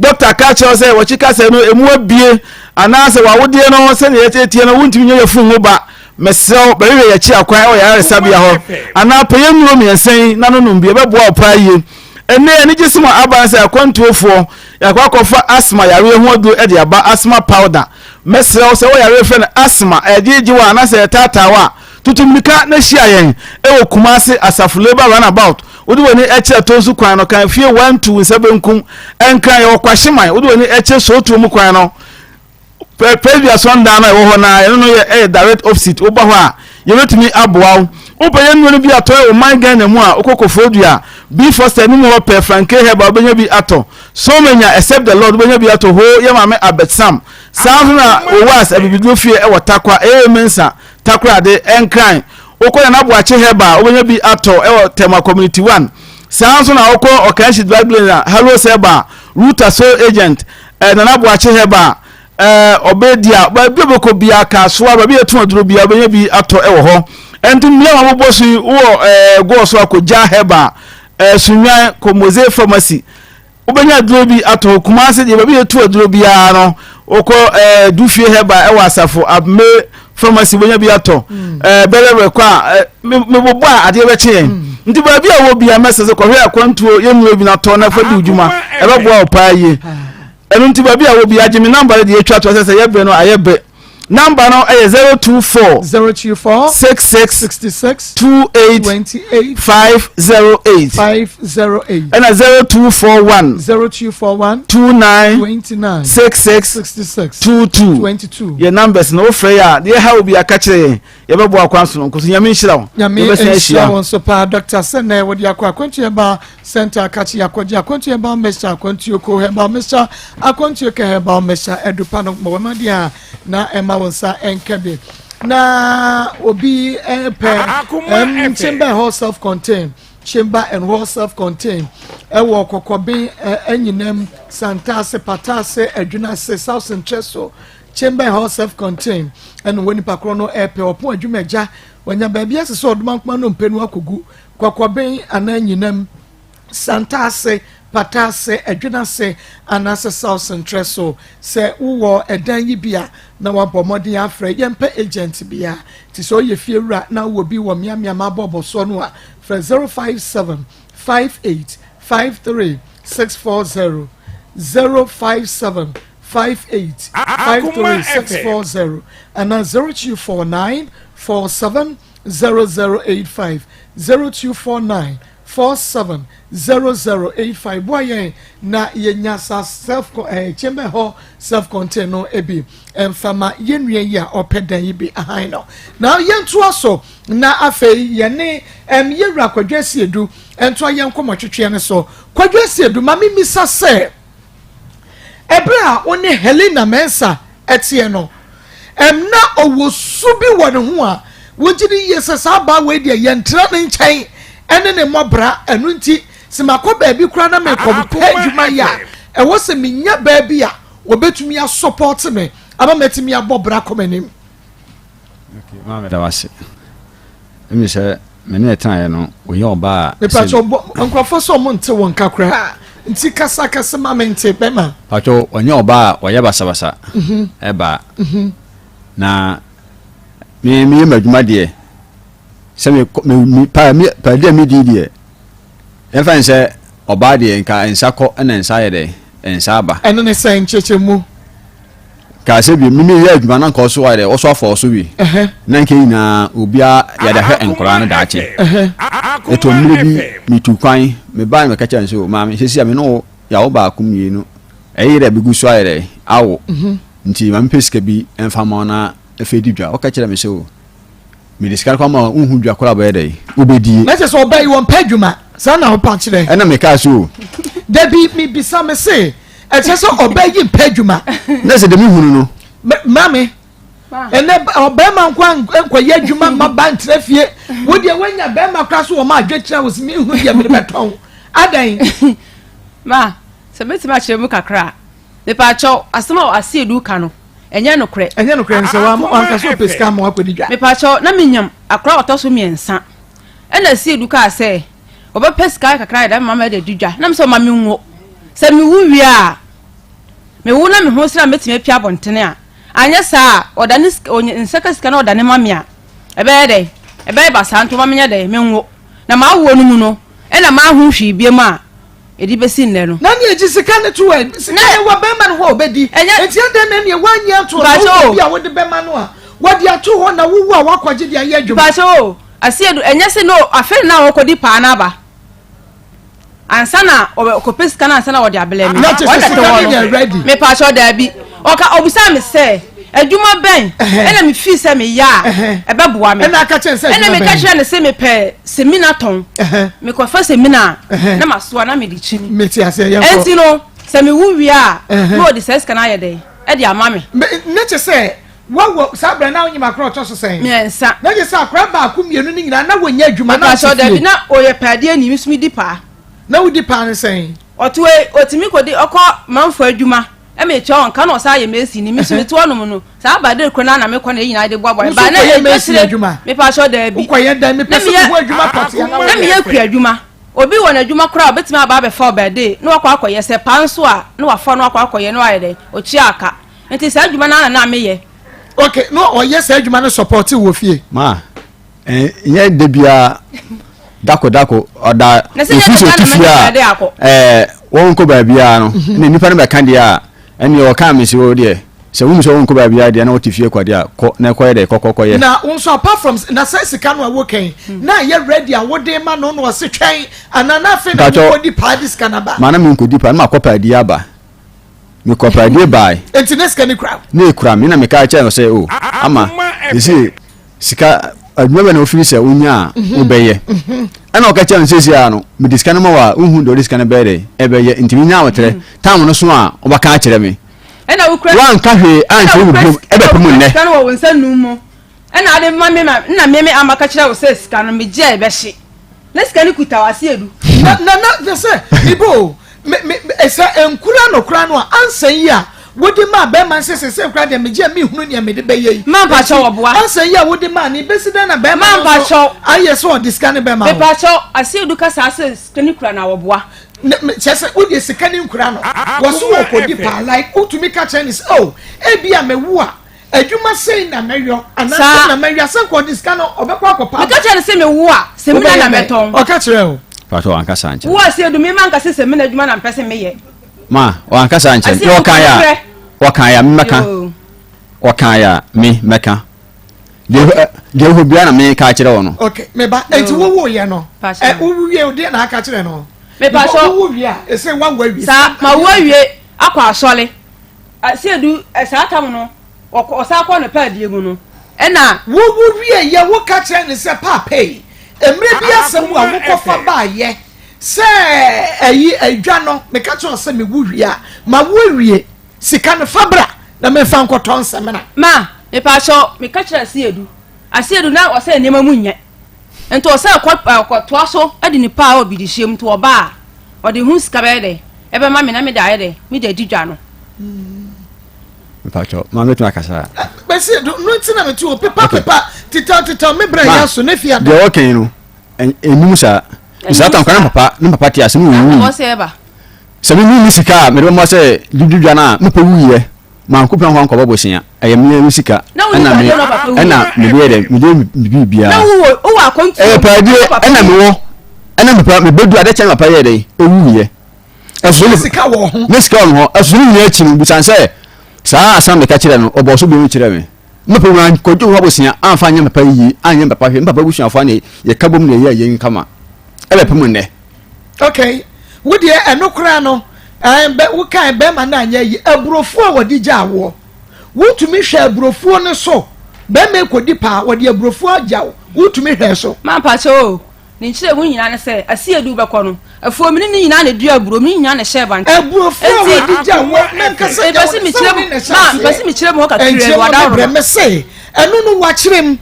Speaker 12: Dɔkta ka kyerɛ wo sɛ wɔkyi kasɛɛ no emu abue anaasɛ w'awodeɛ no sɛdeɛ ɛteɛ no wontumi nyɛ yafunu mu ba. Mesrɛ wo bɛhwehwɛ yɛn akyi akwan wɔ yɛn ayaresabea hɔ anaa pɛ yɛn nnuro mmiɛnsa yi na no nom bi ɛbɛboa wo paa yie. Ɛnnɛ anigyesɛm a aba ne sɛ akwantuofoɔ yɛakɔ akɔfa asthma yareɛ ho aduro de aba, asthma powder. Mɛsrɛ wo sɛ wo yare frɛ no asthma, ɛgyegye wo anaasɛ ɛtaataa wo a, tutu mmirika na hyia yɛn wɔ Kumasi Asafo Labour Runabout. Wode w'ani kyerɛ Tonsu kwan no, kan fie 12 nsa benkum. Nkran, yɛwɔ Kwahyeman. Wode w'ani kyerɛ Sootuo mu kwan no, Presby asɔndan no a ɛwɔ hɔ no ara, ɛno no yɛ ɛyɛ direct opposite. Woba hɔ a, yɛbɛtumi aboa wo. Wopɛ yɛn nnuro no bi atɔ wɔ man Ghana mu a, wokɔ Koforidua, B Foster anim hɔ pɛ Franke Herbal wobɛnya bi atɔ. Somenya, except the Lord, wobɛnya bi atɔ hoo yɛ maame Albert Sam. Saa nso na Owas abibiduro fie ɛwɔ Tarkwa, AA Mensah, Takoradi, Nkran. Wokɔ Nana Boakye Herbal a, wobɛnya bi atɔ ɛwɔ Tema Community 1. Saa nso na wokɔ Ɔkanhyi Drug Lane a, Halos Herbal, Ruta Soul Agent, eh, Nana Boakye Herbal, eh, Ɔbɛdia, baabi a wobɛkɔ biara, Kasoa, baabi a yɛtɔn aduro biara, wobɛnya bi atɔ ɛwɔ hɔ. Ɛnti mmea a wɔbobɔ so yi, wowɔ eh, Goɔ so akɔgya Herbal, eh, Sunnwan, kɔ Mose Pharmacy, Wobɛnya aduro bi atɔ hɔ. Kumase deɛ baabi yɛtu aduro biara no wokɔ ɛɛ eh, Dufie Herbal ɛwɔ Asafo Abme Pharmacy wobɛnya bi atɔ mm. ɛɛ eh, Bɛlɛwɛ kɔ a eh, mebobɔ a adeɛ bɛkye yɛn mm. nti baabi a wɔ bia mɛsɛ sɛ kɔhwɛ akwantuo yɛnnuro bi no atɔ na fa di dwuma ɛbɛboa wo paa yie ɛno nti baabi a wɔ bia gye me namba no deɛ ɛtwa to sɛ sɛ yɛbrɛ no ayɛ bɛ Number no ɛyɛ 024
Speaker 2: 024
Speaker 12: 66
Speaker 2: 66
Speaker 12: 28
Speaker 2: 28
Speaker 12: 508
Speaker 2: 508
Speaker 12: ɛna 0241
Speaker 2: 0241
Speaker 12: 29
Speaker 2: 29
Speaker 12: 66
Speaker 2: 66
Speaker 12: 22
Speaker 2: 22
Speaker 12: yɛ numbers no wofrɛ yɛ a deɛ ɛha obi aka kyerɛ yɛn yɛbɛboa kwan sononko so nyame nhyira wo
Speaker 2: Nyame
Speaker 12: yɛbɛsan
Speaker 2: nhyira
Speaker 12: ahyia
Speaker 2: wo nso paa Dr. Sɛnɛ wɔde akɔ akwantu herbal center akakye akɔgye akwantu herbal mixture akwantuo ko herbal mixture akwantuo kɛ herbal mixture adupa no ma wɔma deɛ a na ɛma wo nsa nka bi na obi pɛ ɛm chamber hall self contained chamber and hall self contained ɛwɔ kɔkɔben ɛnyinam santaase pataase adwunase south nkyɛ so chamber hall self contained ɛna wɔ nipa korɔ no ɛpɛ ɔpon adwuma agya wɔnya baabi asɛ sɛ ɔdoma nkoma no mpɛ no akɔgu kɔkɔben anaa nyinam Santase, Patase, Adwenase anaasɛ South Sentrɛ so. Sɛ wowɔ ɛdan yi bi a na wabɔ mmɔden afrɛ, yɛmpɛ agent biara. Nti sɛ woyɛ fiewura na wowɔ bi wɔ mmeammea mabɔbɔ soɔ no a, frɛ 057 58 53 640, 057 58 53 640 anaa 0249 47 0085, 0249 47 0085 Boa yɛn na yɛnya saa self eh, chamber hɔ self contained no bi mfa ma yɛn nua yi a ɔpɛ dan yi bi ahan no. Na yɛntoa so na afei yɛne ɛm yɛwura Kwadwo Asiedu ntoa yɛn nkɔmmɔtwetweɛ no so. Kwadwo Asiedu, ma memmisa sɛ, Ɛberɛ a wo ne Helena Mensah teɛ no, na ɔwɔ su bi wɔ ne ho a wogye di yie sɛ saa abaa wei deɛ yɛntena ne nkyɛn ne ne mmɔ bra. Ɛno nti, sɛ makɔ baabi koraa na merekɔpɛ adwuma yɛ a, ɛwɔ sɛ menya baabi a wɔbɛtumi asɔpɔte me ama matumi abɔ bra kɔ m'anim.
Speaker 7: Okay, maame da wase. Emi sɛ me ne ɛtenaeɛ no, ɔyɛ ɔbaa a.
Speaker 2: Mepatwɔ bɔ nkurɔfoɔ sɛ ɔmo nte wɔn nka koraa nti kasa kɛse ma me nte bɛma.
Speaker 7: Patwɔ ɔnyɛ ɔbaa a ɔyɛ basabasa ɛbaa na me meyɛ m'adwuma deɛ sɛ me me me paa mi paa di a mi di deɛ yɛmfa n sɛ ɔbaa deɛ nka nsa kɔ ɛna nsa ayɛ dɛ nsa aba.
Speaker 2: Ɛno ne sɛ nkyɛkyɛmu.
Speaker 7: Kaa sɛ bi mimi yɛ adwuma na nka ɔso ayɛ dɛ ɔso afɔ ɔso bi na nka nyinaa obiara yɛde ahwɛ nkwadaa no daakye ɛtɔ mmerɛ bi metu kwan mebaa no meka kyerɛ no sɛ maame sɛsi a me ne wo yɛawo baako mmienu ɛyɛ dɛ bɛgu so ayɛ dɛ awo mhm. nti ma mepɛ sika bi ɛmfa ma na afei di dwa ɔka kyerɛ me sɛ o mede sika no kɔ ma wohu dwa koraa bɛyɛ dɛ wobɛdie
Speaker 2: na kyerɛ sɛ ɔbaa yi wɔmpɛ adwuma saa na wopa kyerɛ
Speaker 7: ɛna mekaa so o
Speaker 2: dabi mebisa me se ɛkyɛ sɛ ɔbaa yi mpɛ adwuma.
Speaker 7: ne sɛ dɛm hunu no.
Speaker 2: maame ɛnɛ ɔbɛrima nko nkɔyɛ adwuma mma ba ntena fie wo deɛ woanya bɛrima koraa so wɔ ma adwekyerɛ wo sɛ mehu deɛ mede bɛtɔn adan.
Speaker 6: ma sɛ mɛtumi akyerɛ mu kakra a mepaakyɛw asɛm a aseɛdu ka no ɛnyɛ nokorɛ.
Speaker 2: Ɛnyɛ nokorɛ nsɛ wanka sɛ ɔpɛ sika ama wakɔdi dwa.
Speaker 6: Mepaakyɛw na menyam akora ɔtɔ so mmiɛnsa ɛna aseɛdu kaa sɛ Wɔbɛpɛ sika kakra ayɛ dɛ ama mede adi dwa na mesɛ ɔma menwo. Sɛ mewo wie a, mewo na me ho sere a mɛtumi apue abɔntene a, anyɛ saa a, ɔdane sika, ɔnya nsa ka sika na ɔdane ma me a, ɛbɛyɛ dɛn? Ɛbɛyɛ basaa nti ɔma menyɛ dɛn? Menwo. Na m'awoɔ no mu no, ɛna manho hwee biom a, Ɛde bɛsi nnɛ no.
Speaker 2: Na nea egye sika no to ɛ, sika no wɔ bɛrima no hɔ a ɔbɛdi. Enti adɛn na nea woanyɛ anto hɔ sɛ wowɔ bi a wode bɛma no a, wɔde ato hɔ na wowu a woakɔgye de ayɛ adwuma?
Speaker 6: Mpakyɛ o, Asiedu, ɛnyɛ sɛ no afei na wɔkɔdi paa no aba ansa na wɔkɔpɛ sika no ansa na wɔde abrɛ me.
Speaker 2: Na kyerɛ sɛ sika no yɛ ready?
Speaker 6: Mepakyɛ daabi. Ɔka ɔbisaa me sɛ adwuma bɛn ɛna mefii sɛ meyɛ a ɛbɛboa me.
Speaker 2: Ɛna aka kyerɛ sɛ
Speaker 6: ɛna meka kyerɛ no sɛ mepɛ semina tɔn. Mekɔfa semina a na masoa na mede kyini.
Speaker 2: Mete aseɛ yɛnkɔ.
Speaker 6: Ɛnti no sɛ mewu wie a na wɔde saa sika no ayɛ dɛn ɛde ama me.
Speaker 2: Ne kyɛ sɛ wawɔ saa berɛ na wonyim akora ɔtɔ so sɛn?
Speaker 6: Mmiɛnsa.
Speaker 2: Na kyɛ sɛ akora baako mmienu no nyinaa na wɔnyɛ adwuma na
Speaker 6: ɔte fie. Na ɔyɛ paadeɛ ni, me nso medi paa.
Speaker 2: Na wodi paa ne sɛn?
Speaker 6: Ɔtoe, ɔtumi kɔdi ɔkɔ manfo adwuma ɛma etua wɔn ka na ɔsan yɛ mason ni, me nso mete hɔnom no saa abadere koro no ara na mekɔ na yɛn nyinaa de boaboa yɛn ba na
Speaker 2: ɛdwa kyerɛ
Speaker 6: mepa akyɛw daabi
Speaker 2: wokɔyɛ dɛn mepɛ sɛ mehu adwuma pɔtea
Speaker 6: na meyɛ kua adwuma obi wɔ n'adwuma koraa obetumi aba abɛfa ɔbɛde na wakɔ akɔyɛ sɛ paa nso a na wafa no akɔ akɔyɛ na wayɛ dɛn otua aka nti saa adwuma no ara na na meyɛ.
Speaker 2: Ok na ɔyɛ saa adwuma no support wɔ fie.
Speaker 7: Ma nyɛ da biara dako dako ɔda ofi sɛ ɔte fie a ɛɛ wɔn nkɔ baabiara no mhm. na nipa no bɛka deɛ a ɛnneɛ ɔka mi si o deɛ sɛ wɔn sɛ wɔn nkɔ baabiara deɛ na wɔte fie kɔ deɛ a kɔ na ɛkɔyɛ dɛ kɔkɔ kɔyɛ.
Speaker 2: na wɔn nso apart from na sɛ sika no a wɔkɛn hmm. na yɛ ready a wɔde ma no na ɔsi twɛn ana na afei na wɔn kɔ di paa di sika na ba.
Speaker 7: maa na mi nkɔ di paa na ma kɔ paa di aba mi kɔ paa di baa.
Speaker 2: eti ne sika ni kura.
Speaker 7: Ne ekura mi na mi ka kyerɛ no sɛ o ama esi. Sika adwuma bɛ na ofiri sɛ wonya a mhm. wobɛyɛ mhm. ɛna ɔka kyerɛ no seesie a no mede sika no ma wo a wohu deɛ ɔde sika no bɛyɛ dɛ ɛbɛyɛ nti menya ahoterɛ mhm. tam no so a wobɛka akyerɛ me woanka hwee ankyerɛ me biom ɛbɛpem nnɛ
Speaker 6: sika no wɔ wo nsa num mu ɛna ade ma me ma na me me ama ka kyerɛ wo sɛ sika no megye a ɛbɛhye na sika no kuta wase edu
Speaker 2: na na na sɛ ibo Me me sɛ nkura no koraa no a ansa yi a wode maa bɛrima no sɛ sɛsɛ koraa deɛ megye a mehunu nea mede bɛyɛ yi.
Speaker 6: Ma mpakyɛw ɔboa.
Speaker 2: Ansa yi a wode maa no bɛsi dɛn na bɛrima no nso ayɛ sɛ ɔde sika no bɛma wo.
Speaker 6: Mepakyɛw Asiedu ka saa sɛ sika no kura na ɔboa.
Speaker 2: Kyerɛ sɛ wodeɛ sika no nkura no wɔso wɔkɔdi paa like wotumi ka kyerɛ no sɛ oh ebi a mewu a Adwuma sei na mɛyɔ anaa sei na mɛyɔ asɛ nka ɔde sika no ɔbɛkɔ akɔpa
Speaker 6: aba. Meka kyerɛ no sɛ mewo a semina na mɛtɔn.
Speaker 2: Ɔka kyerɛ wo.
Speaker 7: Paatɔ wanka saa nkyerɛ.
Speaker 6: Wo a sɛ edu me ma nka sɛ semina adwuma na mpɛ sɛ meyɛ.
Speaker 7: Ma wanka saa nkyerɛ me. Ɔka ya ɔka ya me mɛka. Ɔka ya me mɛka. Deɛ deɛ hɔ biara na me ka kyerɛ wɔ no.
Speaker 2: Okay me ba eti wo wo yɛ no. Ɛ wo wie deɛ na aka kyerɛ no.
Speaker 6: Me pa so.
Speaker 2: Wo wie a ese wa wo awie.
Speaker 6: Saa ma wo awie akɔ asɔre. Asiedu, saa tam no, ɔkɔ, ɔsan kɔɔ ne paadeɛ mu no, ɛna.
Speaker 2: Wo wo wieeɛ wo ka kyerɛɛ no sɛ paapei, mmerɛ bi asɛm a wo kɔ fa baeɛ sɛ ɛyi adwa no, me ka kyerɛ wo sɛ me wo wie a, ma wo awie, sika no fa bra na me nfa nkɔ tɔ nsɛmina.
Speaker 6: Ma, me paakyɛw, me ka kyerɛɛ Asiedu, Asiedu na ɔsɛ nneɛma mu nyɛ, nti ɔsɛ kɔ, ɔkɔ toa so de ne paa wɔ birihyia mu, nti ɔba a, Ɔde ho sika bɛyɛ dɛ ɛbɛma me na mede ayɛ dɛ mede adi dwa no.
Speaker 7: Mpatsɔ maa mi tún akasa.
Speaker 2: Bɛsi do no nti na mi ti o pepa pepa titaw titaw mi brɛ ya so ne fi ada.
Speaker 7: Deɛ ɔkɛn no enim saa saa tan kwan ne papa ne papa te ase ne owu. Sɛ mi mi sika a mede bɛma sɛ dwudwu dwa no a mepɛ wuyɛ. Manko pɛn hɔ ankɔbɔ bosea. Ɛyɛ me me sika. Ɛna me ɛna me de yɛ dɛ me de me biribiara. Ɛyɛ paadie ɛna me wɔ ɛna me pa me bɛdu ade kyɛn papa yɛ dɛ ewu yɛ. Ɛso ne
Speaker 2: sika wɔ ho.
Speaker 7: Ne sika wɔ ho. Ɛso ne nyinaa akyi no busan sɛ saa asɛm meka kyerɛ no ɔbɔ so bi mu kyerɛ me. Me papa wɔn ankɔgye hɔ bosea amfa anyɛ papa yiye anyɛ papa hwɛ me papa busuafoɔ ne yɛka bom na yɛyɛ yɛn kama ɛbɛpem nnɛ.
Speaker 2: Okay wo deɛ ɛno koraa no ɛn bɛ wo kan bɛrima no anyɛ yi aburofuo a wɔde gya awoɔ wotumi hwɛ aburofuo no so bɛrima ekodi paa wɔde aburofuo agya wo wotumi hwɛ so.
Speaker 6: Mampakyɛ o ne nkyerɛmu nyinaa ne sɛ asiedu bɛkɔ no afuo mene ne nyinaa na edua aburo mene nyinaa na ɛhyɛ bankye.
Speaker 2: Aburofuo a wɔde gya woɔ nankasa gya wo sɛ wo ne na ɛhyɛ aseɛ.
Speaker 6: Mpɛsɛ mekyerɛ mu hɔ kakra
Speaker 2: bi wadaworo ma. Mese ɛno no wakyerɛ mu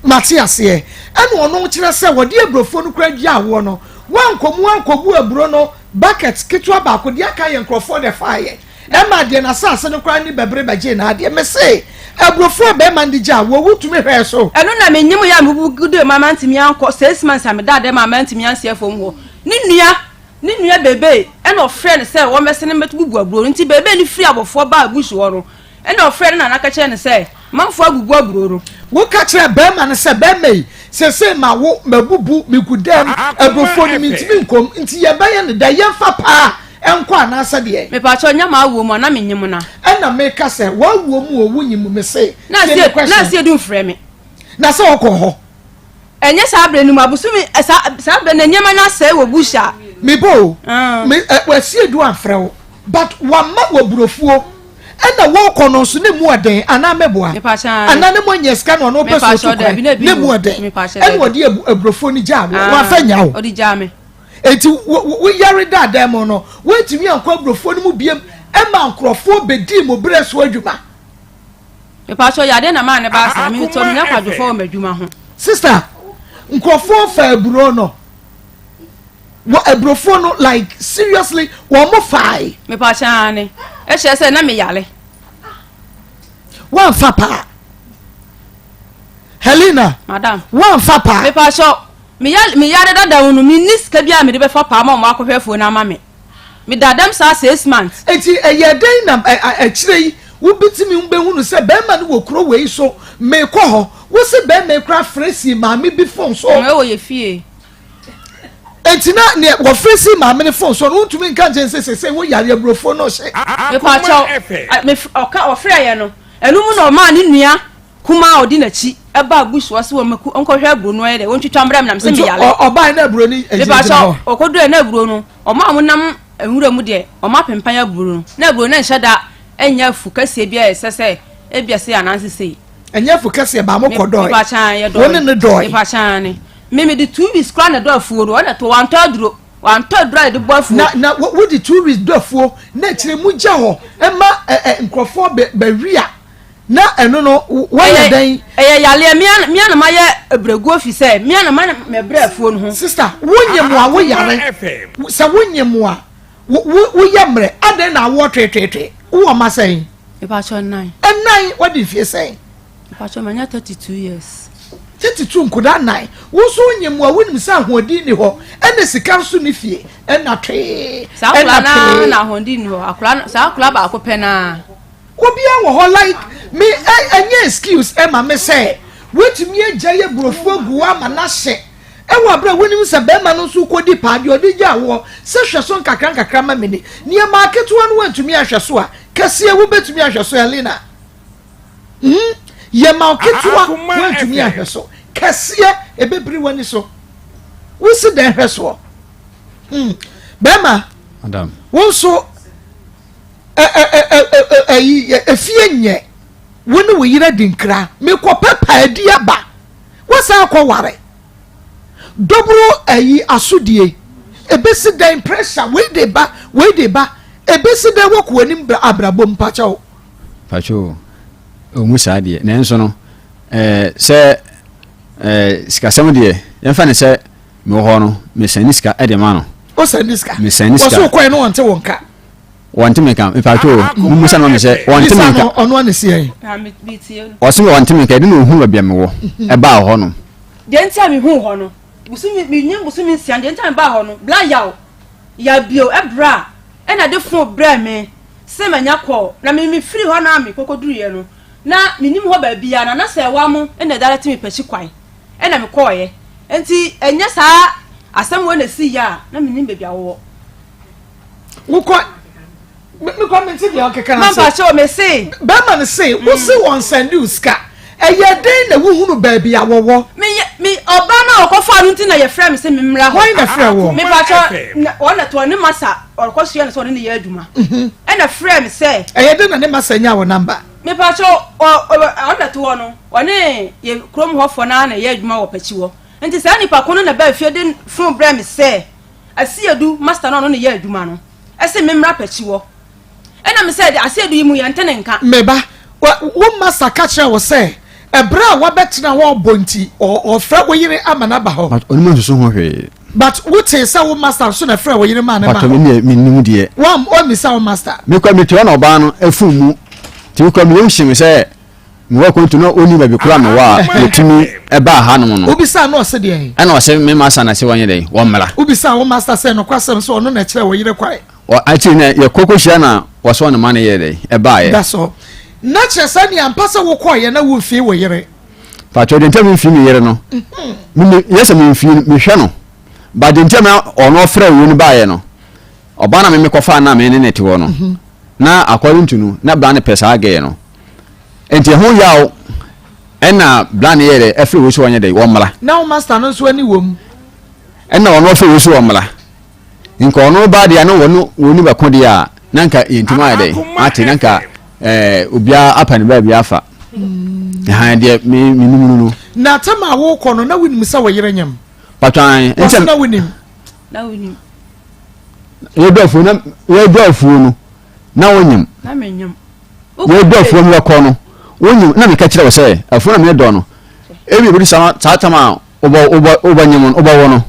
Speaker 2: mate aseɛ ɛna ɔno kyerɛ sɛ wɔde aburofuo no koraa dua awoɔ no Woankɔ mu ankɔbu aburo no bucket ketewa baako, deɛ aka yɛ nkurɔfoɔ na ɛfaeɛ. Ɛmaa deɛ n'asase no koraa ani bɛbere bɛgyee n'adeɛ. Mese, aburofoɔ a bɛrima no de gyaa woɔ, wotumi hwɛɛ so?
Speaker 6: Ɛno na menyem yɛ a mebubu gudee mu a mantumi ankɔ, six months a medaa dɛm a mantumi ansi afam hɔ. Ne nua, ne nua Bebe ɛna ɔfrɛɛ no sɛ wɔmmɛsene mmɛbubu aburo no. Nti Bebe no firi abɔfoɔ baa bush hɔ no, Ɛnna ɔfrɛɛ ne nana ka kyerɛɛ no sɛ, Manfoɔ abubu aburoo no.
Speaker 2: Woka kyerɛɛ barima no sɛ, Barima yi, Sesei mawo, mabubu, megu dam, aburofoɔ no mentumi nkɔm, nti yɛbɛyɛ no dɛn? Yɛmfa paa nkɔ anaasɛ deɛn?
Speaker 6: Mepakyɛw, nyɛ m'awoɔ mu a, na menyem no a.
Speaker 2: Ɛna meka sɛ, w'awoɔ mu o, wonyem mu, mese, tie me question.
Speaker 6: Na Asiedu mfrɛ me.
Speaker 2: Na sɛ ɔkɔ hɔ?
Speaker 6: Ɛnyɛ saa berɛ no mu, abosome, saa, saa berɛ no nneɛma no asɛe wɔ bush a.
Speaker 2: Mebɔ o, me, ɛ, Asiedu amfrɛ wo, but wama w'aburofuo. Ɛna wɔkɔ no nso ne mu ɔden anaa mɛboa anaa ne mu anya sika na ɔno pɛ so otu kwan ne mu ɔden ɛna ɔde aburofoɔ no gyaa wo wafa nya wo eti wo yare daadaa mu no wontumi ankɔ aburofoɔ no mu biem ɛma nkorɔfoɔ bɛdii mo berɛ so adwuma.
Speaker 6: Mepatwɔ yadeɛ na maa ne ba asa mi tɔ mi nya kwadwofoɔ wɔ m'adwuma ho.
Speaker 2: Sister nkorɔfoɔ fa aburo no. Wɔ aburofoɔ no like seriously wɔn mo faae.
Speaker 6: Mepakyɛ aane ɛkyerɛ sɛ na me yare.
Speaker 2: Wanfa paa Helena.
Speaker 6: Madam.
Speaker 2: Wanfa paa.
Speaker 6: Mepakyɛ me yare me yare dada mu no me ni sika bi a me de bɛfa paa ma wɔn akɔhwɛ afuo no ama me. Me da dɛm saa 6 months.
Speaker 2: Eti ɛyɛ dɛn na akyire yi wobetumi behunu sɛ bɛrima no wɔ kuro wei so mekɔ hɔ wose bɛrima yi koraa frɛ sii maame bi phone so.
Speaker 6: Ɛwɔ yɛ fie.
Speaker 2: Enti na nea wɔfrɛ si maame no fon so no wontumi nka nkyɛn sɛ sese wo yare aburofo no hyɛ.
Speaker 6: Mepaakyɛw, me ɔka ɔfrɛ yɛ no, ɛno mu na ɔmaa ne nua kumaa a ɔdi n'akyi ɛbaa bush hɔ sɛ wɔn nkɔhwɛ aburo no ɛyɛ dɛ wɔntwitwa mbrɛ me na mesɛ meyare.
Speaker 2: Nti ɔbaa na aburo no gyinagyina hɔ.
Speaker 6: Mepaakyɛw, ɔkɔdurɛ na aburo no, wɔn a wɔnam nwura mu deɛ wɔn apempan aburo no, na aburo no nhyɛ da nyɛ afu kɛseɛ bi a ɛsɛ sɛ ebia sei anaasɛ sei.
Speaker 2: Ɛnyɛ afu kɛseɛ baa mo kɔ dɔɔe. Wo ne no dɔɔe.
Speaker 6: Me me de 2 weeks koraa na ɛdɔ afuo no ɔna to wantɔ aduro wantɔ aduro a yɛde bɔ afuo.
Speaker 2: Na na wo de 2 weeks dɔ afuo na akyire mu gya hɔ ɛma ɛ ɛ nkurɔfoɔ bɛ bɛwia na ɛno no wɔyɛ dɛn.
Speaker 6: Ɛyɛ yaleɛ mea mea na mayɛ brɛguo fi sɛ mea na ma mɛbrɛ afuo no ho.
Speaker 2: Sister wo nye mo a wo yare sɛ wo nye mo a wo wo yɛ mmerɛ adɛn na awoɔ tweetweetwee wo wɔ ma sɛn.
Speaker 6: Mepakyɛ nnan.
Speaker 2: Nnan wadi mfie sɛn.
Speaker 6: Mpakyɛw manya 32 years.
Speaker 2: 32 nkodaa nnan wo nso wonyɛ mu a wonim sɛ ahoɔden nni hɔ ɛna sika nso nni fie ɛna twee
Speaker 6: Saa
Speaker 2: ɛna
Speaker 6: akwadaa naa
Speaker 2: twee.
Speaker 6: na ahoɔden nni hɔ akwadaa saa akwadaa baako pɛ naa.
Speaker 2: Obiara wɔ hɔ like me ɛ ɛnyɛ excuse ɛma me sɛ woatumi agya yɛ burofo agu hɔ ama no ahyɛ ɛwɔ abere a wonim sɛ bɛrima no nso kɔdi paa deɛ ɔde gyaa woɔ sɛ hwɛ so nkakra nkakra ma me ni nneɛma aketewa no woantumi ahwɛ so a kɛseɛ wobɛtumi ahwɛ so Elena. Hmm, yɛ ma ketewa woantumi ahwɛ so kɛseɛ ɛbɛbiri w'ani so wosi dɛn hwɛ soɔ hmm, bɛrima wo nso ɛyi efie nyɛ wo ne wo yere di nkira mekɔpɛ paadi aba wosan akɔ ware doboro ayi asodie ebesi dɛn pressure wei de ba wei de ba ebesi dɛn wɔkɔ anim abrabɔ mpakyɛw.
Speaker 7: Pacho, ɔmu saa deɛ nanso no ɛɛ sɛ ɛɛ sikasɛm deɛ yɛmfa ne sɛ mewɔ hɔ no mesɛn ne sika ɛde ma no.
Speaker 2: O sɛn ne sika?
Speaker 7: Mesɛn ne sika.
Speaker 2: Wɔso kɔɛ no wɔnte wɔn ka.
Speaker 7: Wɔnte me nka mpacho mumusa no ma me sɛ wɔnte me nka.
Speaker 2: Ɔno ano si yɛn.
Speaker 7: Ɔse wɔnte me nka ɛde na ohun baabi a mewɔ ɛbaa hɔ no.
Speaker 6: Deɛ nti a mehuu hɔ no bosome menyɛ bosome nsia deɛ nti a mebaa hɔ no bla yaw yaw bio ɛbrɛ a ɛna de fon brɛɛ me se manya kɔɔ na me me firi hɔ na me kɔkɔ duruiɛ no na me nim hɔ baabiara na na sɛ ɛwa mo na ɛdara te me pakyi kwan ɛna me kɔɔeɛ nti ɛnyɛ saa asɛm wei na ɛsii yɛ a na me nim baabi a wowɔ.
Speaker 2: Wokɔ mekɔ mente deɛ ɔkeka no ase.
Speaker 6: Mampa kyɛw me se.
Speaker 2: Bɛrima no se wo se wɔn sɛnde wo sika ɛyɛ dɛn na wohunu baabi a wɔwɔ.
Speaker 6: Me yɛ me ɔbaa no a ɔkɔfaa no nti na yɛfrɛ me se me mmra hɔ.
Speaker 2: Hwan na frɛ woɔ?
Speaker 6: Mepa kyɛw wɔn na toɔ ne masa ɔkɔsoɛ no sɛ ɔne ne yɛ adwuma ɛna frɛ me sɛ.
Speaker 2: Ɛyɛ dɛn na ne masa nyaa wo number?
Speaker 6: Mepa kyɛw ɔ ɔ ɔno na toɔ no ɔne yɛ kurom hɔfoɔ no ara na ɛyɛ adwuma wɔ pakyi hɔ nti saa nipa ko no na baa fie de phone brɛ me sɛ Asiedu master no a ɔno ne yɛ adwuma no se memmra pakyi hɔ. Ɛna me sɛ, Asiedu yi mu yɛnte ne nka.
Speaker 2: Me ba, wo master ka kyerɛɛ wo sɛ ɛberɛ a wabɛtena hɔ rebɔ nti ɔrefrɛ wo yere ama no aba hɔ.
Speaker 7: But ɔnim ansusu ho hwee.
Speaker 2: But wotee sɛ wo master nso na ɛfrɛɛ wo yere maa no baa hɔ?
Speaker 7: But me deɛ mennim deɛ.
Speaker 2: Woammisa wo master?
Speaker 7: Me kora mete hɔ na ɔbaa no afum mu nti me kora me yam hye me sɛ Mewɔ akwantu na ɔnni baabi koraa a mewɔ a metumi baa hanom no.
Speaker 2: Wobisaa no ɔse deɛn?
Speaker 7: Ɛna ɔse me masta na se wɔnyɛ dɛn? Wɔmmra.
Speaker 2: Wobisaa wo masta sɛ nokwasɛm sɛ ɔno na ɛkyerɛɛ wo yere kwan?
Speaker 7: Ɔ akyiri no yɛkɔ kɔhyia na wɔse ɔne ma no yɛɛ dɛn? Ɛbaeɛ.
Speaker 2: That's all. Na kyerɛ sɛ nea ampa sɛ wokɔeɛ na womfii wo yere?
Speaker 7: Patro deɛ nti a memfii me yere no, me yɛ sɛ memfii no, mehwɛ no. Ba deɛ nti a na ɔno ɔfrɛ wei no baeɛ no, ɔbaa na me mekɔfaa no a me ne ne te hɔ no, na according to no, na bra no pɛ saa girl no. Nti ɛho yaw ɛna bra no yɛ dɛ ɛfrɛ wei sɛ ɔnyɛ dɛ wɔmmra.
Speaker 2: Na wo master no nso ani wɔ mu.
Speaker 7: Ɛna ɔno ɔfrɛ wei sɛ wɔmmra. Nka ɔno ba deɛ na wɔn wɔn bɛko deɛ a na nka yɛntumi ayɛ dɛ ate na nka ɛɛ obiara apa ne baabi afa. Ɛhan deɛ me me nim no no.
Speaker 2: Na tam a wokɔ no na wonim sɛ wo yere nyam.
Speaker 7: Patwan.
Speaker 2: Wɔsi na wonim.
Speaker 6: Na wonim.
Speaker 7: Yɛdɔ afuo na yɛdɔ afuo no na wonyam.
Speaker 6: Na menyam.
Speaker 7: Yɛdɔ afuo no bɛkɔ no wonyam na meka kyerɛ wo sɛ afuo na medɔ no ebi ebi saa saa tam a wobɔ wobɔ wobɛnyam no wobɛwɔ no.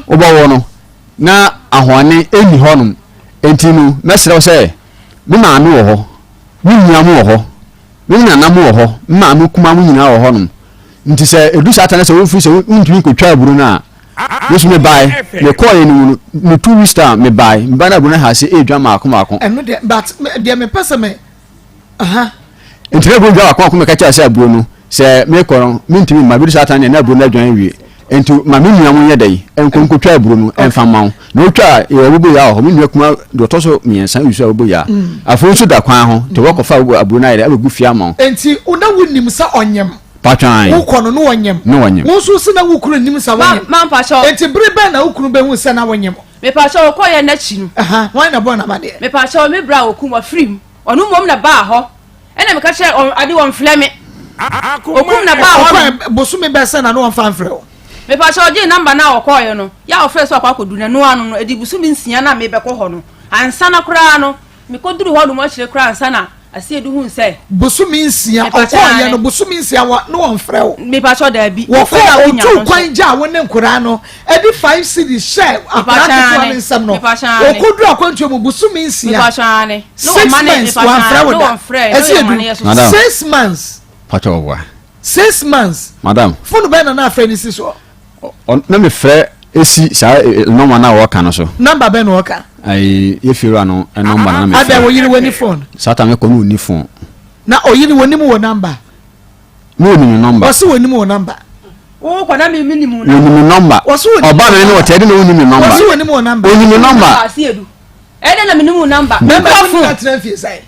Speaker 7: Wobɛwɔ no na ahoɔne ɛnni hɔnom nti no mɛsrɛ wo sɛ me maame wɔ hɔ me nua mo wɔ hɔ me nana mo wɔ hɔ me maame kuma mo nyinaa wɔ hɔnom nti sɛ ɛdu saa ta no sɛ wofiri sɛ wontumi nkɔtwa aburo no a me so mebae mekɔɔeɛ no mu no ne 2 weeks time mebae meba no aburo no ha sɛ ɛredwa maako maako.
Speaker 2: Ɛno deɛ but deɛ mepɛ sɛ me Aha.
Speaker 7: Nti na aburo dwa baako baako meka kyerɛ sɛ aburo no sɛ mekɔ no mentumi mma bɛdu saa tan deɛ na aburo no adwan awie nti ma me nua mo nyɛ dɛn nkɔ nkɔtwa aburo no ɛmfa mma wo na wotwa a yɛwɔ abobo yaa wɔ hɔ me nua kuma deɛ ɔtɔ so mmiɛnsa nso abobo yaa mm. afei nso da kwan ho nti wɔkɔfa aburo no ayɛ dɛ abɛgu fie ama wo
Speaker 2: nti na wonim sɛ ɔnyem
Speaker 7: patwan
Speaker 2: wokɔ no na ɔnyem
Speaker 7: na ɔnyem
Speaker 2: wo nso sɛ na wo kunu nim sɛ wonyem nti bere bɛn na wo kunu bɛhu sɛ na wonyem
Speaker 6: mepakyɛ wɔkɔyɛ n'akyi no
Speaker 2: wɔn na bɔɔ n'amadeɛ
Speaker 6: mepakyɛ me bra wɔkum wɔfiri mu Ɔno mmom na baa hɔ. Ɛna meka kyerɛ wɔn ade wɔn mfrɛ me. Okum na baa hɔ
Speaker 2: no. Bosome bɛɛ sɛ na ne wɔn fa mfrɛ wo.
Speaker 6: Mepa kyɛw ɔgyee number no a ɔkɔɔeɛ no yɛ a ɔfrɛ sɛ ɔkɔ akɔdu no ɛno ano no ɛdi bosome nsia na mebɛkɔ hɔ no ansa na koraa no mekɔduru hɔ nom akyire koraa ansa na Asiedu hun sɛ.
Speaker 2: Bosome nsia ɔkɔɔeɛ no bosome nsia wɔ ne wɔn frɛ wo.
Speaker 6: Mepa kyɛw daabi.
Speaker 2: Wɔkɔ otuu kwan gyaa wo ne nkoraa no ɛde 5 cedis hyɛɛ akwadaa ketewa no nsam no ɔkɔduru akwantuo mu bosome nsia 6 months wamfrɛ wo da ɛsɛ edu 6 months.
Speaker 7: Pakyɛ ɔboa.
Speaker 2: 6 months.
Speaker 7: Madam.
Speaker 2: Fone bɛn na na afrɛ no si soɔ.
Speaker 7: Na mefrɛ esi saa nɔma no a wɔka no so.
Speaker 2: Nɔmba bɛn na wɔka.
Speaker 7: Ayi yɛfiewura no nɔmba na mefrɛ.
Speaker 2: Adɛn wo yere wɔ ni phone.
Speaker 7: Saa ta mekɔ no ɔni phone.
Speaker 2: Na ɔyere wɔ nim wɔ nɔmba.
Speaker 7: Ne onim ne nɔmba.
Speaker 2: Ɔsi wɔnim wo nɔmba.
Speaker 6: Wo kɔ na mi mi nim wo nɔmba.
Speaker 7: Onim ne nɔmba.
Speaker 2: Ɔsi wɔnim.
Speaker 7: Ɔba mi ne ɔtɛ ɛdi na onim ne nɔmba.
Speaker 2: Ɔsi wɔnim wo nɔmba.
Speaker 7: Onim ne nɔmba.
Speaker 6: Ɛdɛ na mi nim wo nɔmba.
Speaker 2: Mɛma wo nina tena fie sɛn.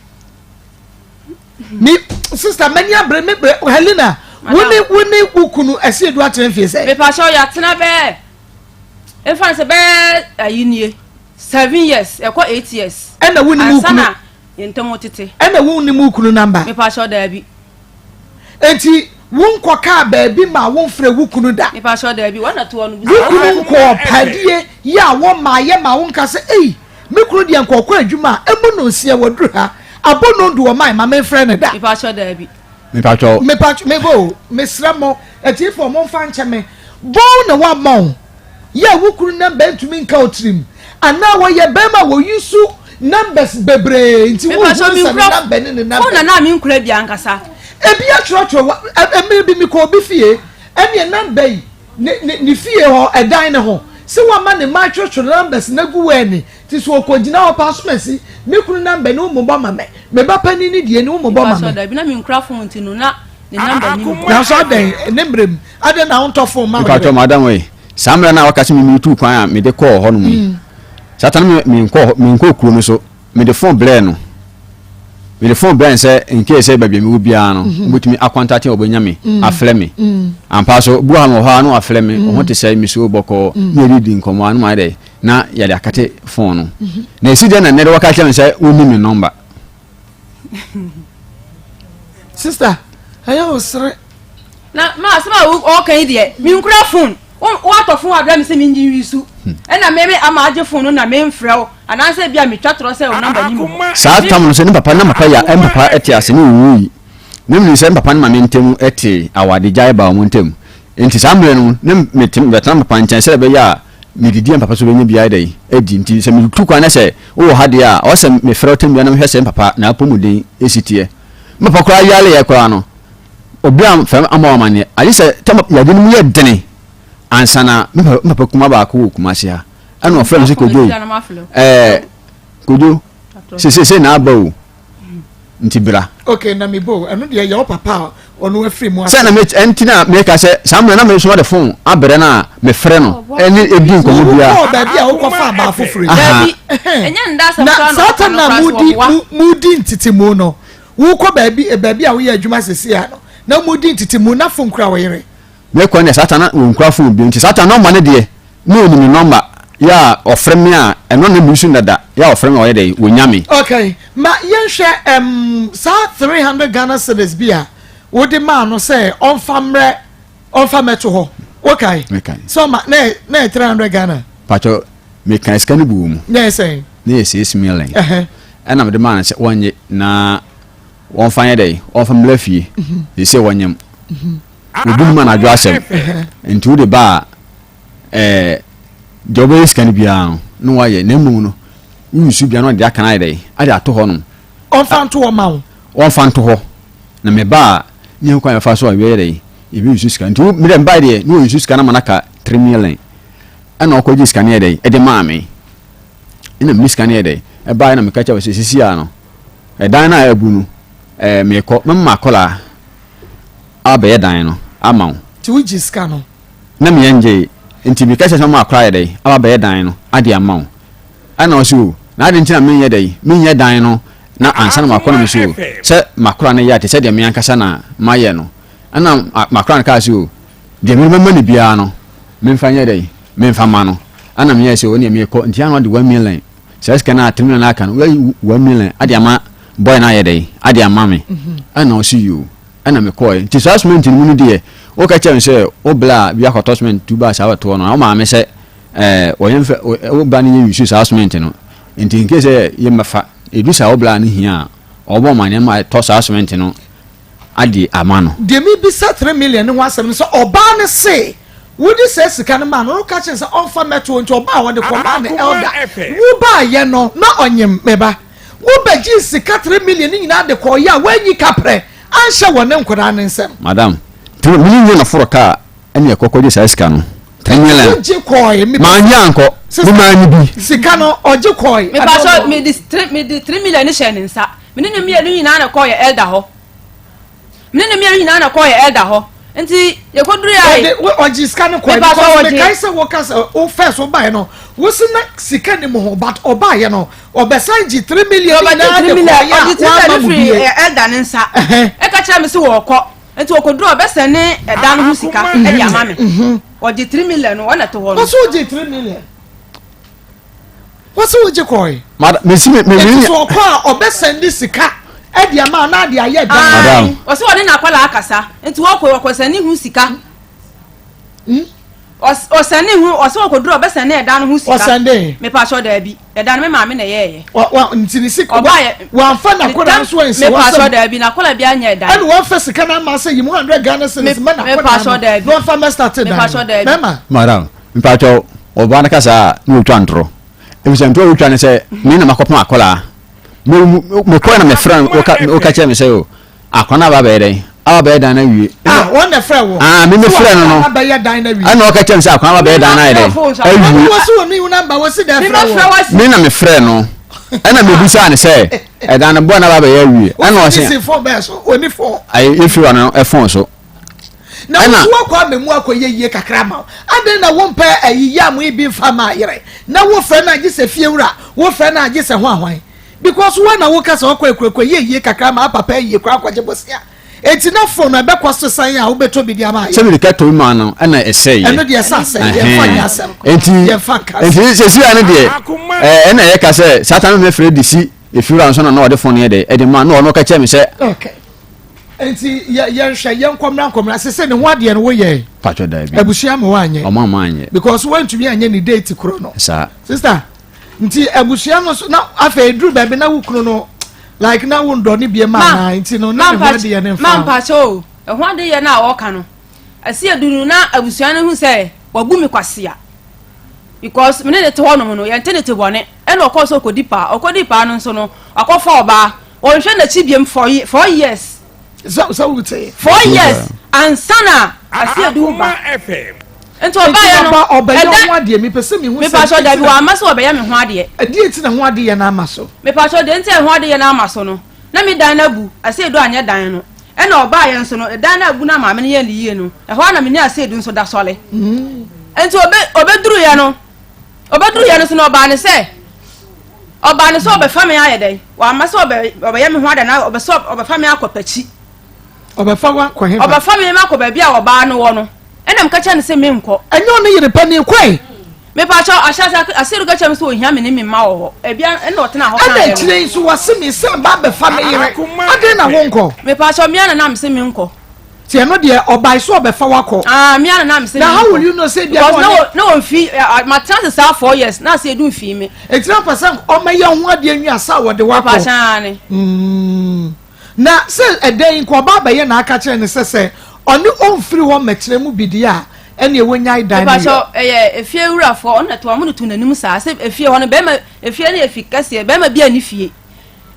Speaker 2: Mi sista mɛni abere mi bere Helena wo ne wo ne wo kunu ɛsi edu atena fie sɛn.
Speaker 6: Mipakyɛw yɛ atena bɛɛ nfa sɛ bɛɛ ayi nie 7 years ɛkɔ 8 years.
Speaker 2: Ɛna wo nim wo kunu.
Speaker 6: Ansana yɛn ntɛm tete.
Speaker 2: Ɛna wo nim wo kunu nɔmba.
Speaker 6: Mipakyɛw daabi.
Speaker 2: Enti wonkɔkaa baabi ma womfrɛ wo kunu da?
Speaker 6: Mepakyɛw, daabi. Wɔn na to hɔ no bisa.
Speaker 2: Wo kunu nkɔɔ paadie yɛ a wɔmmaeɛ ma wonka sɛ, Ei, me kunu deɛ nka ɔkɔ adwuma a, emu nnɔnsia waduru ha, abɔ nnɔndu ɔmmae, ma memfrɛ no da.
Speaker 6: Mepakyɛw, daabi.
Speaker 7: Mepakyɛw.
Speaker 2: Mepakyɛw, meba o, mesrɛ mo, atiefoɔ momfa nkyɛ me. Bɔn na woama wo. Yɛ a wo kunu number ntumi nka wo tirim anaa wɔyɛ bɛrima a wɔ use numbers bebree nti wo hu sɛ ne number ne ne number.
Speaker 6: Phone na na me nkura bi ankasa.
Speaker 2: Ebi atwerɛtwerɛ wa mmere bi mekɔ obi fie ɛneɛ number yi ne ne ne fie hɔ ɛdan ne ho sɛ wama ne mma atwerɛtwerɛ numbers no agu wɔ ɛne ti so ɔkɔ gyina hɔ paa so masi me kunu number ne wo mmobɔ ma me me ba panin ne deɛ ne wo mmobɔ ma me.
Speaker 6: Dabi na me nkura phone ti no na ne number ni mu.
Speaker 2: Nanso adɛn ne mmerɛ mu Adɛn na wontɔ fon ma wo yere?
Speaker 7: Mpakyɛw madam ei, saa mmerɛ no a waka sɛ me meretu kwan a mede kɔɔ hɔ nom yi, saa ta no me menkɔɔ hɔ menkɔɔ kuro no so, mede fon brɛɛ no. Mede fon brɛɛ no sɛ in case sɛ baabi a mewɔ biara no, wobɛtumi akɔntate a wɔbɛnya me, afrɛ me. Ampa so, bi wɔ ha mewɔ hɔ a na wafrɛ me, wo ho te sɛ, mesuo bɔkɔɔ, na yɛdidi nkɔmmɔ a na mayɛ dɛ, na yɛde akate fon no. Na ɛsi dɛn na nnɛ de wɔka kyerɛ me sɛ wonni me nɔmba?
Speaker 2: Sister, ɛyɛ wo sere.
Speaker 6: Na ma asɛm a ɔka yi deɛ menkura phone woatɔ phone abrɛ me sɛ mengye nwi so ɛna me me ama agye phone no na memfrɛ wo anaasɛ bi a metwa torɔ sɛ wo namba ni mu
Speaker 7: saa tam no sɛ ne papa na papa ya ɛn papa ɛte ase ne owui na menim sɛ papa ne maame ntam ɛte awade gyae ba wɔn ntam nti saa mmerɛ no ne mete bɛtena papa nkyɛn sɛ ɛbɛyɛ a medidi a papa so bɛnya bi ayɛ dɛ adi nti sɛ metu kwan na sɛ wowɔ ha deɛ a ɔwɔ sɛ mefrɛ wo tam bia na mehwɛ sɛ papa na apɔmuden ɛsi teɛ papa koraa yareɛ koraa no Obi amfrɛ me ammɔ me amanneɛ, agye sɛ tam yadeɛ no mu yɛ dene ansa na me papa me papa kuma baako wɔ Kumasi ha ɛna ɔfrɛ me sɛ Kojo yi ɛɛ Kojo sesese na aba o nti bra.
Speaker 2: Okay na me bo ɛno deɛ yɛ wo papa a ɔno afiri mu ase.
Speaker 7: Sɛ na me ɛnti na meka sɛ saa mmerɛ na me nso de phone abrɛ no a mefrɛ no ɛne ɛdi nkɔmmɔ biara.
Speaker 2: Wokɔɔ baabi a wokɔfa abaa foforɔ yi.
Speaker 6: Daabi, ɛnyɛ nda asɛm
Speaker 2: Na
Speaker 6: koraa na
Speaker 2: saa
Speaker 6: ɔka
Speaker 2: tam
Speaker 6: no
Speaker 2: na
Speaker 6: koraa sɛ
Speaker 2: mudi
Speaker 6: ɔboa.
Speaker 2: mu mudi ntetemu no wokɔ baabi eh, baabi a woyɛ adwuma sese a no na mudi ntetemu na phone kura wo yere.
Speaker 7: Mekɔ no deɛ saa tam na wɔnkura phone bio nti saa tam nɔmba no deɛ na ɔnim ne nɔmba yɛ a ɔfrɛ me a ɛno na mesu no dada yɛ a ɔfrɛ me a ɔyɛ dɛ wɔnya me.
Speaker 2: Okay, ma yɛnhwɛ ɛm saa 300 Ghana cedis bi a wode maa no sɛ ɔmfa mmerɛ ɔmfa mɛto hɔ wokae?
Speaker 7: Mekae.
Speaker 2: Sɛ ɔma na yɛ na yɛ 300 Ghana.
Speaker 7: Pakyɛ mekae sika no bu wɔ mu.
Speaker 2: Na yɛ sɛn?
Speaker 7: Na yɛ 6 million.
Speaker 2: Ɛhɛn.
Speaker 7: Ɛna mede maa no sɛ wɔnye na wɔmfa nyɛ dɛ wɔmfa mmra fie. Seesei wɔnyem. Obi nim anadwo asɛm. Nti wode ba a ɛɛ deɛ wobɛyɛ sika no biara no na wayɛ na mmom no woyusu bia na ɔde aka no ayɛ dɛ ade ato hɔ nom.
Speaker 2: Ɔmfa nto hɔ ma wo.
Speaker 7: Ɔmfa nto hɔ na me ba a ne yɛn kwan yɛfa so a yɛyɛ dɛ yɛbɛyusu sika nti me dɛ mbae deɛ na ɔyusu sika no ma no aka 3 million ɛna ɔkɔgye sika no yɛ dɛ ɛde maa me ɛna mene sika no yɛ dɛ ɛbaeɛ na meka kyerɛ wɔ sɛ sisi a no ɛdan no a abu no ɛɛ mekɔ mɛma akɔlaa abɛyɛ dan no ama wo.
Speaker 2: Nti wogye sika no.
Speaker 7: Na me ngyee, nti meka kyerɛ sɛ mama akora ayɛ dɛn aba abɛyɛ dan no ade ama wo. Ɛna ɔse o, na adɛn nti na menyɛ dɛn, menyɛ dan no na ansa na makɔ na mese o, sɛ makora no yɛ a te sɛ deɛ me ankasa na mayɛ no. Ɛna makora no kaa sɛ o, deɛ mede bɛma no biara no, memfa nyɛ dɛn, memfa ma no. Ɛna meyɛɛ sɛ o, ɛneɛ mekɔ, nti ana ɔde 1 million, saa sika no a 3 million aka no, wayi 1 million ade ama boy no ayɛ dɛn, ade ama me. Ɛna ɔse yoo. Ɛna mekɔɔɛ. Nti saa cement no mu no deɛ, woka kyerɛ me sɛ wo bla bi akɔtɔ cement tu bags abɛtoɔ no a, wo maame sɛ ɛɛ wɔyɛ mfɛ wo ba no yɛ use saa cement no. Nti in case sɛ yɛmmɛfa, ɛdu saa wo bla no hia a, ɔbɔ amaneɛ ma ɛtɔ saa cement no ade ama no.
Speaker 2: Deɛ mebisa 3 million no ho asɛm ne sɛ ɔbaa no se wode saa sika no maa no, woka kyerɛ no sɛ ɔmfa mmɛtoɔ nti ɔbaa a ɔde kɔmaa ne elder. Wobaeɛ no na ɔnyem me ba. Wo bɛ gyee sika 3 million no nyinaa de kɔɔ yɛ a woanyi kaprɛ anhyɛ wɔ ne nkwadaa no nsam.
Speaker 7: Madam, three me ne nyɛ na foro kaa ɛne ɛkɔ kɔgye saa sika no. 3 million.
Speaker 2: Wo gye kɔɔe. Me
Speaker 7: Maa nye ankɔ. Me maa nye bi.
Speaker 2: Sika no ɔgye kɔɔe.
Speaker 6: Me pa so me de me de 3 million no hyɛ ne nsa. Me ne no mmienu nyinaa na kɔɔ yɛ elder hɔ. Me ne no mmienu nyinaa na kɔɔ yɛ elder hɔ. Nti yɛkɔduru yɛ
Speaker 2: ayi. Ɔde ɔgye sika no kɔɛ because mekae sɛ woka sɛ wo first wobaeɛ no wosi na sika ni mo ho but ɔbaeɛ no ɔbɛsan gye 3 million nyinaa de kɔɛ a wama mo bie.
Speaker 6: Ɔgye elder ne nsa ɛka kyerɛ me sɛ wɔkɔ nti ɔkɔduru ɔbɛsɛn ne ɛda no ho sika ɛde ama me ɔgye 3 million no ɔna to hɔ no.
Speaker 2: Wɔsɛ ɔgye 3 million. Wɔsi wogye kɔe.
Speaker 7: Madam, mesi me me
Speaker 2: me. Eti so ɔkɔ a ɔbɛ sɛndi sika ɛdi ama ana adi ayɛ dan.
Speaker 7: Madam.
Speaker 6: Wɔsi wɔne n'akɔla akasa nti wɔkɔ wɔkɔ sɛndi ho sika.
Speaker 2: Hmm?
Speaker 6: Ɔsɛndi ho ɔsɛ wɔkɔ duro ɔbɛ sɛndi ɛdan no ho sika.
Speaker 2: Ɔsɛndi.
Speaker 6: Mepa akyɛw daabi ɛdan no me maame na ɛyɛɛyɛ.
Speaker 2: Wa wa nti ne sika.
Speaker 6: Ɔba yɛ.
Speaker 2: Wanfa n'akɔla nso ɛnsɛ wɔsɛm.
Speaker 6: Mepa akyɛw daabi n'akɔla bi anyɛ ɛdan.
Speaker 2: Ɛna wanfa sika na ama sɛ yi mu 100 Ghana cedis mɛ n'akɔla no.
Speaker 6: Mepa akyɛw daabi.
Speaker 2: Na wanfa mɛ start dan.
Speaker 6: Mepa akyɛw daabi.
Speaker 2: Mɛma.
Speaker 7: Madam. Mpakyɛw, ɔbaa no kasa a na otwa ntorɔ. Efisɛ ntorɔ a otwa ne sɛ me na makɔpam akwadaa. Me mekɔɛ na mefrɛ no woka woka kyerɛ me sɛ o akwadaa no aba abɛyɛ dɛn? Aba abɛyɛ dan no awie.
Speaker 2: Ah, wɔn na ɛfrɛ wo.
Speaker 7: Ah, me mefrɛ no no.
Speaker 2: Abɛyɛ dan no awie.
Speaker 7: Ɛna ɔka kyerɛ me sɛ akwadaa no aba abɛyɛ dan no ayɛ dɛn? Awie.
Speaker 2: Wɔsi wɔn ni namba wɔsi dɛ frɛ wo.
Speaker 7: Me na mefrɛ no. Ɛna mebisaa no sɛ ɛdan no boa no aba abɛyɛ awie. Ɛna ɔse.
Speaker 2: Wɔsi fon bɛɛ so, oni fon.
Speaker 7: Ayi efiri wa no ɛfon so.
Speaker 2: Na wo nso woakɔ ama mu akɔyɛ yie kakra ama wo. Adɛn na wompɛ ayi yam yi bi mfa ma yerɛ? Na wofrɛ no a gye sɛ fiewura, wofrɛ no a gye sɛ hwanhwan. Because wo na woka sɛ ɔkɔ akurakura yɛ yie kakra ma apapa ayie koraa akɔgye bosea. Enti na phone no ɛbɛkɔ so san a wobɛtɔ bi de ama ayɛ.
Speaker 7: Sɛ mede ka tɔ bi maa no ɛna ɛsɛeɛ.
Speaker 2: Ɛno deɛ ɛsɛ asɛe, yɛmfa nyɛ asɛm.
Speaker 7: Enti
Speaker 2: Yɛmfa nka asɛm.
Speaker 7: enti sɛsi a no deɛ ɛɛ ɛna yɛka sɛ Satan mɛfrɛ de si efiewura nso na na ɔde phone yɛ dɛ ɛde ma na ɔno ɔka kyerɛ me sɛ.
Speaker 2: Okay. Nti yɛ yɛnhwɛ yɛnkɔ mmra nkɔ mmra sese ne ho adeɛ no woyɛ.
Speaker 7: Patro daabi.
Speaker 2: Abusua ma wanyɛ.
Speaker 7: Ɔmo ama anyɛ.
Speaker 2: Because wantumi anyɛ ne date korɔ no.
Speaker 7: Saa.
Speaker 2: Sister nti abusua no so na afei duru baabi na wo kunu no like na wo ndɔ ne bie ma anaa nti no na ne ho adeɛ ne nfa.
Speaker 6: Ma mpakyɛ o ɛho adeɛ no a ɔka no ɛsi aduru na abusua no hu sɛ wabu me kwasea because me ne ne te hɔ nom no yɛnte ne te bɔne ɛna ɔkɔɔ sɛ ɔkɔdi paa ɔkɔdi paa no nso no wakɔfa ɔbaa Ɔnhwɛ n'akyi biam for four years.
Speaker 2: Sɛ sɛ wo te.
Speaker 6: Four years ansana ase edu ba. Nti ɔbaayɛ no.
Speaker 2: Ɔbɛyɛ ho adeɛ mi pɛ sɛ mi hu sɛ.
Speaker 6: Mipatwɔ dabi wɔ ama sɛ ɔbɛyɛ mi ho adeɛ.
Speaker 2: Ɛdeɛ nti na ho adeɛ yɛ n'ama so.
Speaker 6: Mipatwɔ deɛ nti a ho adeɛ yɛ n'ama so no na mi dan n'abu ase edu anyɛ dan no. Ɛna ɔbaeɛ nso no, ɛdan no a agu no a maame no yɛɛ no yie no, ɛhɔ ara na me ne Asiedu nso da sɔre. Nti ɔbɛ ɔbɛduruiɛ no, ɔbɛduruiɛ no so no ɔbaa ne sɛ, ɔbaa ne sɛ ɔbɛfa me ayɛ dɛn? Wamma sɛ ɔbɛ ɔbɛyɛ me ho ada na ɔbɛ sɛ ɔbɛfa me akɔ pakyi.
Speaker 2: Ɔbɛfa wo akɔ hefa?
Speaker 6: Ɔbɛfa me makɔ baabi a ɔbaa no wɔ no. Ɛna meka kyerɛ no sɛ menkɔ.
Speaker 2: Ɛnyɛ ɔne yere panin kɔe?
Speaker 6: Mepakyɛw, ahyɛase Asiru ka kyerɛɛ me sɛ ohia me ne me mma wɔ hɔ. Ebia ɛna ɔtenaa hɔ
Speaker 2: Ɛna
Speaker 6: kaeɛ no.
Speaker 2: akyire yi nso wɔse me sɛ mba abɛfa me yere. Adɛn na wonkɔ?
Speaker 6: Mepakyɛw, me ara na na mese menkɔ.
Speaker 2: Nti ɛno deɛ ɔbae sɛ ɔbɛfa wo akɔ.
Speaker 6: Ah, me ara na na mese
Speaker 2: Na how
Speaker 6: menkɔ.
Speaker 2: will you know sɛ ebia na
Speaker 6: Because na
Speaker 2: ɔne.
Speaker 6: wɔ na wɔmfi ɛ, matena ase saa 4 years na Asiedu mfii me.
Speaker 2: Nti na ɔpɛ sɛ ɔmɛyɛ ho adeɛ nwi asa a wɔde wo akɔ.
Speaker 6: Mepakyɛw, aane.
Speaker 2: Mm. Na sɛ ɛdɛn yi nka ɔba abɛyɛ na aka kyerɛ no sɛ sɛ ɔne ɔmfiri hɔ mmɛtena mu bi deɛ a, ɛnneɛ wɔnnyae dan no yɛ.
Speaker 6: Mepakyɛw, ɛyɛ efie wurafoɔ, ɔno na ɛto wɔn de to n'anim saa, sɛ efie hɔ no bɛrima, efie no yɛ fi kɛseɛ, bɛrima bi nni fie,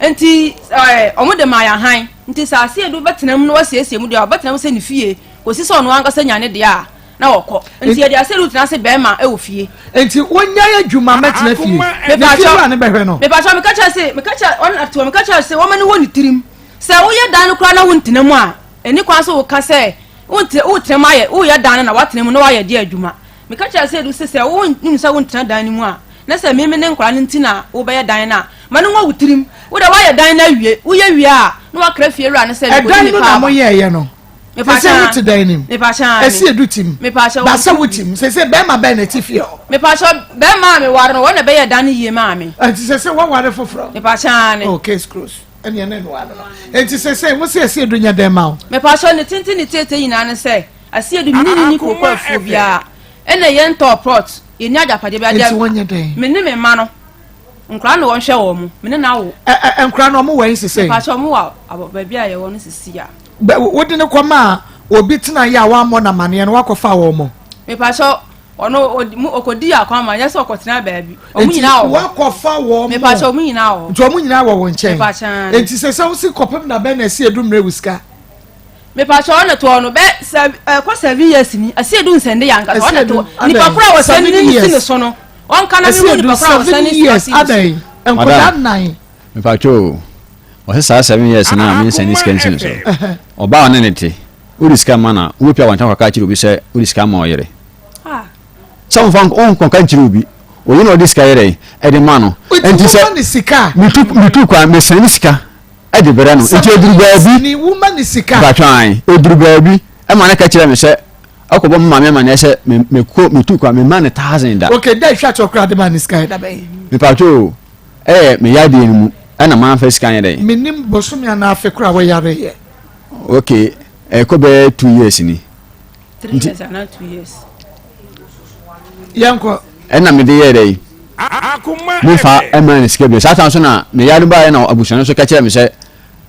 Speaker 6: nti ɛɛ wɔn de maa yɛn han, nti sɛ aseɛ du bɛtena mu na wasiesie mu deɛ a, ɔbɛtena mu sɛ ne fie, kɔsi sɛ ɔno ankasa nya ne deɛ a, na wɔkɔ. Nti yɛde aseɛ du tena ase bɛrima wɔ fie.
Speaker 2: Nti wonyae adwuma mɛtena fie, na fie wura no bɛhwɛ no.
Speaker 6: Mepakyɛw, meka kyerɛ se, meka kyerɛ, ɔno na ɛto wɔn, meka kyerɛ se wɔn ani wɔ ne tirim, sɛ woyɛ dan no koraa na wontena mu a, ɛnni kwan sɛ woka sɛ Wonte, wotena mu ayɛ, woreyɛ dan no na woatena mu na woayɛ deɛ adwuma. Meka kyerɛɛ Seydou se, sɛ wonim sɛ wontena dan no mu a, na sɛ me me ne nkwadaa no nti na wobɛyɛ dan no a, ma no nwɔ wo tirim. Wo deɛ woayɛ dan no awie, woyɛ wie a, na woakra fiewura no sɛ mekɔdi
Speaker 2: Ɛdan
Speaker 6: me
Speaker 2: no
Speaker 6: paa
Speaker 2: na
Speaker 6: aba.
Speaker 2: moyɛeɛ no.
Speaker 6: Mepa
Speaker 2: Sese
Speaker 6: kyɛ
Speaker 2: wote dan no mu.
Speaker 6: Mepa kyɛ aane.
Speaker 2: Ɛsi edu tim.
Speaker 6: Mepa kyɛ
Speaker 2: Ba sɛ
Speaker 6: wɔn
Speaker 2: wote mu. Sese bɛrima bɛn na ɛte fie hɔ?
Speaker 6: Mepa kyɛ bɛrima a meware no, wɔn na ɛbɛyɛ dan no yie maa me.
Speaker 2: Ɛnti sese woaware foforɔ?
Speaker 6: Mepa kyɛ aane.
Speaker 2: Oh, case closed. Ɛneɛ ne noa no no. Enti sesei wo se Asiedu nyɛ dɛn ma wo?
Speaker 6: Mepakyɛw ne tenten ne tietie nyinaa ne sɛ Asiedu me ne no nni kooko afuo biara ɛna yɛn ntɔɔ plot yɛnni agyapadeɛ biara
Speaker 2: Enti wɔnyɛ dɛn?
Speaker 6: Me ne me mma no nkwadaa na wɔnhwɛ wɔn mo me ne no awo.
Speaker 2: Ɛ ɛ nkwadaa no wɔn wɔ he sesei?
Speaker 6: Mepakyɛw wɔn wɔ abɔ baabi a yɛwɔ no sisi a.
Speaker 2: Bɛ wode no kɔmaa obi tenaeɛ a wammɔ no amaneɛ no woakɔfa wɔn mo?
Speaker 6: Mepakyɛw Ɔno ɔdi mu ɔkɔdi akwan ma nyɛ sɛ ɔkɔtena baabi. Ɔmo
Speaker 2: Nti
Speaker 6: nyinaa wɔ hɔ.
Speaker 2: wakɔfa wɔn mo.
Speaker 6: Mepakyɛ ɔmo nyinaa wɔ hɔ.
Speaker 2: Nti ɔmo nyinaa wɔ wo nkyɛn.
Speaker 6: Mepakyɛ aane.
Speaker 2: Nti sɛ sɛ wosi kɔpem da bɛn na ɛsi edu mmerɛ wo sika?
Speaker 6: Mepakyɛ ɔna toɔ no bɛ sɛ ɛkɔ 7 years ni ɛsi edu nsɛnde yɛ ankasa ɔna toɔ nipa koro a wɔsɛn ne si ne so no ɔnka na mehu nipa koro a wɔsɛn ne sika si ne so.
Speaker 2: Nkɔdaa nnan.
Speaker 7: Mepakyɛ o ɔsɛ saa 7 years na me nsɛnde sika nsi ne so ɔbaa ɔne ne te. Wode sika ma no a, wobɛpia abɔnten akɔka akyerɛ obi sɛ wode sika ama ɔyere. Sɛ womfa wonkɔka nkyerɛ obi. Oyi na ɔde sika yɛ dɛn? Ɛde ma no.
Speaker 2: Nti sɛ ne sika.
Speaker 7: Metu metu kwan mesɛn ne sika ɛde brɛ no. Nti eduru baabi.
Speaker 2: Ni woma ne sika.
Speaker 7: Batwan eduru baabi ɛma ne ka kyerɛ me sɛ ɛkɔbɔ me maame amaneɛ sɛ me mekɔ metu kwan mema ne thousand da.
Speaker 2: Okay, dɛ hwɛ akyɛ ɔkora de ma ne sika yɛ da bɛn.
Speaker 7: Mepatwo o ɛyɛ me yadeɛ no mu ɛna manfa sika nyɛ dɛn.
Speaker 2: Menim bosome anaa afe koro a wɔyare yɛ.
Speaker 7: Okay, ɛkɔ bɛyɛ 2 years ni.
Speaker 6: 3 years anaa 2 years.
Speaker 2: Yɛnkɔ.
Speaker 7: Ɛna mede yɛɛ dɛ yi. Mefa ɛma ne sika bio. Saa tan so na me yare baeɛ na abusua no nso ka kyerɛ me sɛ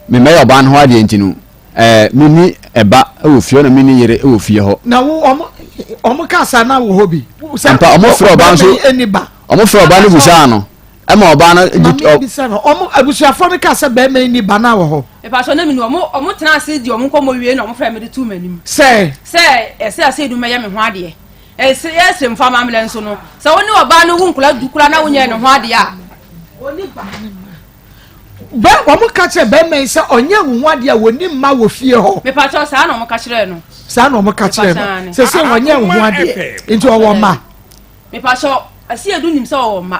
Speaker 7: memmɛyɛ ɔbaa no ho adeɛ nti no ɛɛ menni ɛba wɔ fie hɔ na menni yere wɔ fie hɔ.
Speaker 2: Na wo ɔmo ɔmo ka saa na wɔ hɔ bi.
Speaker 7: Mpa ɔmo frɛ ɔbaa nso ɔmo frɛ ɔbaa no busaa no. Ɛma ɔbaa no gye.
Speaker 2: Maame bisa no, ɔmo abusuafoɔ no kaa sɛ bɛrima yi ni ba no wɔ hɔ.
Speaker 6: Mepakyɛw na mini ɔmo ɔmo tena ase di ɔmo nkɔmɔ wie na ɔmo frɛ me de too m'anim.
Speaker 2: Sɛ.
Speaker 6: Sɛ ɛsɛ ase edu mɛyɛ me ho adeɛ. Ɛsɛ ɛsɛ nfa amammerɛ nso no sɛ wo ne ɔbaa no wo nkɔla du koraa na wonyɛ ne ho adeɛ a. Oni ba.
Speaker 2: Bɛ wɔn ka kyerɛ bɛrima yi sɛ ɔnyɛ wo ho adeɛ a wɔni mma wɔ fie hɔ.
Speaker 6: Mepakyɛw saa na ɔmo ka kyerɛɛ no.
Speaker 2: Saa na ɔmo ka kyerɛɛ no. Sɛ sɛ wɔnyɛ wo ho adeɛ nti ɔwɔ mma.
Speaker 6: Mepakyɛw, Asiedu nim sɛ ɔwɔ mma.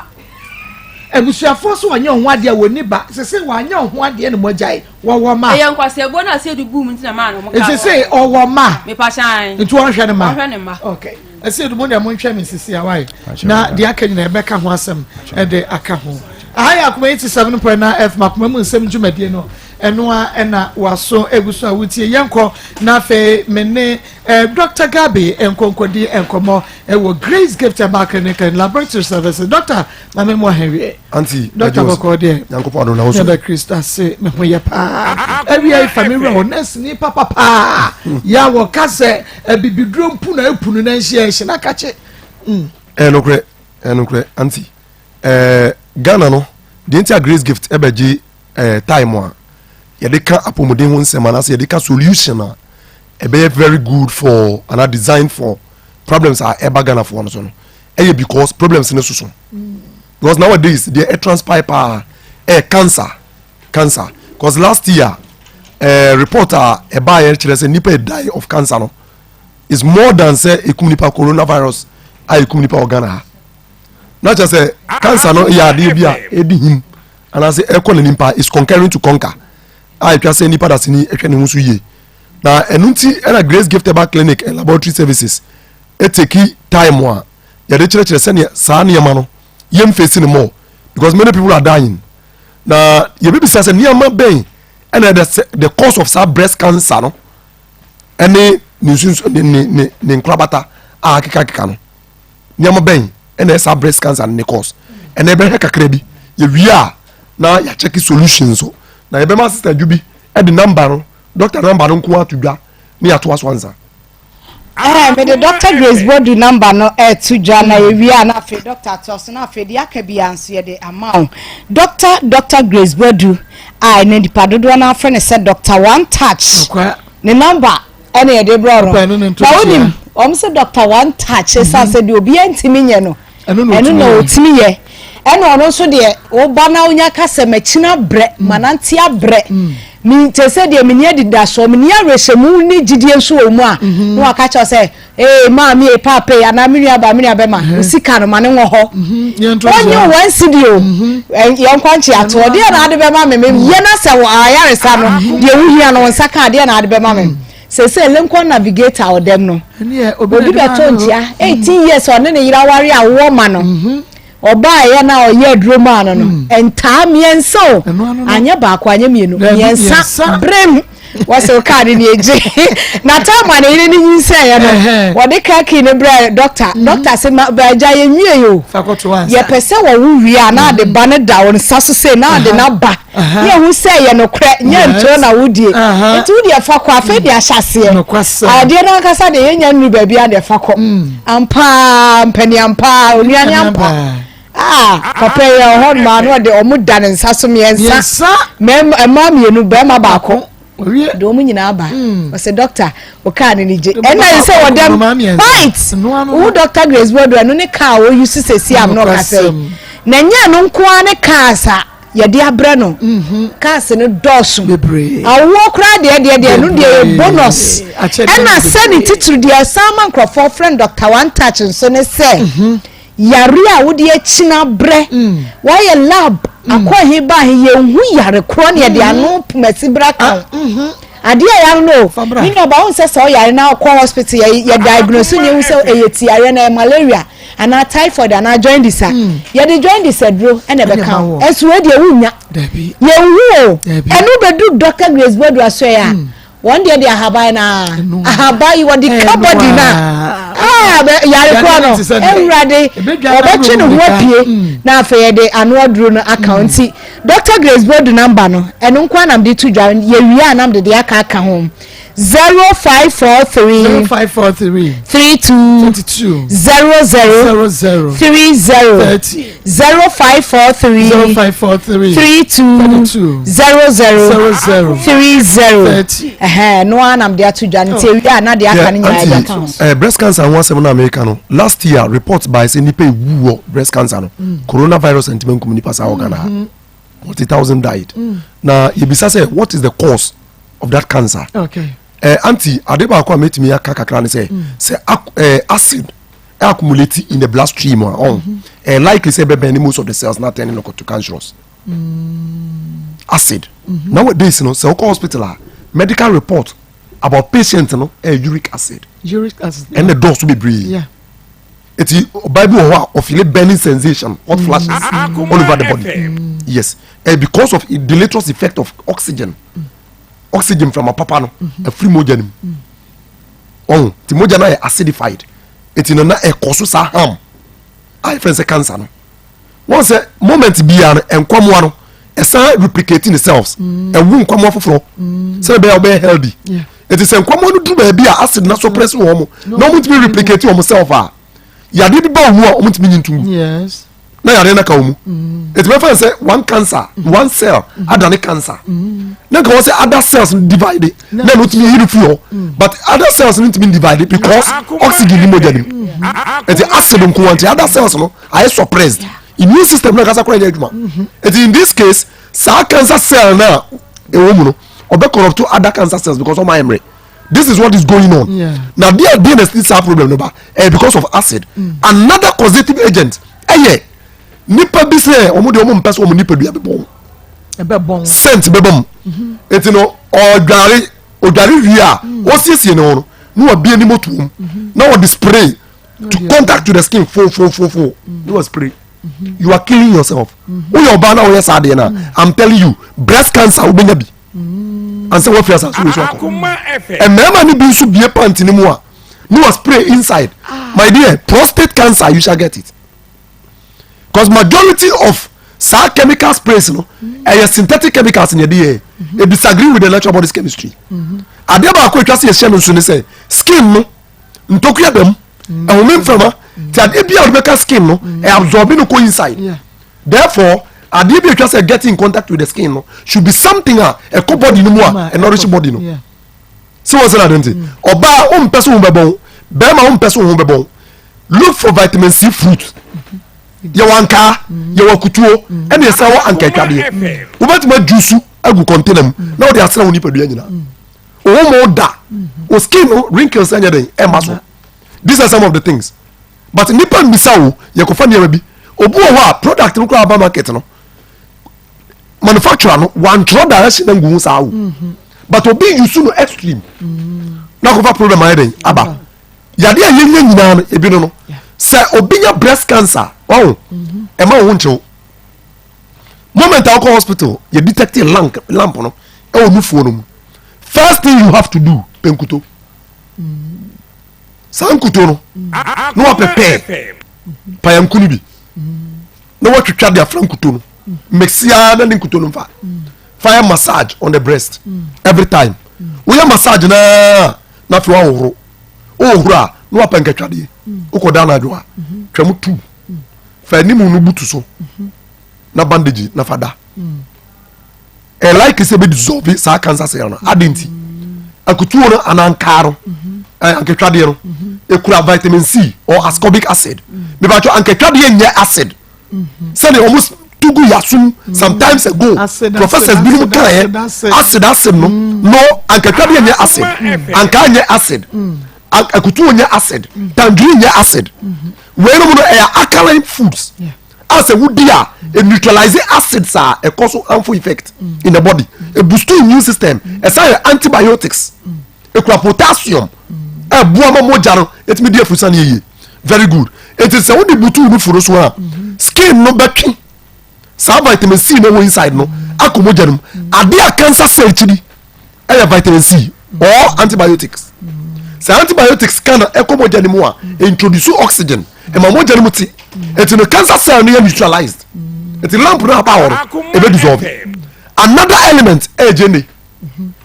Speaker 2: Abusuafoɔ so wɔnyɛ wo ho adeɛ a wɔnni ba. Sese wɔanyɛ wo ho adeɛ na moagyae. Wɔwɔ mma.
Speaker 6: Ɛyɛ nkwaseabuo na Asiedu buu mu nti na maa no wɔn kaa.
Speaker 2: Sese ɔwɔ mma.
Speaker 6: Mepakyɛw ae.
Speaker 2: Nti wɔnhwɛ ne mma.
Speaker 6: Wɔnhwɛ ne mma.
Speaker 2: Okay. Asiedu mo deɛ monhwɛ me sisi a wae. Na deɛ aka nyinaa yɛbɛka ho asɛm ɛde aka ho. Aha yɛ Akoma 87.9 FM Akoma mu nsɛm dwumadie no. Ɛno a ɛna waso egu so a wotie. Yɛnkɔ na afei me ne Eh, Doctor Gabi nkonkodi nkɔmɔ ɛwɔ Grace Gift Herbal Clinic and Laboratory Services. Doctor, maame mu ahɛn wie.
Speaker 13: Auntie,
Speaker 2: Doctor bɔkɔ deɛ.
Speaker 13: Nyankopɔn adom na wo so.
Speaker 2: Yɛda Kristo ase, me ho yɛ paa. Awia yi fa me wura hɔ, nurse ni papa paa. Ya wɔ ka sɛ abibiduro mpu na epu no na nhyia ɛhyɛ na kakye.
Speaker 13: Mm. Ɛyɛ nokorɛ, ɛyɛ nokorɛ, auntie. Eh, Ghana no, deɛ nti a Grace Gift ɛbɛgye eh, time a yɛde ka apɔmuden ho nsɛm anaasɛ yɛde ka solution a ɛbɛyɛ very good for anaa design for problems a ɛba Ghana foɔ no so no ɛyɛ because problems no soso because nowadays deɛ ɛ transpire paa ɛyɛ cancer cancer because last year. Eh, report a ɛbaeɛ kyerɛ sɛ nipa die of cancer no is more than sɛ ekum nipa coronavirus a ekum nipa wɔ Ghana ha. Na kyerɛ sɛ cancer no yɛ adeɛ bi a ɛdi him anaasɛ ɛkɔ n'anim paa is conquering to conquer a ɛtwa sɛ nipa dasani ɛhwɛ ne ho so yie. Na ɛno nti ɛna Grace Gift Herbal Clinic and Laboratory Services ɛteki time a yɛde kyerɛkyerɛ sɛdeɛ saa nneɛma no yɛm face no more because many people are dying. Na yɛbɛbisa sɛ nneɛma bɛn ɛna the the cause of saa breast cancer no ɛne ne nsunsu ne ne ne ne nkorabata a akekakeka no nneɛma bɛn ɛna ɛsa breast cancer ne cause ɛna ɛbɛhwɛ kakra bi yɛwie a na yɛakyɛke solution so na yɛbɛma sister dwu bi ɛde number no doctor number no nko ato dwa ne yɛatoa so ansa.
Speaker 14: Ɛɛ mede Doctor Grace Boadu number no ɛɛto dwa na yɛwie a na afei doctor atoa so na afei deɛ aka biara nso yɛde ama wo. Doctor Doctor Grace Boadu a ɛnɛ nipa dodoɔ no afrɛ no sɛ Doctor One Touch ne number ɛna yɛde brɛ no. Na wonim wɔn sɛ Doctor One Touch ɛsiane sɛ deɛ obiara ntumi nyɛ no ɛno na ɔtumi yɛ ɛna ɔno nso deɛ woba na wonya ka sɛ makyini abrɛ mm. manante abrɛ mm. te sɛ deɛ menni adidasoɔ menni awerɛhyɛmu ne gyidie nso wɔ mu a mm-hmm. na waka kyerɛ sɛ ee maame ee paapa ee anaa me nua ba me nua bɛma mm-hmm. wo sika no ma ne wɔ hɔ mm-hmm. wɔnye wɔn si di o yɛn nkwankye atoɔ deɛ na ade bɛma me yɛ na sɛ ayaresa no deɛ wohia no wo nsa ka deɛ na ade bɛma me Seesei Lincoln Navigator a ɔda mu no, obi bɛtɔ nkyia. 18 years ɔne ne yere aware a wowɔ ma no. Ɔbaeɛ na ɔyɛ aduro maa no no, ntaa mmiɛnsa o, anyɛ baako anyɛ mmienu, mmiɛnsa berem. Wɔsɛ kaa no ne egye. Na time a ne yere no nyinsɛeɛ no, wɔde car key no brɛ doctor. Doctor se ma agya yɛnwie o. Yɛpɛ sɛ wɔwo wie a na ade ba no da wo nsa so sei na ade no aba. Ne ehu sɛ ɛyɛ nokorɛ, nyɛ ntoro na wodie. Nti wo deɛ fa kɔ, afei deɛ ahyɛ aseɛ. Adeɛ no ankasa deɛ yɛnya nnuru baabi a deɛ fa kɔ. Ampaa, mpani ampaa, onua ne ampa. Ah, papa yi ɛwɔ hɔ nom a na ɔde ɔmo da ne nsa so mmiɛnsa. Mmaa mmienu, barima baako. De wɔn nyinaa ba. Ɔsɛ dɔkta, o kaa no ni gye. Ɛna yɛ sɛ wɔdɛm white. Wo dɔkta Grace Bodo ɛno ne kaa oyi so sɛsi am na ɔkasa yi. Na nyɛ ɛno nko ara ne kaa sa. yɛde abrɛ no cars no dɔɔso awoɔ koraa deɛ deɛ deɛ ɛno deɛ yɛ bonus ɛna sɛ ne titiri deɛ ɛsan ma nkurɔfoɔ frɛ no Dr. One Touch nso ne sɛ mhm. yare a wode akyina brɛ mm. wɔayɛ lab mm. akɔ he ba he yɛnhu yare korɔ ne yɛde mm. ano pomasi bra ka ho ah, mhm. adeɛ a yɛano no ne nuaba wo nsɛ sɛ ɔyare na ɔkɔ hospital yɛ diagnose ne ehu sɛ ɛyɛ ti yareɛ na ɛyɛ malaria anaa typhoid anaa jaundice a hmm. yɛde jaundice aduro ɛna ɛbɛka ho ɛnso wei deɛ wonya yɛnhu o ɛno bɛdu Dr. Grace Boadu asoɛ a hmm. wɔn deɛ de ahaban na ahaban yi wɔde ka body na aa yare korɔ no ewurade wɔbɛtwe ne ho apue hmm. na afei yɛde ano aduro no aka ho nti Dr. Grace Boadu namba no ɛno nko anam de to dwa yɛwie anam de de aka aka ho. 0543
Speaker 2: 0543
Speaker 14: 32
Speaker 2: 32
Speaker 14: 00
Speaker 2: 00
Speaker 14: 30
Speaker 2: 30
Speaker 14: 0543
Speaker 2: 0543
Speaker 14: 32
Speaker 2: 32
Speaker 14: 00
Speaker 2: 00
Speaker 14: 30
Speaker 2: 30.
Speaker 14: ɛhɛn no ara nam de ato dwa no nti ewie a na de aka no nyinaa de aka ho.
Speaker 13: Eh, breast cancer ho asɛm no Amerika no last year report by sɛ nipa ewu wɔ breast cancer no mm. coronavirus ntoma nkum nipa saa wɔ Ghana ha mm-hmm. 40,000 died mm. na yɛbisa sɛ what is the cause of that cancer
Speaker 2: okay.
Speaker 13: eh, anti ade baako a mɛtumi aka kakra ne sɛ mm. sɛ eh, acid accumulate in the blood stream a ɔn mm -hmm. eh, likely sɛ ɛbɛbɛn ne most of the cells na turn no to cancerous mm. acid mm -hmm. nowadays no sɛ wokɔ hospital a medical report about patient no eh, uric acid
Speaker 2: uric acid
Speaker 13: ɛna dɔɔso bebree
Speaker 2: yeah.
Speaker 13: eti ɔbaa bi wɔ hɔ a ɔfili burning sensation hot mm. flashes mm. all over the body mm. yes eh, because of the deleterious effect of oxygen mm. oxygen from papa no mm-hmm. afiri mogya no mu ɔho ti mogya no ayɛ acidified eti no na ɛkɔ so saa harm a yɛfrɛ sɛ cancer no wɔn sɛ moment biara no nkwamoa no ɛsan replicate ne cells mm. ɛwu nkwamoa foforɔ mm. sɛ ɛbɛyɛ ɔbɛyɛ healthy eti sɛ nkwamoa no duru baabi a acid na suppress wɔn mo na wɔn ntumi replicate wɔn self a yadeɛ bi ba wɔn mu a wɔn ntumi nyi ntungu na yadeɛ no ka wɔn mu mm. eti bɛfa sɛ one cancer one cell adane cancer na nka wɔn sɛ other cells divide na ɛno tumi yiri firi hɔ but other cells no ntumi divide because oxygen ni mogya nim eti acid nko wɔn ti other cells no ayɛ suppressed immune system na kasa kora nyɛ adwuma eti in this case saa cancer cell na ɛwɔ mu no. Ɔbɛ corrupt other cancer cells because ɔmo ayɛ mmerɛ. This is what is going on. Na deɛ deɛ na ɛsi saa problem no ba ɛyɛ because of acid. Mm. Another causative agent ɛyɛ nipa bi sɛ ɔmo deɛ ɔmo mpɛ sɛ ɔmo nipadua bɛ bɔn. Scent bɛ bɔ mu. Mhm. Eti no ɔdware odware wie a mm. ɔsiesie ne ho no na wabie ne moto mu mhm. na ɔde spray to contact to the skin fo fo fo fo na wa spray. Mm-hmm. You are killing yourself. Woyɛ ɔbaa na woyɛ saa adeɛ na I'm telling you breast cancer wobɛnya bi. Ansa wafiri asase wei so akɔ. Mmarima no bi nso bie pant no mu a na wa spray inside. Ah. My dear, prostate cancer you shall get it. Because majority of saa chemical sprays no ɛyɛ synthetic chemicals na yɛde yɛ. It disagree with the natural body's chemistry. Adeɛ baako atwa sɛ yɛhyɛ no nso ne sɛ skin no ntokua da mu ɛhome mframa ti adeɛ bi a wɔde bɛka skin no ɛ absorb no kɔ inside therefore adeɛ bi atwa sɛ get in contact with the skin no should be something a ɛkɔ body no mu a ɛnourish body no sɛ wɔn sɛ na ade nti ɔbaa o mpɛ so ho bɛbɔn bɛrima o mpɛ so ho bɛbɔn look for vitamin C fruit yɛwɔ ankaa yɛwɔ akutuo ɛna yɛsɛ wɔ anka atwadeɛ wobɛtumi ajusu agu container mu na wɔde asra wo nipadua nyinaa wo mo da wo skin no wrinkles ɛnyɛ den ɛma so these are some of the things but nipa mbisa wo yɛkɔfa nneɛma bi obi wɔ hɔ a product no koraa aba market no manufacturer no wantwerɛ direction na ngu ho saa o mhm. but obi use no extreme mm. na akɔfa problem ayɛ den aba yadeɛ a yɛnya nyinaa no ebi no no sɛ obi nya breast cancer ɔho mhm. ɛma wo ho nkyɛw moment a wokɔ hospital yɛ detect lamp lamp no ɛwɔ nufoɔ no mu first thing you have to do pɛ nkuto saa nkuto no na wapɛ pɛɛ payanku no bi na watwitwa de afra nkuto no mixia na ne nkuto no mfa fire massage on the breast every time woyɛ massage naa na afei wahohoro wohohoro a na wapɛ nkatwadeɛ wokɔ da anadwo a twam tu fa anim no butu so na bandage na fa da ɛ like sɛ bɛ dissolve saa cancer cell no adi nti akutuo no anaa nkaa no ankatwadeɛ no ekura vitamin C or ascorbic acid mibatɔ ankatwadeɛ nyɛ acid sɛdeɛ wɔn tugu yasum sometimes ago professors binom kan yɛ acid acid no no ankatwadeɛ nyɛ acid ankaa nyɛ acid akutuo nyɛ acid tangerine nyɛ acid wei no mu no ɛyɛ alkaline foods. Yeah a sɛ wodi a e neutralize acids a ɛkɔ so harmful effect mm. in the body e boost immune system ɛsan yɛ antibiotics ekura potassium ɛboa ma mogya no etumi di afurusa ne yie very good eti sɛ wode butu no furo so a skin no bɛtwe saa vitamin c na ɛwɔ inside no akɔ mogya no mu ade a cancer cell kyiri ɛyɛ vitamin c or antibiotics sɛ antibiotics ka na ɛkɔ mogya no mu a introduce oxygen ɛma mogya no mu te eti no cancer cell no yɛ neutralized eti lamp no aba hɔ no ebe dissolve another element ɛyɛ gyene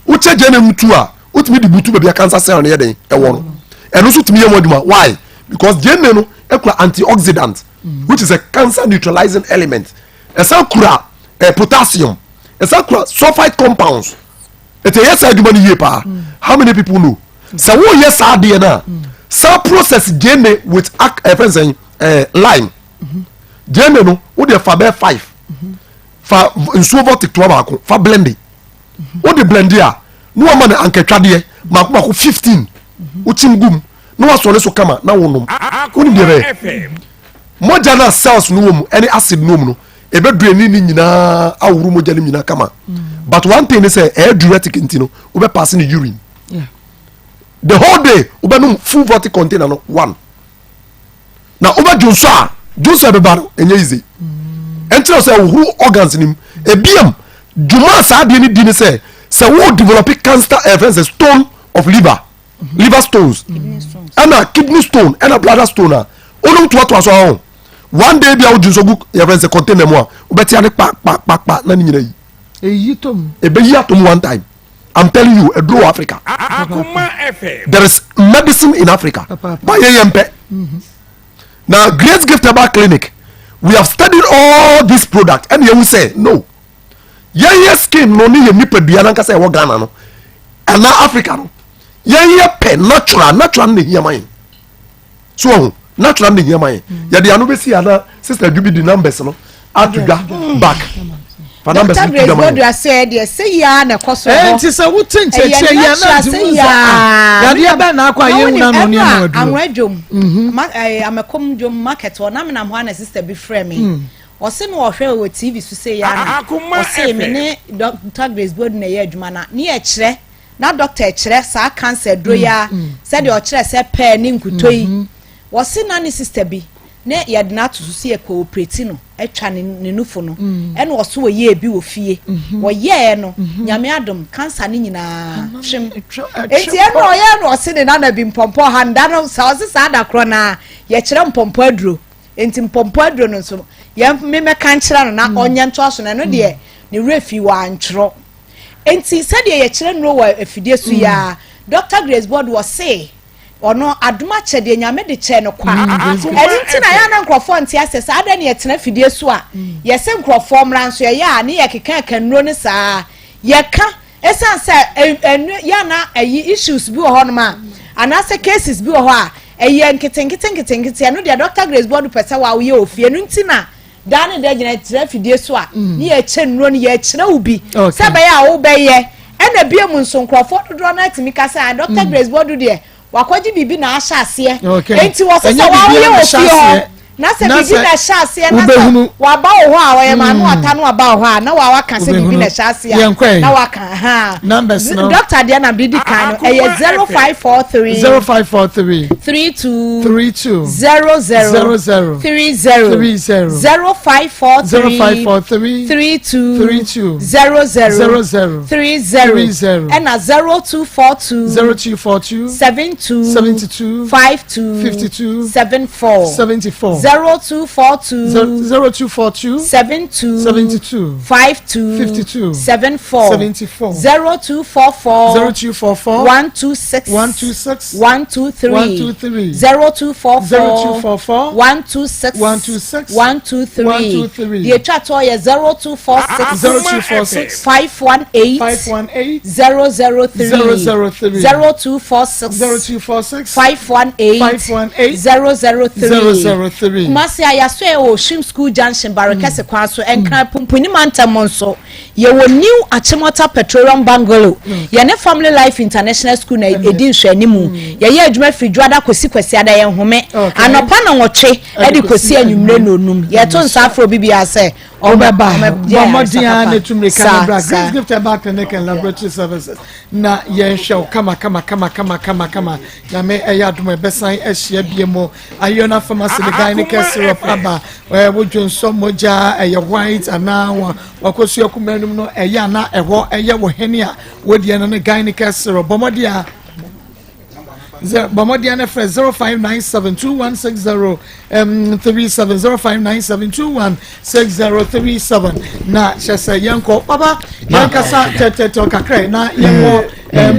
Speaker 13: wokyɛ gyene mu tu a wotumi de butu baabi a cancer cell no yɛ den ɛwɔ no ɛno nso tumi yɛ mu adwuma why because gyene no ɛkura antioxidant which is a cancer neutralizing element ɛsan kura eh, potassium ɛsan kura sulfide compounds ɛti ɛyɛ saa adwuma no yie paa how many people know sɛ woyɛ saa adeɛ no a saa process gyeene with ɛfɛn sɛn ɛɛ lime gyeene no wode fa bɛɛ five fa nsuo vɔtik toa baako fa blend wode blend a na wama no ankatwadeɛ mako mako 15 wokyim gum na wasɔne so kama na wonom wonim deɛ bɛyɛ mogya no a cells no wɔ mu ɛne acid no wɔ mu no ebe drain ne nyinaa aworo mogya no nyinaa kama but one thing ne sɛ ɛyɛ diuretic nti no wobɛ pass ne urine the whole day wobɛnom full vortic container no one na wobɛ dwonso a dwonso a ɛbɛba no ɛnyɛ easy ɛnkyerɛ sɛ wohoro organs no mu ebiam dwuma a saa adeɛ no di ne sɛ sɛ wo develop cancer ɛfɛn sɛ stone of liver liver stones ɛna kidney stone ɛna bladder stone a wonom toatoa so ahɔ one day bi a wodwu nso gu yɛfrɛ sɛ container mu a wobɛte ade kpa kpa kpa kpa na ne nyina yi
Speaker 2: eyi tom
Speaker 13: ebeyi atom one time i'm telling you eduro wɔ africa there is medicine in africa ba yɛ yɛn pɛ mhm. na great gift herbal clinic we have studied all these products ɛna yɛn sɛ no yɛn yɛ skin no ne yɛ nipadua nankasa ɛwɔ ghana no ɛna africa no yɛn yɛ pɛ natural natural na ehia ma yɛn so ɔho natural na ehia ma yɛn mm. yɛde ano bɛsi ana sister jubi di numbers no ato dwa mm. back. Fa numbers
Speaker 14: Dr.
Speaker 13: no
Speaker 14: Grace
Speaker 13: to dwa ma yɛn.
Speaker 14: Bodu aseɛ deɛ sɛ yia na ɛkɔ so
Speaker 2: Ɛɛ
Speaker 14: hɔ.
Speaker 2: nti sɛ wote nkyerɛkyerɛ
Speaker 14: Ɛyɛ
Speaker 2: yi a na
Speaker 14: natural
Speaker 2: nti
Speaker 14: sɛ
Speaker 2: wo nsa
Speaker 14: yia.
Speaker 2: ah yadeɛ bɛn na akɔ a
Speaker 14: Na
Speaker 2: yɛnhunu
Speaker 14: wonim
Speaker 2: ano
Speaker 14: ɛno
Speaker 2: nneɛma
Speaker 14: a
Speaker 2: waduro.
Speaker 14: anwera dwom ma ɛɛ amɛkɔm dwom market hɔ na menam hɔ a na sister bi frɛ me. Ɔse na ɔhwɛ wɔ TV so sɛ yia na ɔse me ne Dr. Grace Bodu na ɛyɛ adwuma na ne yɛkyerɛ na doctor kyerɛ saa cancer aduro yi ara sɛdeɛ ɔkyerɛ sɛ pɛɛ ne nkutɔ yi. Wɔse na ne sister bi ne yɛde no ato so sɛ yɛkɔ operate no atwa ne ne nufo no ɛna ɔso wɔyɛɛ bi wɔ fie wɔyɛɛ no Nyame adom cancer no nyinaa twem enti ɛna ɔyɛɛ no ɔse ne nana bi mpɔmpɔ ha nda no sa ɔse saa da korɔ no a yɛkyerɛ mpɔmpɔ aduro enti mpɔmpɔ aduro no nso yɛn memɛka nkyerɛ no na ɔnyɛ ntoa so no ɛno deɛ ne werɛ fi wɔ antwerɛ enti sɛdeɛ yɛkyerɛ nnuro wɔ afidie so yi a Dr. Grace Board ɔse Ɔno adom akyɛdeɛ Nyame de kyɛɛ no kwa. Ɛno nti na ɛyɛ a na nkurɔfoɔ nte aseɛ sɛ adɛn na yɛtena afidie so a yɛse nkurɔfoɔ mmra nso ɛyɛ a ne yɛkeka ɛka nnuro no saa. Yɛka ɛsiane sɛ ɛnu yɛ a na ɛyi issues bi wɔ hɔnom a anaasɛ cases bi wɔ hɔ a ɛyɛ nketenkete nketenkete ɛno deɛ Doctor Grace Boadu pɛ sɛ wa woyɛ wɔ fie ɛno nti na daa ne da gyina tena afidie so a ne yɛkyɛ nnuro no yɛkyerɛ wo bi sɛ ɛbɛyɛ a wobɛyɛ ɛna bia mu nso nkurɔfoɔ dodoɔ no atumi ka sɛ ah Dr. Grace Boadu deɛ wakɔgye biribi na ahyɛ aseɛ enti wɔ sɛ sɛ woyɛ wɔ fie hɔ na sɛ biribi na ɛhyɛ aseɛ na sɛ waba wo hɔ a ɔyɛ maame wata no waba wo hɔ a na waka sɛ biribi na ɛhyɛ aseɛ a na waka ha doctor deɛ na bidi kan no ɛyɛ 0543
Speaker 2: 0543
Speaker 14: 32
Speaker 2: 32
Speaker 14: 00
Speaker 2: 00
Speaker 14: 30
Speaker 2: 30
Speaker 14: 0543
Speaker 2: 0543
Speaker 14: 32
Speaker 2: 32
Speaker 14: 00
Speaker 2: 00
Speaker 14: 30
Speaker 2: 30
Speaker 14: ɛna 0242
Speaker 2: 0242
Speaker 14: 72
Speaker 2: 72
Speaker 14: 52
Speaker 2: 52
Speaker 14: 74
Speaker 2: 74
Speaker 14: 0242
Speaker 2: 0242
Speaker 14: 72
Speaker 2: 72
Speaker 14: 52
Speaker 2: 52
Speaker 14: 74
Speaker 2: 74
Speaker 14: 0244
Speaker 2: 0244
Speaker 14: 126
Speaker 2: 126
Speaker 14: 123
Speaker 2: 123
Speaker 14: 0244
Speaker 2: 0244
Speaker 14: 126
Speaker 2: 126
Speaker 14: 123
Speaker 2: 123
Speaker 14: deɛ ɛtwa toɔ yɛ 0246
Speaker 2: 0246
Speaker 14: 518
Speaker 2: 518
Speaker 14: 003
Speaker 2: 003
Speaker 14: 0246
Speaker 2: 0246
Speaker 14: 518
Speaker 2: 518
Speaker 14: 003
Speaker 2: 003
Speaker 14: Kumasi Ayaso yɛ wɔ Oshim School Junction Barekɛse kwan so Nkran Pumpuni mantam nso Yɛwɔ New Achimota Petroleum Bungalow. Yɛne Family Life International School na ɛdi nhwɛanimu. Yɛyɛ adwuma firi Dwoada kɔsi Kwasiada, yɛnhome. Anɔpa nnɔnwɔtwe de kɔsi anwummerɛ nnɔnnum. Yɛto nsa afrɛ obi biara sɛ
Speaker 2: ɔmmɛba.
Speaker 14: Ɔmmɛgye
Speaker 2: Bɔ
Speaker 14: ayaresa
Speaker 2: mmɔden ara na
Speaker 14: papa.
Speaker 2: tu mmirika na
Speaker 14: Saa,
Speaker 2: bra Grace
Speaker 14: saa.
Speaker 2: Gift Herbal Clinic and Laboratory Services na yɛnhwɛ wo kama kama kama kama kama kama. Nyame ɛyɛ adom a yɛbɛsan ahyia bio mu. Ayona Pharmacy de Gynaecare Syrup aba. Ɛɛ wo dwonsɔ mogya ɛyɛ white anaa wa wakosua kumaa no mu no ɛyɛ ana ɛhɔ ɛyɛ wɔ hene a wodiɛ no ne Gynaecare Syrup. Bɔ mmɔden a bɔ mmɔden no frɛ 05972160 37 0597216037 na hyɛ sɛ yɛnkɔ papa yɛnkasa tɛtɛtɛ kakra na yɛnkɔ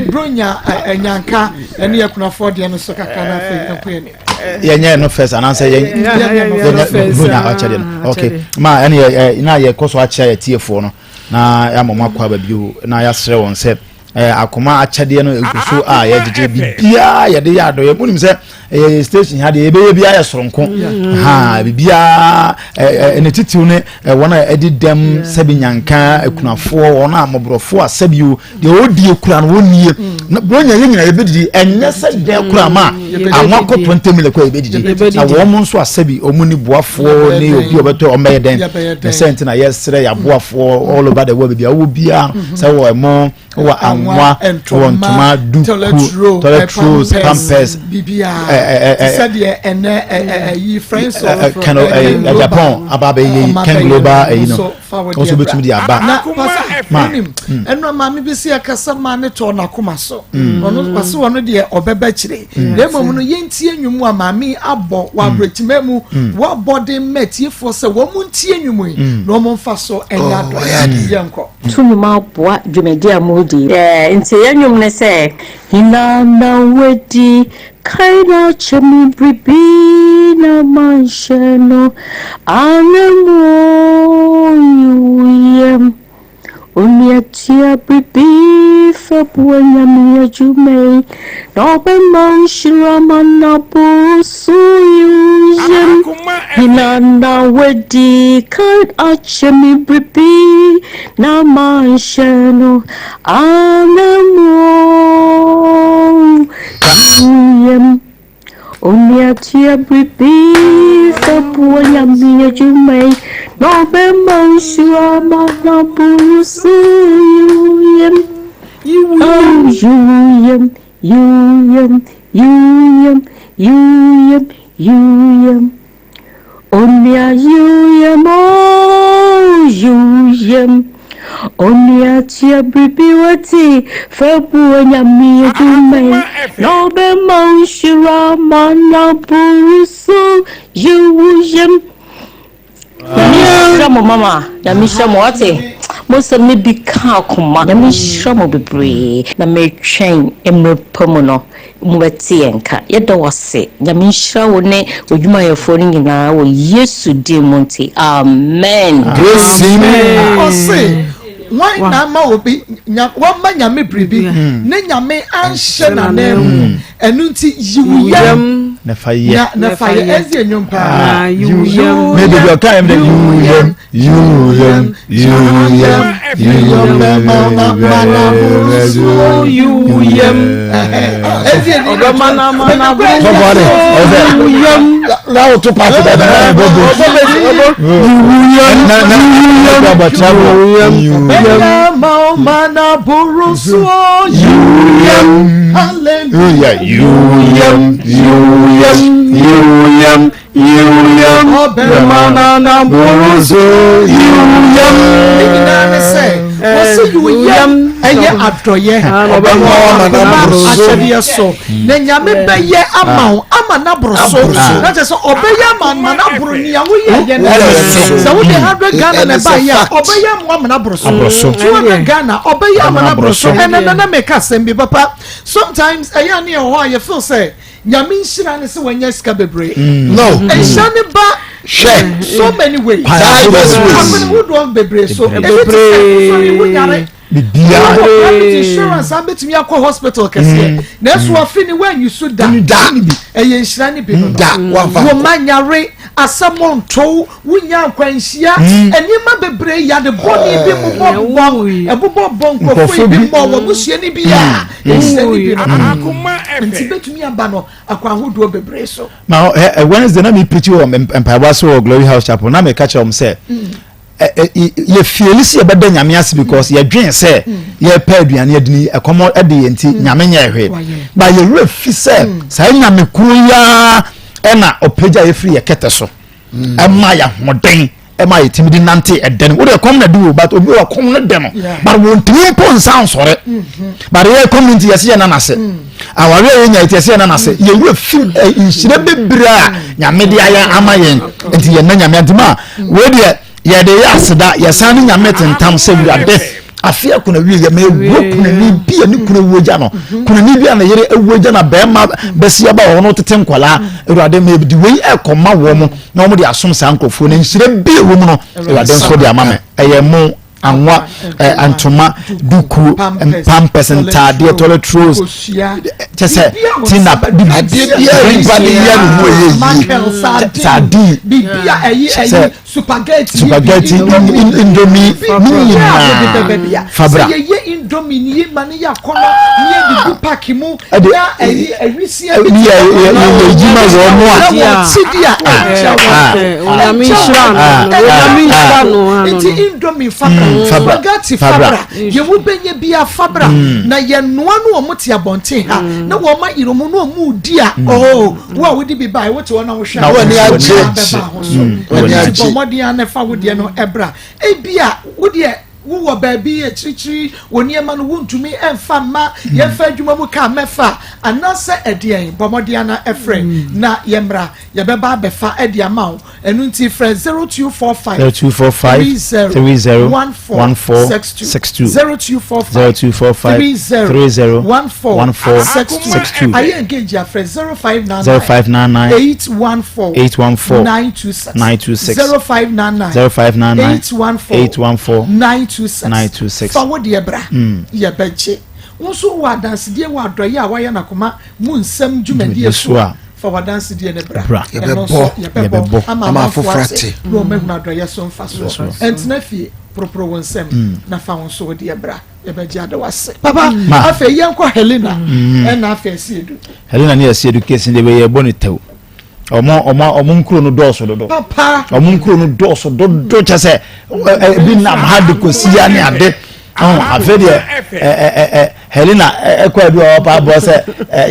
Speaker 2: bronya nyanka ɛne yɛkunafoɔ deɛ no so kakra na afei yɛnkɔ yɛn
Speaker 3: yɛnyɛ no first anaasɛ yɛnyɛ bronya akyɛdeɛ no ok ma ɛne yɛ na yɛkɔ so akyɛ yɛ tiefoɔ no na yɛama mo akɔ aba bio na yɛasrɛ wɔn sɛ akoma akyɛdeɛ no egu so a yɛgyegye biribiara yɛde yɛ adɔyɛ munim sɛ ɛyɛ station ha deɛ yɛbɛyɛ biara yɛ soronko ha biribiara ɛne titiw ne wɔn a ɛdi dɛm sɛbi nyanka akunafoɔ wɔn a mmɔborɔfoɔ a sɛbi o deɛ ɔdie kura no wɔnnie na bronya yɛ nyina yɛbɛdidi ɛnyɛ sɛ dɛn kura ma a anwa kɔ 20 million kɔ yɛbɛdidi na wɔn mo nso asɛbi wɔn ni boafoɔ ne obi a ɔbɛtɔ wɔn bɛyɛ dɛn na sɛ nti na yɛsrɛ yɛaboafoɔ all over the world baabi a wɔ biara sɛ wɔ ɛmo wɔ anwa wɔ ntoma duku toilet rolls pampers
Speaker 2: sɛdeɛ ɛnɛ ɛyi friends of
Speaker 3: kɛnɛ ɛɛ Japan aba abɛyɛ yi Ken Global ɛyi no
Speaker 2: Fa wo
Speaker 3: Wo nso
Speaker 2: deɛ
Speaker 3: wobɛtumi de
Speaker 2: bra.
Speaker 3: aba.
Speaker 2: Na pasa
Speaker 3: Ma.
Speaker 2: wonim ɛno maame bi si ɛkasa maa ne tɔɔ n'akoma so. Ɔno ɔse ɔno deɛ ɔbɛba akyire. Na mmom no yɛntie nnwom a maame yi abɔ wɔ awerɛkyima mu. Wabɔ de ma atiefoɔ sɛ wɔn ntie nnwom yi na wɔn mfa so nyɛ adɔeɛ. Yɛnkɔ.
Speaker 15: To nnwom aboa dwumadi a moredi yi. Nti yɛn nnwom ne sɛ. Hena na wadi kan akyɛ me biribi na manhyɛ no ananmu yi wo yam? Onua tua biribi fa boa Nyame adwuma yi na ɔbɛma wo nhyira ma no aboro so yi wo yam. Hena na wadi kan akyɛ me biribi? wanhyɛ no ananmu o. Yi wo yam. Onua tua biribi fa boa Nyame adwuma yi na ɔbɛma wo nhyira ma no aboro so. Yi wo yam. Oh, yi wo yam, yi wo yam, yi wo yam, yi wo yam, yi wo yam. Onua yi wo yam oh, yi wo yam. Onua tua biribi wate fa boa Nyame adwuma yi na ɔbɛma wo nhyira ma no aboro so. Yi wo yam. Nyame nhyira mo mama Nyame nhyira mo wate mo nsɛm no bi ka akoma Nyame nhyira mo bebree na metwɛn mmerɛ pa mu no mo bɛte yɛn nka yɛda wo ase Nyame nhyira wo ne w'adwumayɛfoɔ no nyinaa wɔ Yesu din mu nti amen.
Speaker 2: Ɔse wan na ama obi nya wama nyame biribi ne nyame anhyɛ n'ananmu ɛno nti yi wo yam
Speaker 3: na fa yɛ
Speaker 2: na fa yɛ ɛnzi enwom paa
Speaker 3: yi wo yam ne bebi ɔka yam dɛ yi wo yam yi wo yam yi wo yam yi wo yam
Speaker 2: mana burusu
Speaker 12: yi wo yam
Speaker 2: ɛnzi enwom
Speaker 12: ɔbɛma na mana
Speaker 3: burusu yi wo yam
Speaker 16: na o to paati dada na ɛbɔ bɔ
Speaker 3: yi wo yam na na na
Speaker 2: yi wo yam
Speaker 3: yi wo yam
Speaker 2: ɛbɛma mana burusu yi wo yam hallelujah
Speaker 3: yi wo yam yi wo yam yi wo yam yi wo yam
Speaker 2: ɔbɛma
Speaker 12: na
Speaker 3: burusu yi wo yam.
Speaker 2: Ne nyinaa ne sɛ wɔsi yi wo yam ɛyɛ adɔyɛ
Speaker 16: ɔbɛma
Speaker 2: akoma ahyɛdeɛ so na nyame bɛyɛ ama wo ama n'aboro so na kyerɛ sɛ ɔbɛyɛ ama ma n'aboro nea woyɛ yɛ no sɛ wode hundred Ghana na ɛba yɛ a ɔbɛyɛ ama ama n'aboro so 200 Ghana ɔbɛyɛ ama n'aboro so ɛnɛ nana meka asɛm bi papa sometimes ɛyɛ a ne yɛ hɔ a yɛ feel sɛ nyame nhyira ne sɛ wanya sika bebree
Speaker 16: no
Speaker 2: nhyira ne ba
Speaker 16: hwɛ
Speaker 2: so many ways
Speaker 16: diverse ways
Speaker 2: akɔne hodoɔ bebree so ebi te sɛ sɔre wonyare
Speaker 3: biribiara
Speaker 2: wowɔ private insurance a bɛtumi akɔ hospital kɛseɛ nanso afe ni woanyi so da ɛyɛ nhyira ne bi no no wo ma nyare asɛm ntow wonya nkwanhyia nneɛma bebree yade bɔne bi mmobɔbobɔ ɛbobɔbɔ nkurɔfoɔ yi bi mmɔ wɔ abusua no bi a nhyira ne bi no nti bɛtumi aba no akwan ahodoɔ bebree so.
Speaker 3: Na Wednesday na mi preach wɔ mpaebɔ ase wɔ Glory House Chapel na meka kyerɛ wɔn sɛ yɛ fieli sɛ yɛbɛda nyame ase because yɛdwen sɛ yɛpɛ aduane adini ɛkɔmɔ ɛde yɛn nti nyame nyɛ hwee ba yɛwerɛ fi sɛ saa nyame koro yi ara ɛna ɔpagya yɛfiri yɛ kɛtɛ so ɛma yɛ ahoɔden ɛma yɛtumi de nante ɛdɛ no wode ɛkɔm na de wo but obi wɔ kɔm no dɛ no but wɔntumi mpo nsa nsɔre but yɛ kɔm no nti yɛsɛ yɛ nan ase awareɛ yɛ nya yɛsɛ yɛ nan ase yɛwerɛ fi nhyira bebree a nyame de ayɛ ama yɛn nti yɛn na nyame nti ma wei deɛ yɛde yɛ aseda yɛsan ne nyame tentam sɛ wurade afe akona wie yɛ ma ewuo kunani bi a ne kunu ewuo gya no kunani bi a ne yere ewuo gya na bɛrima bɛsi aba wɔn tete nkwadaa awurade ma ebi wei ɛkɔma wɔn na wɔn de asom saa nkurɔfoɔ na nhyira bi ewu mu no awurade nso de ama me ɛyɛ mo anwa ɛ ntoma duku pampers ntaadeɛ toilet rolls kyɛ sɛ tina
Speaker 16: adeɛ biara nipa de yɛ ne ho ɛyɛ
Speaker 3: yie sardine sɛ
Speaker 2: spaghetti
Speaker 3: spaghetti indomie ne nyinaa fabra
Speaker 2: sɛ yɛyɛ indomie ne yɛ ma ne yɛ akɔnɔ ne yɛ de gu paaki mu na ɛyi ɛwisia bi
Speaker 3: ti yɛ yɛ yɛ yi ma wɔn mu a
Speaker 2: na wɔn ti di a ɛnkyɛ wɔn ɛnkyɛ wɔn ɛnkyɛ wɔn nti indomie fabra spaghetti fabra yɛ wo bɛnyɛ bia fabra na yɛ noa no wɔn te abɔnten ha na wɔn ma yɛrɛ mu na wɔn di a ɔɔ wo a wodi bi ba wote hɔ na wohwɛ
Speaker 16: a w'ani agye
Speaker 2: bɛba ho so ɛno nti bɔ mmɔden a na fa wo deɛ no ɛbra ebi a wo deɛ wowɔ baabi akyirikyiri wɔ nneɛma no wontumi ɛmfa mma yɛmfa adwuma mu kaa mɛfa anaasɛ ɛdeɛn bɔ mmɔden ana ɛfrɛ na yɛmmra yɛbɛba abɛfa ɛde ama wo Ɛno nti frɛ 0245
Speaker 3: 0245
Speaker 2: 30
Speaker 3: 30
Speaker 2: 14
Speaker 3: 14
Speaker 2: 62
Speaker 3: 62
Speaker 2: 0245
Speaker 3: 0245
Speaker 2: 30
Speaker 3: 30
Speaker 2: 14
Speaker 3: 14
Speaker 2: 62
Speaker 3: 62
Speaker 2: Ayɛ engage a frɛ 0599
Speaker 3: 0599
Speaker 2: 814
Speaker 3: 814
Speaker 2: 926
Speaker 3: 926
Speaker 2: 0599
Speaker 3: 0599
Speaker 2: 814
Speaker 3: 814
Speaker 2: 926
Speaker 3: 926
Speaker 2: Fa wo deɛ bra yɛbɛgye. Wo nso wɔ adansedie wɔ adɔeɛ a woayɛ no akoma mu nsɛm dwumadie so a, Fa w'adansedie no bra.
Speaker 3: Bra.
Speaker 2: Ɛno nso
Speaker 16: Yɛbɛbɔ.
Speaker 2: yɛbɛbɔ ama
Speaker 16: Ama
Speaker 2: amanfoɔ
Speaker 16: afoforɔ
Speaker 2: ate
Speaker 16: ate.
Speaker 2: na wɔahunu adɔeɛ so mfasoɔ. Ɛntena fie. Poroporo wo nsam na fa wo nso wo deɛ bra. Yɛbɛgye ada wase. Papa, afei yɛnkɔ Helena ɛna afei Asiedu.
Speaker 3: Helena ne Asiedu kesi deɛ bɛyɛ ɛbɔ ne tɛw. Ɔmo ɔmo ɔmo nkuro no dɔɔso dodo.
Speaker 2: Papa.
Speaker 3: Ɔmo nkuro no dɔɔso dodo kyɛ sɛ ebi nam ha de kɔsi ya ne ade. Afei deɛ ɛ ɛ Helena ɛkɔ adu a ɔpa aboɔ sɛ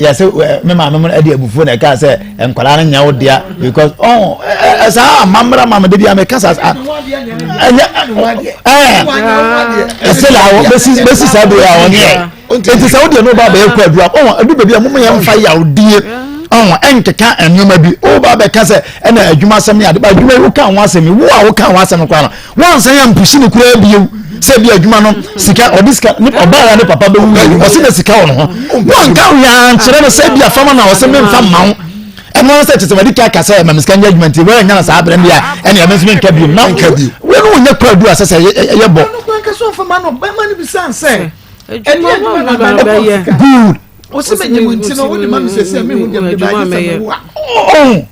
Speaker 3: yɛsɛ me maame mu ɛde abufuo na ɛka sɛ nkwadaa no nyɛ wo dea because ɔn ɛ saa amammerɛ maame de bi a meka saa ɛnyɛ ɛɛ ɛsɛ la awɔ bɛsi bɛsi saa bi a ɔnyɛ nti sɛ wodeɛ no ba bɛyɛ kɔ adu a ɔn adu baabi a mo yɛn mfa yawdie ɔn ɛnkeka nneɛma bi ɔba bɛka sɛ ɛna adwuma asɛm ne ade ba adwuma yi woka ho asɛm yi wo a woka ho asɛm koraa no wansan yɛ mpusi ne koraa bio sɛ bi adwuma no sika ɔde sika ne ɔbaa ya ne papa bɛwu yɛ ɔsi na sika wɔ ne ho wanka hwee ankyerɛ no sɛ bi afama na ɔsɛ memfa mma wo ɛno ara sɛ kyesɛ wadi ka kasa ɛma me sika nyɛ adwuma nti wɔyɛ nyana saa abirɛ bi a ɛne ɛmɛ nso menka bio na wɔn no wɔnyɛ kɔ adu asɛ sɛ ɛyɛ bɔ. Good.
Speaker 2: Ɔsi mi nyim nti no wode ma mi sɛsɛ mi hu deɛ mede ba agye sɛ mi wu a.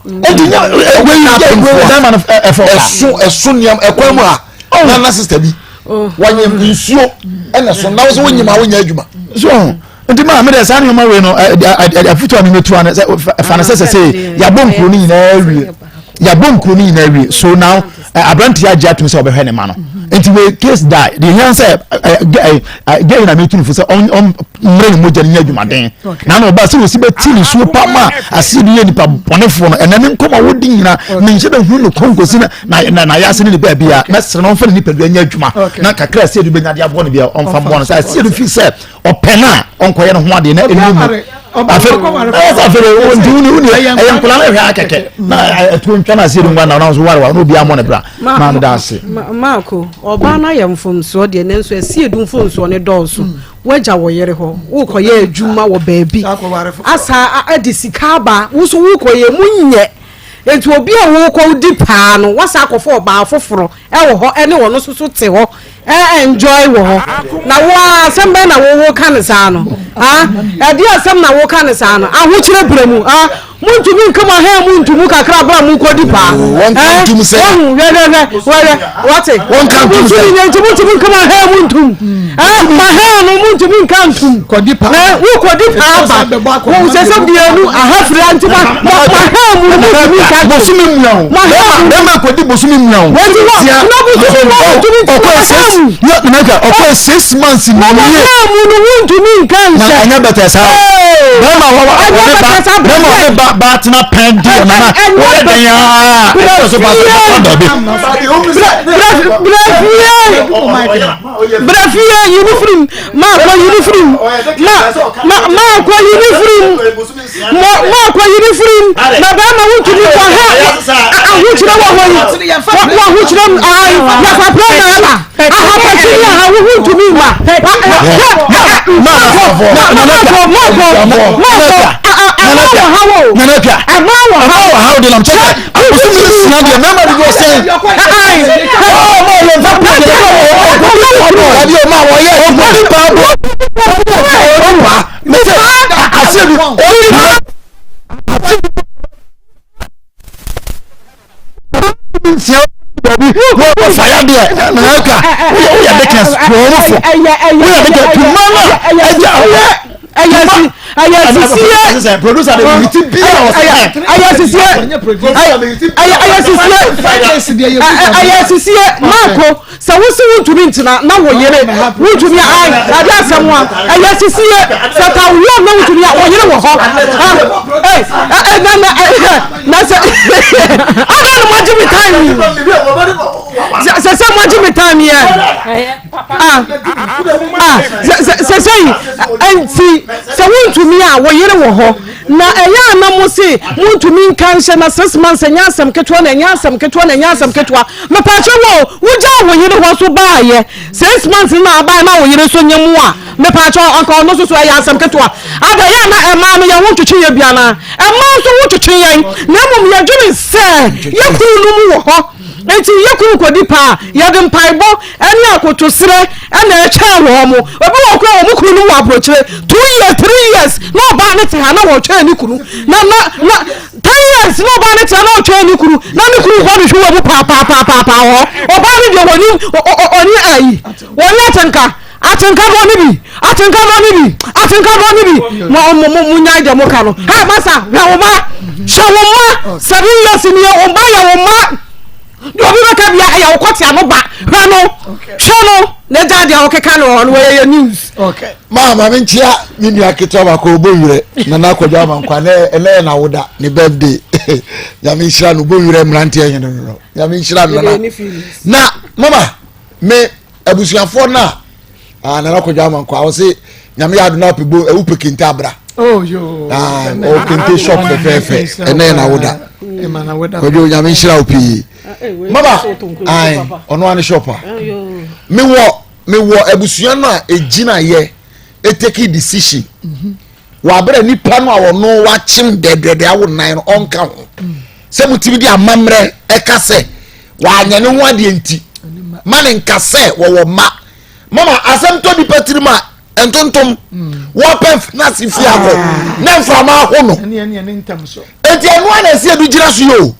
Speaker 3: Ɛnti nyɛ wei yɛ wei dama no ɛfɔ ka.
Speaker 16: Ɛso ɛso nneɛma ɛkwan mu a nana sista bi wɔnyim nsuo ɛna so na wɔsɛ wɔnyim a wɔnyɛ adwuma.
Speaker 3: So nti maa mi dɛ saa nneɛma wei no afutu a mi bɛ tu ano sɛ fa no sɛ sɛ sɛ yabɔ nkuro no nyinaa wie. Yɛabɔ nkuro no nyinaa wie so now aberanteɛ agye atum sɛ ɔbɛhwɛ ne ma no nti wei case die deɛ hia sɛ gay na metu no fo sɛ ɔmmerɛ ne mogya no nyɛ adwumaden na na ɔba sɛ wɔsi bɛti ne suo pa ma aseɛ bi yɛ nipa bɔnefoɔ no ɛnɛ ne nkɔm a wɔdi nyina menhyɛ bɛ hu no kɔnkɔsi na na yɛase ne ne baabi a mɛsrɛ no ɔmfa ne nipadua nyɛ adwuma na kakra aseɛ du bɛnya de aboɔ no bia ɔmfa mmoa no sɛ aseɛ du fi sɛ ɔpɛ no a ɔnkɔyɛ no ho adeɛ na ɛnu mu afei ɛsɛ afei nti wuni wuni ɛyɛ nkɔla na ɛhwɛ akɛkɛ na ɛtuo ntwa na aseɛ du ngwa na ɔno nso ware wa na obi amɔ ne bra maa mi da ase.
Speaker 9: maako ɔbaa no ayɛ mfomsoɔ deɛ nanso ɛsi edu mfomsoɔ ne dɔɔso hmm. wagya wɔ yere hɔ wokɔyɛ adwuma wɔ baabi asa ɛde sika aba woso wokɔyɛ mu nyɛ nti obi a wokɔ di paa no wasa akɔfɔ ɔbaa foforɔ ɛwɔ hɔ ɛne ɔno nso so te hɔ ɛ enjoy wɔ hɔ na wo a asɛm bɛn na wo wo ka ne saa no ah ɛde asɛm na wo ka ne saa no ahokyerɛ brɛ mu ah muntumi nka mu ahɛn mu ntumu kakra bra mu kɔdi paa
Speaker 16: wɔn ka ntum sɛ
Speaker 9: wɔn hwɛ hwɛ hwɛ hwɛ wɔte
Speaker 16: wɔn ka ntum sɛ
Speaker 9: muntumi nyɛ nti muntumi nka mu ahɛn mu ntum ɛ ma hɛn no muntumi nka ntum
Speaker 2: kɔdi paa
Speaker 9: ɛ wo kɔdi paa ba wo sɛ sɛ mmienu ahafiri nti ma ma ma hɛn mu no muntumi nka ntum
Speaker 3: bosome mua o
Speaker 9: ma hɛn mu
Speaker 3: bɛrima kɔdi bosome mua o
Speaker 9: wɔn ti wɔ na bosome mua o ntumi nti ma hɛn mu
Speaker 3: yɛ nana ɔkɔ six months na
Speaker 9: ma
Speaker 3: ɔmo yɛ
Speaker 9: hɛn mu no wuntumi nka
Speaker 3: na
Speaker 9: nhyɛ
Speaker 3: ɛnyɛ bɛtɛ saa bɛrima wɔ wɔ
Speaker 9: ɛnyɛ
Speaker 3: ne ba
Speaker 9: bɛtɛ saa
Speaker 3: bɛrima wɔ ne ba ba tena pɛn di wɔ nana wɔyɛ dɛn aa ɛsɛ so ba so ba baabi.
Speaker 9: Brɛ fie brɛ fie yi ni firim maa kɔ yi ni firim ma ma maa kɔ yi ni firim mɔ maa kɔ yi ni firim na bɛrima wuntumi kɔ hɛ ahokyerɛ wɔ hɔ yi wɔ ahokyerɛ mu ayi yafa pɛ na ɛba ahapɛsi ni aha wo wuntumi ma mɔkɔ mɔkɔ mɔkɔ mɔkɔ ɛma wɔ ha wo
Speaker 3: nana pia
Speaker 9: ɛma wɔ ha
Speaker 3: wɔ ha de nam kyɛ sɛ abosom ne sua deɛ mmarima dodoɔ sɛn ɔma yɛ mfa pɛ deɛ ɔde ɔma wɔyɛ ɔkɔdi paa bɔ ɔpa mɛsɛ aseɛ bi ɔdi nsia baabi wɔfa ya deɛ nana atwa woyɛ woyɛ dekɛs wɔn fo woyɛ dekɛ tuma no a ɛgya
Speaker 9: ɛyɛ si ɛyɛ sisie
Speaker 3: producer de mi ti bi a ɔsɛ
Speaker 9: ɛyɛ sisie ɛyɛ ɛyɛ sisie ɛyɛ sisie maako sɛ wosi wontumi ntena na wo yere wontumi ayi ade asɛm a ɛyɛ sisie sɛ ka wo na wontumi a wo yere wɔ hɔ ɛ ɛ na na na sɛ ada na mo agye mi time yi sɛ sɛ mo agye mi time yɛ ah ah sɛ sɛ sɛ yi nti sɛ wontumi a wo yere wɔ hɔ na ɛyɛ a na mo se montumi nka nhyɛ na six months ɛnyɛ asɛm ketewa na ɛnyɛ asɛm ketewa na ɛnyɛ asɛm ketewa mepaakyɛ wo wogyaa wo yere hɔ so baayɛ six months na abaayɛ na wo yere so nyɛ mu a mepaakyɛ anka ɔno so so ɛyɛ asɛm ketewa ada yɛ a na ɛmaa no yɛn ho ntwetwe yɛ bi anaa ɛmaa nso ho twetwe yɛn na mmom yɛdwene sɛ yɛ kunu no mu wɔ hɔ Enti yɛ kunu kɔdi paa a, yɛde mpaebɔ ne akotosrɛ na ɛtwɛn wɔn. Ebi wɔ hɔ koraa a wɔn kunu no wɔ aburokyire two years, three years na ɔbaa no te ha na wɔtwɛn ne kunu na na na ten years.
Speaker 17: years na ɔbaa no tena na ɔtwɛn ne kunu na ne kunu bɔ ne hwɛ wɔ mu paapaapaapaa hɔ. Ɔbaa no deɛ wɔni ɔni ayi wɔni atenka atenka bɔ ne bi atenka bɔ ne bi atenka bɔ ne bi mo mo mo mo nyae deɛ mo ka no. Hɛ masa hwɛ wo ba hwɛ wo mma 7 years nie wo mma yɛ wo mma. Deɛ obi bɛka bia ɛyɛ wo kɔte ano ba hwɛ no hwɛ no na gya deɛ ɔkeka no hɔ no wɔyɛ yɛ news.
Speaker 16: Okay. Maa maame nkyia me nua ketewa baako ɔbɔ werɛ nana akɔdwa ama nkwa nɛ ɛnɛ yɛ n'awoda ne birthday nyame nhyira no ɔbɔ werɛ mmeranteɛ hene no no nyame nhyira no nana na mama me abusuafoɔ no a ah nana kɔdwa ama nkwa ɔse nyame yɛ adona apɛ bo ɛwo pɛ kente abra
Speaker 2: oh yo
Speaker 16: ah ɔ kente shop fɛfɛɛfɛ ɛnɛ yɛ n'awoda kɔdwo nyame nhyira wo pii mama ai ɔno ane shop a mewɔ mewɔ abusua no a ɛgyina yɛ ɛtake decision mhm. wɔ abere nipa no a ɔno wakyem dɛdɛdɛ awo nan no ɔnka ho sɛ motumi de amammerɛ ɛka sɛ wanyɛ ne ho adeɛ nti ma ne nka sɛ wɔwɔ mma mama asɛm tɔ nipa tirim a ntontom wɔpɛ n'ase fi akɔ ah. na mframa aho no eti ɛno a na ɛsi edu gyina so yi o.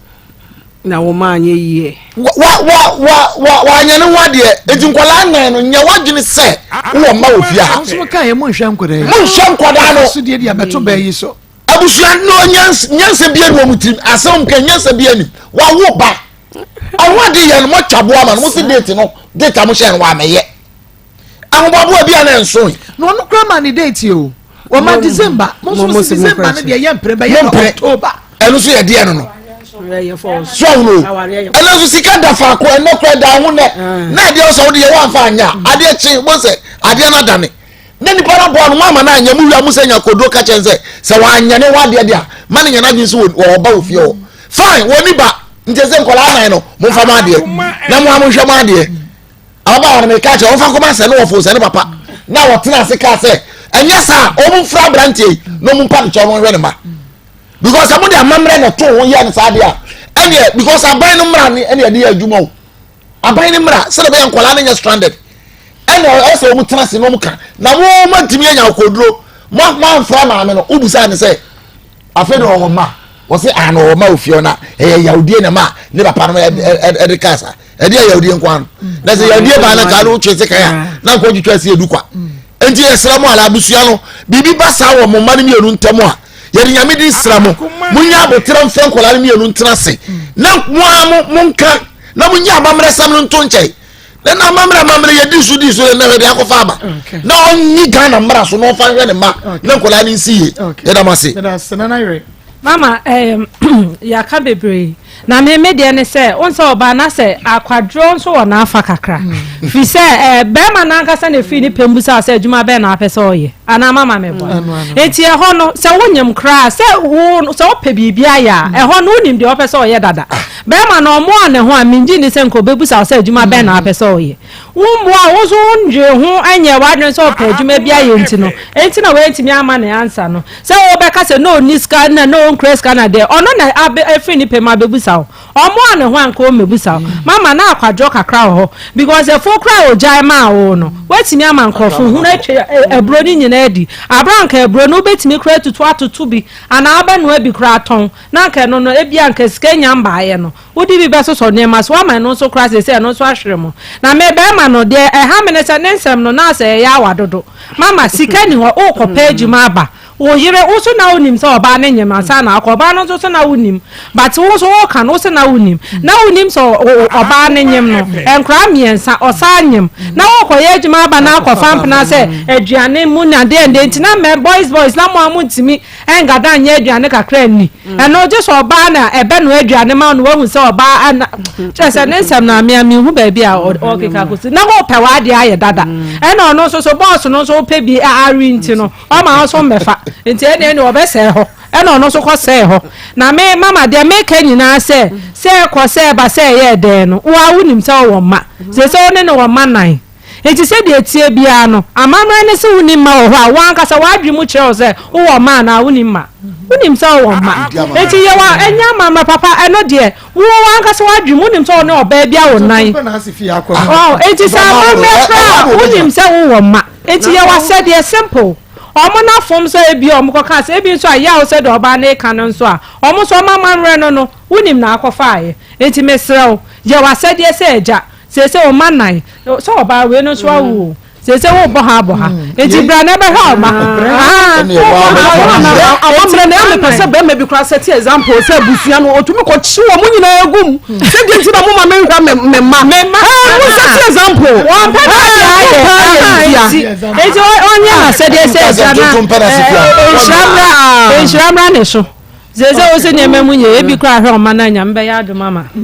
Speaker 18: na wɔn anyɛ yie.
Speaker 16: wa wa wa wa wanyɛ ne ho adeɛ eti nkwadaa nan no nyɛ wadwene sɛ wowɔ mma wɔ fie ha.
Speaker 2: Wɔn nso ka yɛ mo nhwɛ nkwadaa yi.
Speaker 16: Mo nhwɛ nkwadaa no.
Speaker 2: So deɛ deɛ abɛto bɛɛ yi so.
Speaker 16: Abusua no nyansa bi ani wɔn tirim asɛm nka nyansa bi ani wawo ba ɔho ade yɛ no mo atwa boa ma no mo si date no date a mo hyɛ no wa amɛyɛ ahoboaboa bi a na nso yi.
Speaker 2: Na ɔno kura ma ne date o wɔma December mo nso si December no deɛ yɛ mpere bɛyɛ no October.
Speaker 16: Ɛno nso yɛ deɛ no no so ahono ɛno nso sika da faako ɛnɛ kura da ho nɛ na adeɛ ɔsɛ ɔde yɛ wɔn afa anya adeɛ kye mo sɛ adeɛ no adane. Na nipa no aboa no mo ama no anyɛ mo wia mo sɛ nya koduro ka kyɛn sɛ sɛ wanyɛ ne ho adeɛ deɛ a ma ne nya n'adwene sɛ wɔ ɔba wɔ fie hɔ fine wɔn ni ba nti sɛ nkɔla anan no mo nfa mo adeɛ na mo a mo nhwɛ mo adeɛ ababaawa no meka kyerɛ wɔn fa kɔma sɛ ne wɔfo sɛ ne papa na wɔtena ase kaa sɛ ɛnyɛ saa wɔn mfra aberanteɛ yi na wɔn mpa ne kyɛw no nhwɛ ne ma because ɛmo de amammerɛ na ɛto ho yɛ ne saa adeɛ a ɛneɛ because aban no mmara ne ɛne ɛde yɛ adwuma o. Aban no mmra sɛdeɛ ɛbɛyɛ nkwadaa no nyɛ stranded ɛna ɛsɛ wɔn tena ase na wɔn ka na wɔn ma ntumi anya akoduro mo mo anfra maame no wobusa ne sɛ afei na ɔwɔ mma wɔsi ano ɔwɔ mma ofie ɔna ɛyɛ yawudie na ma ne papa no ɛde kasa ɛde yɛ yawudie nko ano na sɛ yawudie baa na nka no wotwe se kan a na nkɔ twitwa si edu kwa nti yɛsrɛ mo ala abusua no biribi ba saa wɔ mo mma no mmienu ntam a yɛde nyame din sra mo monya aboterɛ mfrɛ nkwadaa no mmienu ntena ase na mo a mo monka na mo nya amammerɛ sɛm no nto nkyɛn na na amammerɛ amammerɛ yɛdi so di so na hwɛ de akɔfa aba na ɔnyi Ghana mmara so na ɔfa nhwɛ ne mma na nkwadaa no nsi yie yɛda mo ase.
Speaker 1: Mama ɛɛm yɛaka bebree na me me deɛ ne sɛ wo sɛ ɔbaa na sɛ akwadworɔ nso wɔ n'afa kakra mm. firi sɛ ɛɛ bɛrima n'ankasa na efiri ne pɛm busa sɛ adwuma bɛn na apɛ sɛ ɔyɛ anaa mama me bɔ mm. eti ɛhɔ no sɛ wonyim koraa sɛ wo sɛ wopɛ biribi ayɛ a mm. ɛhɔ no wonim deɛ ɔpɛ sɛ ɔyɛ dada ah. bɛrima no ɔmo a ne ho a mengye ni sɛ nka ɔbɛbusa sɛ adwuma bɛn na apɛ sɛ ɔyɛ wo mmoa wo nso wondwee ho nyɛ w'adwene sɛ ɔpɛ adwuma bi ayɛ nti no enti na wɔantumi ama ne ansa no Sɛ wobɛka sɛ na ɔnni sika na na ɔnkura sika na deɛ ɔno na abɛ afiri ne pɛ mu abɛbusa wo. Ɔmmoa ne ho a nka ɔmmɛbusa wo. Mama na akwadworɔ kakra wɔ hɔ because afuo koraa a ɔgyae maa wo no woatumi ama nkurɔfo hunu atwa aburo no nyinaa adi. Aberɛ a anka aburo no wobɛtumi koraa atutu atoto bi anaa wobɛnoa bi koraa atɔn na anka ɛno no ebia anka sika nnya mbaeɛ no wode bi bɛsosɔ nneɛma so woama ɛno nso koraa seesei ɛno nso ahwere mo. Na me barima no deɛ ɛha me ne sɛ ne nsɛm no na asɛ ɛyɛ awa dodo. Mama, sika nni hɔ, worekɔpɛ adwuma aba. Wo yere, wo nso na wonim sɛ ɔbaa no nyem ansa na akɔ. Ɔbaa no nso so na wonim. But wo nso woka no, wo se na wonim. Na wonim sɛ ɔbaa no nyem no, nkwadaa mmiɛnsa, ɔsan nyem. Na worekɔyɛ adwuma aba na akɔfa mpena sɛ aduane mu na deɛn deɛn nti na mɛ boys boys na mo a montumi ɛngada nyɛ aduane kakra nni. Ɛno gye sɛ ɔbaa na ɛbɛnoa aduane ma wo na wahu sɛ ɔbaa ana kyerɛ sɛ ne nsɛm no amea menhu baabi a ɔkeka kɔsi na wopɛ w'adeɛ ayɛ dada ɛna ɔno nso so bɔɔso no nso wopɛ bi awe nti no ɔma wo so mmɛfa nti ɛne ɛne ɔbɛsɛe hɔ ɛna ɔno nso kɔsɛe hɔ na me mama deɛ meka nyinaa sɛ sɛ ɛkɔ sɛ ɛba sɛ ɛyɛ dɛn no wo a wonim sɛ wowɔ mma sɛ sɛ wo ne ne wɔ mma nan Enti sɛdeɛ ɛteɛ biara no, amammerɛ ne sɛ wonni mma wɔ hɔ a, wo ankasa w'adwene mu kyerɛ wo sɛ wowɔ mma anaa wonni mma. Wonim sɛ wowɔ mma. Enti yɛ wa, ɛnyɛ amammerɛ papa, ɛno deɛ, wo w'ankasa w'adwene mu, wonim sɛ wo ne ɔbaa bi awo nan. Ɔho, enti sɛ amammerɛ koraa a, wonim sɛ wowɔ mma. Enti yɛ w'asɛdeɛ, simple. Ɔmo na fom sɛ ebia ɔmo kɔ kaa sɛ ebi nso a yaw sɛ deɛ ɔbaa no reka no nso a ɔmo nso ɔmo amammerɛ no no wonim na akɔfaeɛ nti mesrɛ wo yɛ w'asɛdeɛ sɛ agya seesei wo mma nan sɛ ɔbaa wei no nso awo o seesei wobɔ ha abɔ ha nti bra na ɛbɛhwɛ wo mma haa
Speaker 17: amammerɛ na ɛmepɛ sɛ bɛrima bi koraa sɛte example sɛ abusua no ɔtumi kɔkye wɔ mo nyinaa gu mu sɛdeɛ nti na moma menhwɛ me mma mo sɛte example
Speaker 1: wɔmpɛ na ayɛ nti ɔnyɛ n'asɛdeɛ sɛ agya na nhyira mmra nhyira mmra ne so sɛ sɛ wo sɛ nneɛma mu nyɛ ebi koraa hwɛ ɔma no a nyame bɛyɛ adom ama o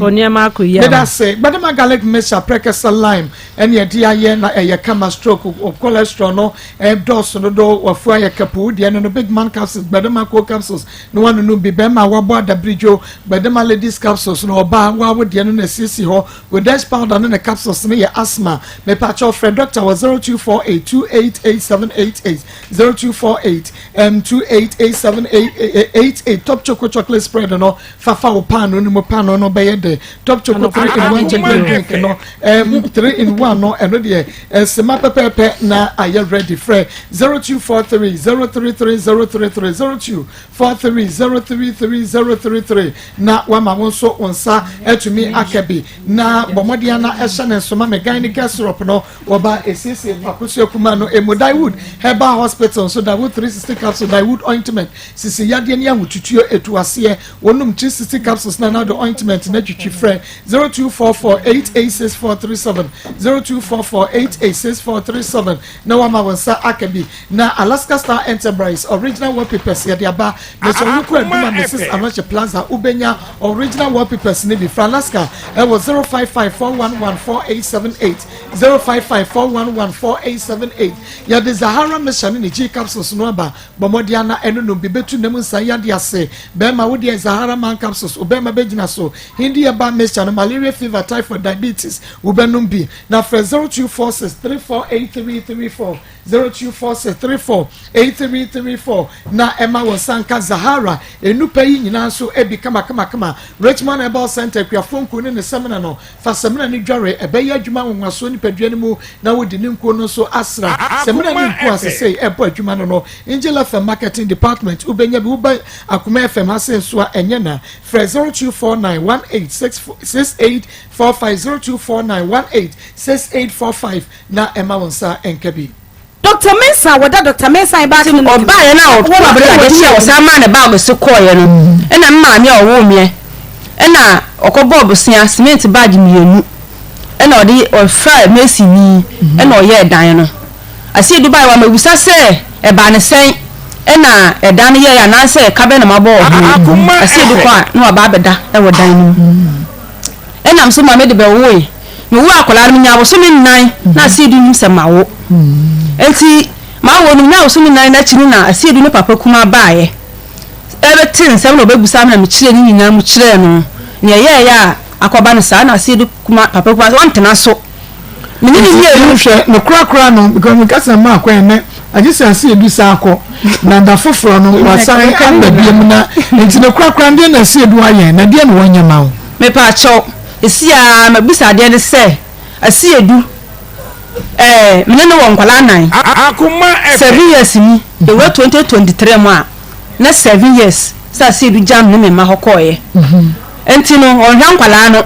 Speaker 1: nneɛma akɔ yie ama.
Speaker 2: Meda se gbadama garlic mixture prɛkɛsɛ lime ɛne ɛde ayɛ na ɛyɛ kama stroke o cholesterol no ɛdɔɔso dodo wafu ayɛ kapu wo deɛ no no big man capsules gbadama cold capsules na wanunum bi bɛrima a wabɔ adabiridwo gbadama ladies capsules no ɔbaa wawo deɛ no na esiesie hɔ Godex powder ne ne capsules no yɛ asthma. Mepakyɛw frɛ doctor wɔ 0248 288788, 0248 um, 288788. Top Choco chocolate spread no fa fa wo paano no mu, paano no bɛyɛ dɛ. Top Choco 3 in 1 chocolate drink no um, 3 in 1 no ɛno deɛ ɛsema pɛpɛɛpɛ na ayɛ ready. Frɛ 0243 033 033 02 43033 na wama wo nso wo nsa atumi aka bi na bɔ mmɔden ana ɛhyɛ ne nso ma me gynica syrup no wɔba esiesie akosua kuma no emu Dawood herbal hospital nso Dawood 360 capsule Dawood ointment sisi yadeɛ ne ahotutuo etu aseɛ wɔnum 360 capsules na na de ointment na twitwi frɛ 0244886437 0244886437 na wama wo nsa aka bi Na Alaska Star Enterprise original wallpapers yɛde aba. Mesɛ wokɔ Aduma Mrs Anokye Plaza wobɛnya original wallpapers no bi. Fra Alaska ɛwɔ 0554114878 0554114878. Yɛde Zahara Mixture ne ne G capsules no aba. Bɔ mmɔden ana ɛnonom bi bɛtu nam nsa yadeɛ ase. Bɛrima wo deɛ Zahara Man capsules wo bɛrima bɛgyina so. Hindi herbal mixture no malaria fever typhoid diabetes wobɛnom bi. Na frɛ 0246 348334. 0246348334 na ɛma wo nsa nka Zahara nnupa yi nyinaa nso bi kamakamakama. Richmond Herbal Centre, Akuafoɔ Nkuo ne ne samina no, fa samina no dware, ɛbɛyɛ adwuma nwonwasoɔ nipadua no mu na wode ne nkuo no nso asra. Samina ne nkuo a sesei ɛbɔ adwuma no no, Angel FM Marketing Department, wobɛnya bi. Woba Akoma FM ha sei nso a, ɛnyɛ na. Frɛ 0249186845, 0249186845. Na ɛma wo nsa nka bi.
Speaker 11: Doctor Mensah wɔda Doctor Mensah Herbal
Speaker 6: Nti
Speaker 11: Clinic no.
Speaker 6: ɔbaeɛ no a ɔtoo abere na adeɛ kyeeɛ a ɔsan maa ne bag so kɔeɛ no ɛna me maame a ɔwoo meɛ ɛna ɔkɔbɔɔ bosea cement bag mmienu ɛna ɔde ɔfaa masonni ɛna ɔyɛɛ dan no Asiedu baeɛ wamabisa sɛ ɛbaa ne sɛn ɛna ɛdan no yɛeɛ anaasɛ ɛka bɛn na mabɔ wɔ ho Asiedu kɔ a na waba abɛda ɛwɔ dan no mu ɛnam so ma mede bɛwoe Mewoo akwadaa no, menyaa abosome nnan na Asiedu nim sɛ mawo. Enti mawo no, menyaa abosome nnan no akyi no na Asiedu ne papa kumaa baeɛ ɛbɛte nsɛm na ɔbɛbusa me na mekyerɛɛ ne nyinaa mu kyerɛɛ no nea ɛyɛeɛ a akɔba no saa na Asiedu kuma papa kumaa sɛ ɔntena so. Me ne ne mmienu.
Speaker 2: Hwɛ no korakora no because meka sɛ mma akwan nnɛ agye sɛ Asiedu san akɔ na da foforɔ no wasan aba biom na nti no korakora no deɛ na Asiedu ayɛ na deɛ na wɔnyɛ ma wo.
Speaker 6: Mepaakyɛw, Esi ara mabisa adeɛ ne sɛ, Asiedu, eh, me ne no wɔ nkwadaa nnan. 7 years ni, yɛwura 2023 mu a, na 7 years sɛ Asiedu gyaa me ne me mma hɔ kɔeɛ. Nti no, ɔnhwɛ nkwadaa no.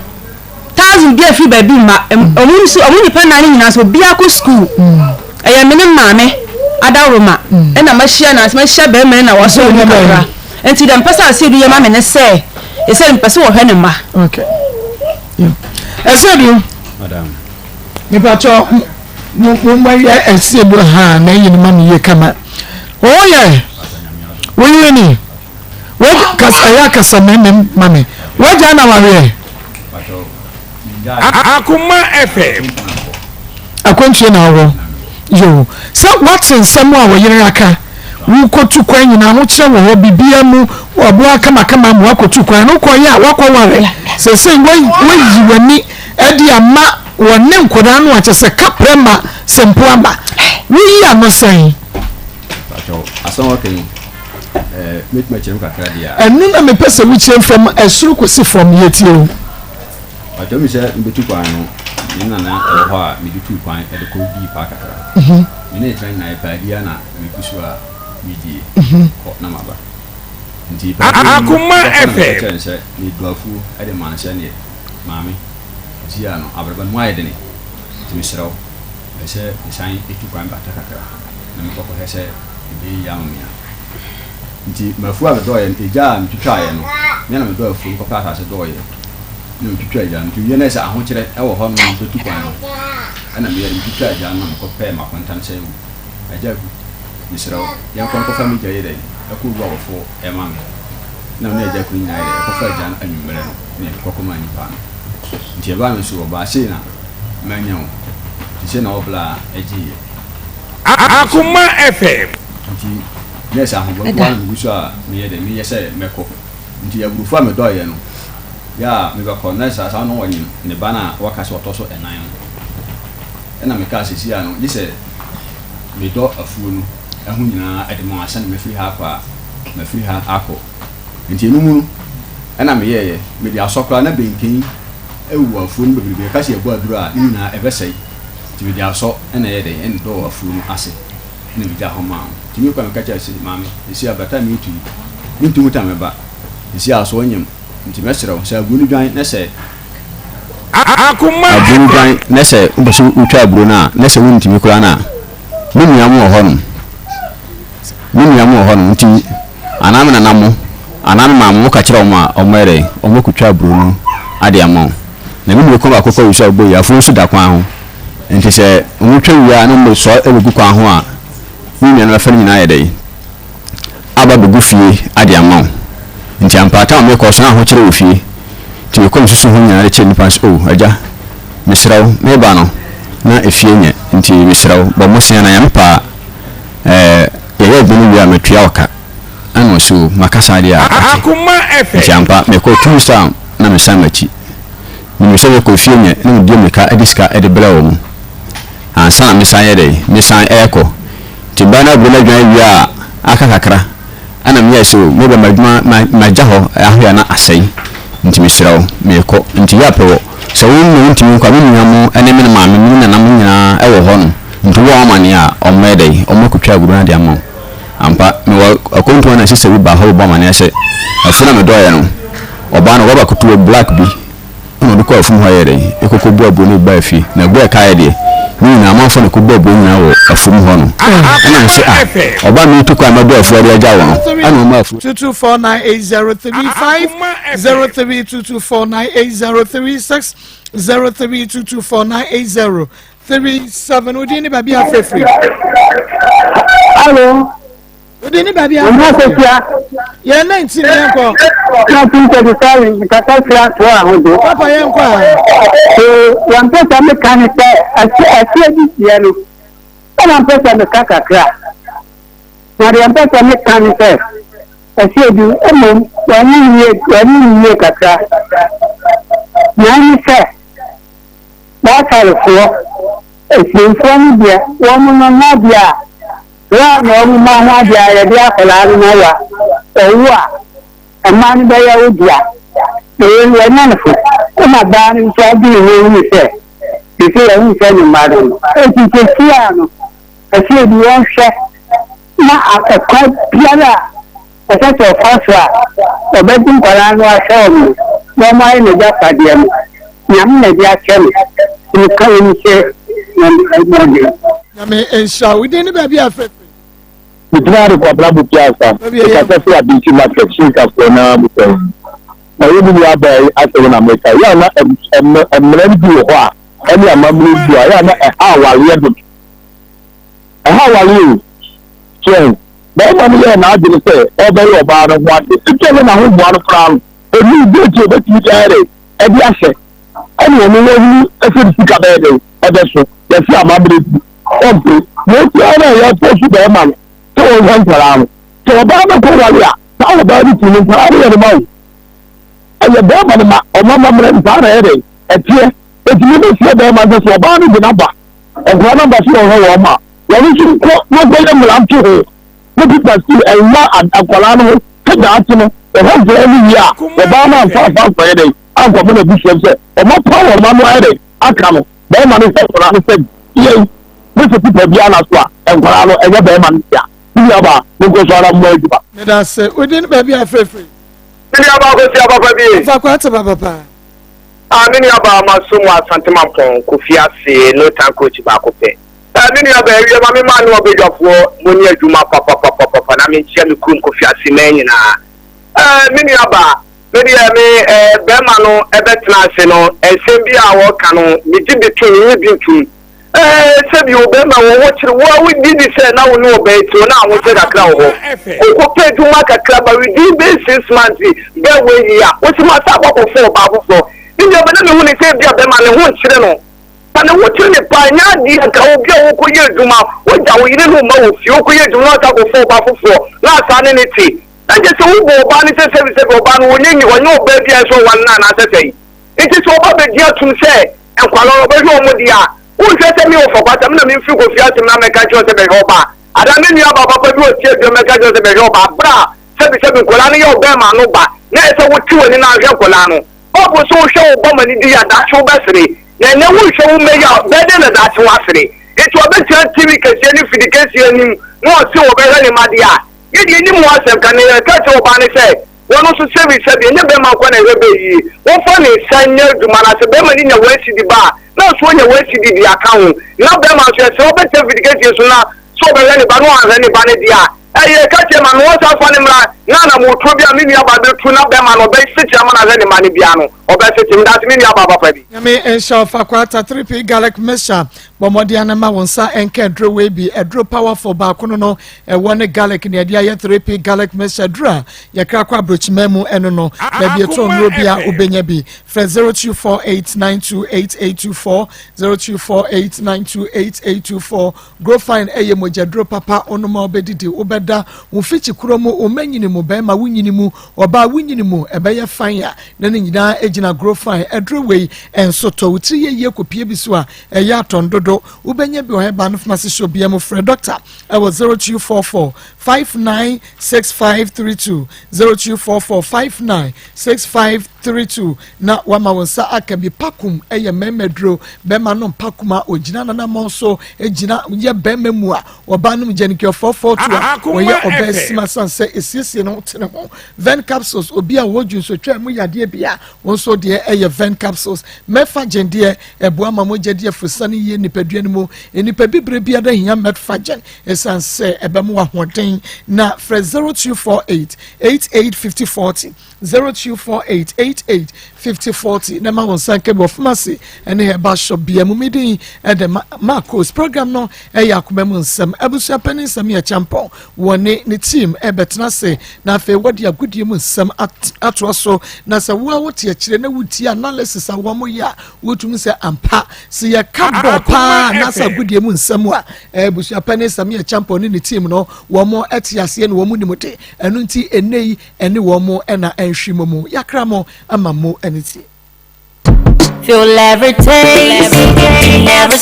Speaker 6: Thousand bi afiri baabi mma. Ɔmo nso, ɔmo nnipa nnan no nyinaa nso, obiara kɔ sukuu. Ɛyɛ me ne maame adaworoma ɛna mahyia na mahyia bɛrima yi na wasɔ mu kakra. Nti deɛ mpɛ sɛ Asiedu yɛ ma me ne sɛ, ɛsɛ mpɛ sɛ wɔhwɛ ne mma.
Speaker 2: Okay. Yeah. Asiedu.
Speaker 7: Madam.
Speaker 2: Mepatɔ mo mo yɛ Asiedu ha na ɛyi ne ma me yie kama. Wɔwɔ yɛ woyere ni wagya kasa ɛyɛ akasa mɛmɛm ma me wagya na wareɛ.
Speaker 5: Akoma FM.
Speaker 2: Akwantuo na awɔ yoo sɛ wate nsɛm a wɔyere aka wokɔtu kwan nyinaa ahokyerɛ wɔ hɔ biribiara mu wɔboa kamakama ma wakɔtu kwan no wokɔyɛ a wakɔware sɛsei wayi w'ani de ama wɔne nkwadaa no akyɛ sɛ kaprɛ ma sɛ mpo aba woyi ano sɛn. Ɛno na mepɛ sɛ wokyerɛ fam ɛsoro kɔsi fam yɛtie o.
Speaker 7: Ɔtɔ mi sɛ mebɛtu kwan no, me nana ɛwɔ hɔ a mede tuu kwan de kɔ dii paa kakra. Me ne ne tena nyinaa yɛ paadi a na megu so a medie kɔ na maba. Nti paadi no mu
Speaker 5: Akoma
Speaker 7: bɛkɔ na meka
Speaker 5: FM.
Speaker 7: kyerɛ no sɛ medɔ afuo de ma no sɛ neɛ maame seesei a no abraba no mu ayɛ dene nti mesrɛ wo pɛ sɛ mesan tu kwan bata kakra na mekɔ kɔhwɛ sɛ ɛbɛyɛ yie ama me a. Nti m'afuo a medɔeɛ no, egya a metwitwaeɛ no, me na medɔɔ afuo no kɔpɛɛ asase dɔeɛ na metwitwaa egya no. Nti mewie no ayɛ sɛ ahokyerɛ wɔ hɔ nom bɛtu kwan no, ɛna meyɛɛ dɛ metwitwaa egya no na mekɔpɛɛ m'akonta no sɛ o, agya Agu, mesrɛ wo, yɛnkɔ nkɔfa me gya yi dɛn, ɛkɔ wu awɔfoɔ ɛma me. Na me ne agya kunu nyinaa yɛ dɛ, yɛkɔfaa egya no anwummerɛ no na yɛde kɔkɔmaa nnipa no. Nti ɛbaa me so, ɔbaa sei na manya o, nti sei na ɔbla a ɛgyeeɛ.
Speaker 5: Akoma FM.
Speaker 7: Nti nurse ahoboa
Speaker 1: Ɛda.
Speaker 7: na megu so a meyɛ dɛ meyɛ sɛ mɛkɔ nti aburofo a medɔeɛ no yɛ a mebɛkɔ na saa saa no ɔnyem ne ba no a waka sɛ ɔtɔ so ɛnan no ɛna mekaa sɛ si a no gye sɛ medɔ afuo no ɛho nyinaa ɛde ma ansa na mafiri ha akɔ a mafiri ha akɔ nti ɛno mu no ɛna meyɛɛyɛ mede asɔ koraa na benken ɛwɔ afuo no bebrebe ɛka sɛ yɛbɔ aduro a ne nyinaa ɛbɛsɛe nti mede asɔ ɛna ɛyɛ dɛn ɛna dɔɔ afuo no ase na megyaa hɔ maa no. Nti mekɔ a meka kyerɛɛ no se, Maame, seesei abata a meretu yi, mentu ho ta mɛba. Seesei a so ɔnyem, nti mɛsrɛ wo, sɛ aburo no dwan na sɛ.
Speaker 5: Akoma
Speaker 7: Aburo no dwan na sɛ wopɛ sɛ wotwa aburo no a, na sɛ wontumi koraa no a, me nua mo wɔ hɔnom. Me nua mo wɔ hɔnom, nti anaa me nana mo, anaa me maame mo ka kyerɛ wɔn a, wɔbɛyɛ dɛn? Wɔbɛkɔtwa aburo no ade ama wo. Na me nua kumaa baako kɔ wusu a ɔbɔ yi, afuo nso da kwan ho. Enti sɛ wɔtwa wie a na wɔsɔre bɛgu kwan ho a, wo nua no bɛfa ne nyinaa ayɛ dɛn? Aba abɛgu fie ade ama wo. Nti ampa tam a mekɔ so na ahokyere wɔ fie. Nti mekɔ mesusu ho nyinaa de kyerɛ nnipa no sɛ, oh agya, mesrɛ wo, mereba no na efie nyɛ, nti mesrɛ wo bɔ mmosea na Nyame pɛ a, eh, yɛyɛ adwuma no wie a matua wo ka. Ɛna ɔse oh, maka saa deɛ a, wate. Nti ampa mekɔ 2 weeks time na mesan m'akyi. Menim sɛ mekɔ fie nyɛ na medi mmirika de sika de brɛ wɔn ansa na mesan yɛ dɛn, mesan rekɔ. Nti baa no aburo no adwan wie a aka kakra ɛna meyɛɛ sɛ o meba m'adwuma magya hɔ ahwɛ a na asɛe nti mesrɛ wo merekɔ. Nti yɛ apɛ wɔ sɛ wo na wontumi nkɔ a me nua mo ne me maame ne me nana mo nyinaa wɔ hɔ nom nti wowɔ wɔn amaneɛ a wɔmmɛyɛ dɛn, wɔmmɛkɔtwa aburo no ade ama wo. Ampa mewɔ akwantu a na sista bi baa hɔ bɛbɔ amaneɛ sɛ afuo no a medɔeɛ no Ɔbaa no, ɔba bɛkotow black bi na ɔde kɔɔ afum hɔ yɛɛ dɛn? Ekɔkɔbu aburow no bi baa fie. Na aburow a ɛkaeɛ deɛ, ne nyinaa amanfoɔ na ɛkɔbu aburow nyinaa wɔ afum hɔ no. Ɛna mese, ah, ɔbaa meretu kwan mɛbɔ afuo de agya wo no, ɛna ɔma afuo.
Speaker 2: 2249803 0322498036 0322498037 wodin ne baabi a frɛfiri.
Speaker 19: Alo.
Speaker 2: Wode ne baabi a. Mma
Speaker 19: kosua.
Speaker 2: Yɛn nan ti ne yɛn kɔ.
Speaker 19: 1937 nkasa fira to ahodo.
Speaker 2: Papa yɛn kɔ a.
Speaker 19: So wɔn mpɛ sɛ meka ne sɛ ɛsɛ ɛsɛ bi seɛ no ɛna mpɛ sɛ meka kakra. Na deɛ mpɛ sɛ meka ne sɛ ɛsɛ bi mmom wɔn yie wɔn yie kakra. Na ɛne sɛ baakarefoɔ efiemfoɔ no deɛ wɔn no nyɛ adeɛ a Berɛ a na ɔrema ho adeɛ a yɛde akwadaa no ma wo a, ɔwo a, mmaa no bɛyɛ wo dea. Na wei no wanya no fo. Ɛna baa no nso adwene ho hunu sɛ, seesei wahu sɛ ne mma no no. Enti seesei ara no, ɛsɛ bi wɔnhwɛ na ɛkwan biara a ɛsɛ sɛ ɔfa so a ɔbɛgye nkwadaa no ahwɛ wɔn no, na wɔayɛ n'agyapadeɛ no, Nyame na ɛde akyɛ no. Meka wei sɛ mmɔden.
Speaker 2: Nyame nhyira wo. Din ne baabi a frɛ firi.
Speaker 20: Megyina de Kwabena Bopiasa mekasa firi Abinti market Shinkafoɔ na mopɛ na yɛ me nua baa yi asɛm na meka yɛ a na mmara no bi wɔ hɔ a ɛne amammerɛ bi a yɛ a na ɛha awareɛ dodo ɛha awareɛ o kyɛn bɛrima no yɛɛ n'adwene sɛ ɔbɛyɛ ɔbaa no ho ade ebi a na n'ahoboa no koraa no ɛnu date obɛtumi de ayɛ dɛ ɛde ahyɛ ɛne ɔno wahunu sɛ ne sika bɛyɛ dɛn ɛbɛso yɛse amammerɛ bi ɔmpere na obiara no a yɛpɔ so bɛrima no sɛ wɔnhwɛ nkwaraa no sɛ ɔbaa no kɔ wale a saa ɔbaa no tumi nkwaraa no yɛ ne ma o ɛyɛ bɛrima no ma ɔmo amammerɛ no saa na ɛyɛ dɛn ɛteɛ ɛtumi bɛfie bɛrima sɛ sɛ ɔbaa no de n'aba nkwaraa no aba so wɔhwɛ wɔn ma wɔn nso nkɔ na ɔkɔyɛ mmara nto ho ne peter still ɛnwa akwaraa no ho sɛ daakye no ɔhwɛ nkwaraa no wie a ɔbaa no amfa amfa nkɔyɛ dɛn. ankɔma n'abusua mu sɛ wɔapaw wɔn mma no ayɛ dɛn aka no, barima no hwɛ nkwadaa no sɛ deɛn? Ne sɛ pipa biara na so a, nkwadaa no ɛnyɛ barima no dea. Me nuabaa, monkɔ so ara mmɔ adwuma.
Speaker 2: Meda ase. Wo din ne baabi a frɛfiri?
Speaker 21: Me nuabaa Kofi Abapa bie.
Speaker 2: Ɔfa kwate papa paa.
Speaker 21: Ah me nuabaa maso mu Asante Mampɔn Kofi ase no tan coach baako pɛ. Ah me nuabaa awia ma me maa ne ɔbadwafoɔ mo ne adwuma papapapapa na menkyia me kurom Kofi ase man nyinaa. Ah me nuabaa me deɛ me eh bɛrima no ɛbɛtena ase no nsɛm bi a wɔka no megye bi tom menye bi ntom. Ɛɛ, sɛbi o, bɛrima wɔ ho kyere wo a wogye di sɛ na wo ne ɔbaa ti hɔ na ahokyere kakra wɔ hɔ. Wokɔpɛ adwuma kakra ba within bɛyɛ 6 months bɛɛ woayi a, wosi ma sa akɔ akɔfa ɔbaa foforɔ. Ne nua bɛ na mehu ne sɛ ebia bɛrima ne ho nkyere no. Sɛ ne ho kyere ne paa ɛnyɛ adeɛ anka obi a wokɔyɛ adwuma, wogya wo yere ne wo mma wɔ fie, wokɔyɛ adwuma na wasa akɔfa ɔbaa foforɔ na asaa ne ne te. Na kyerɛ sɛ wobɔ ɔbaa no sɛ sɛbi sɛbi ɔbaa no ɔnyɛ ɔnyɛ ɔbaa bi a ɛsɛ ɔware no anaasɛ sɛn. Nti sɛ ɔba bɛgye atum sɛ nkwadaa no ɔbɛhwɛ wɔn deɛ a, wonhwɛ sɛ me ɔfa kwata me na memfiri Kofi Atem na mɛka kyerɛ wo sɛ bɛhwɛ ɔba anaa me nua baa papa bi wɔ tie dwam mɛka kyerɛ wo sɛ bɛhwɛ ɔba berɛ a sɛbisɛbi nkwadaa no yɛ ɔbɛrima no ba na ɛsɛ wote w'ani na ahwɛ nkwadaa no. Bible sɛ wohwɛ wo ba ma no di yɛ a daakye wobɛsere na ɛnɛ wonhwɛ wo mma yi a bɛyɛ dɛn na daakye woasere? Nti ɔbɛtena TV kɛseɛ ne fidi kɛseɛ anim na ɔse ɔbɛhwɛ ne mma deɛ a, yɛdeɛ yɛnim ho asɛm ka na yɛka kyerɛ ɔbaa no sɛ Wɔn nso sɛbi sɛbi ɛnyɛ bɛɛma nkoa na ɛhwɛ bɛ yie, wɔnfa ne nsa nyɛ adwuma na sɛ bɛɛma no nya one cedi ba a na nso ɔnya one cedi de aka ho, na bɛɛma nso ɛsɛ ɔbɛtena mfidikɛseɛ so na sɛ ɔbɛhwɛ ne ba na wanhwɛ ne ba no deɛ a ɛyɛ ka kyerɛ ma me wɔnsan fa no mmra na anamotuo bi a me nua baa bɛtu na bɛɛma no ɔbɛsekyere ama no ahwɛ ne mma no biara no ɔbɛsekyere. Medase me nua baa papa bi.
Speaker 2: Nyame nhyira wo Fakwata 3P garlic mixture bɔ mmɔden ana ma wo nsa nka aduro wei bi aduro powerful baako no no ɛwɔ ne garlic ne ɛde ayɛ 3P garlic mixture aduro a yɛkra kɔ aburokyima mu ɛno no baabi ɛtɔ nnuro bi a wobɛnya bi frɛ 0248928824 0248928824 Grofine ɛyɛ mogyaduro papa onom a wobɛdidi wobɛda wo mfikyi korɔ mu wo manyini mu bɛrima wo nyini mu ɔbaa wo nyini mu ɛbɛyɛ fine a na ne nyinaa gyina Grofine aduro wei ɛnso tɔ wo tiri yɛ yie kɔpie bi so a ɛyɛ atɔn dodo wobɛnya bi wɔ herbal no pharmacy shop bia mu frɛ doctor ɛwɔ 0244 596532 0244 596532 na wama wo nsa aka bi pakum ɛyɛ mmarima duro bɛrima nom pakum a ogyina nanamɔn so gyina yɛ bɛrima mu a ɔbaa nom gyanikɛ fɔfɔ to a wɔyɛ ɔbaa sima san sɛ esiesie ne ho tene ho ven capsules obi a wɔwɔ dwunsotwa mu yadeɛ bi a wɔn nso deɛ ɛyɛ ven capsules mɛfa deɛ ɛboa ma mogya di afusane yie nipadua no mu nnipa bibire biara hia mɛfa ɛsiane sɛ ɛbɛmo ahoɔden na frɛ 0248 88 50 40 0248 88 50 40 na ma wɔn nsa nka bi wɔ pharmacy ɛne herbal shop bia mu medin ɛde Marcos program no ɛyɛ akoma mu nsɛm abusua panyin nsɛm yɛ kyampɔn wɔne ne team ɛbɛtena ase na afei wɔde agodie mu nsɛm atoa so na sɛ wo a wote akyire na wotie analysis a wɔn yɛ a wotumi sɛ ampa sɛ yɛka bɔɔl paa anaasɛ agodie mu nsɛm a abusua panyin nsɛm yɛ kyampɔn ne ne team no wɔn ɛte aseɛ na wɔn nim de ɛno nti ɛnɛ yi ɛne wɔn ɛna ɛnhwi mo mu yakra mo ama mo ɛne tie.
Speaker 22: Feel every taste, never.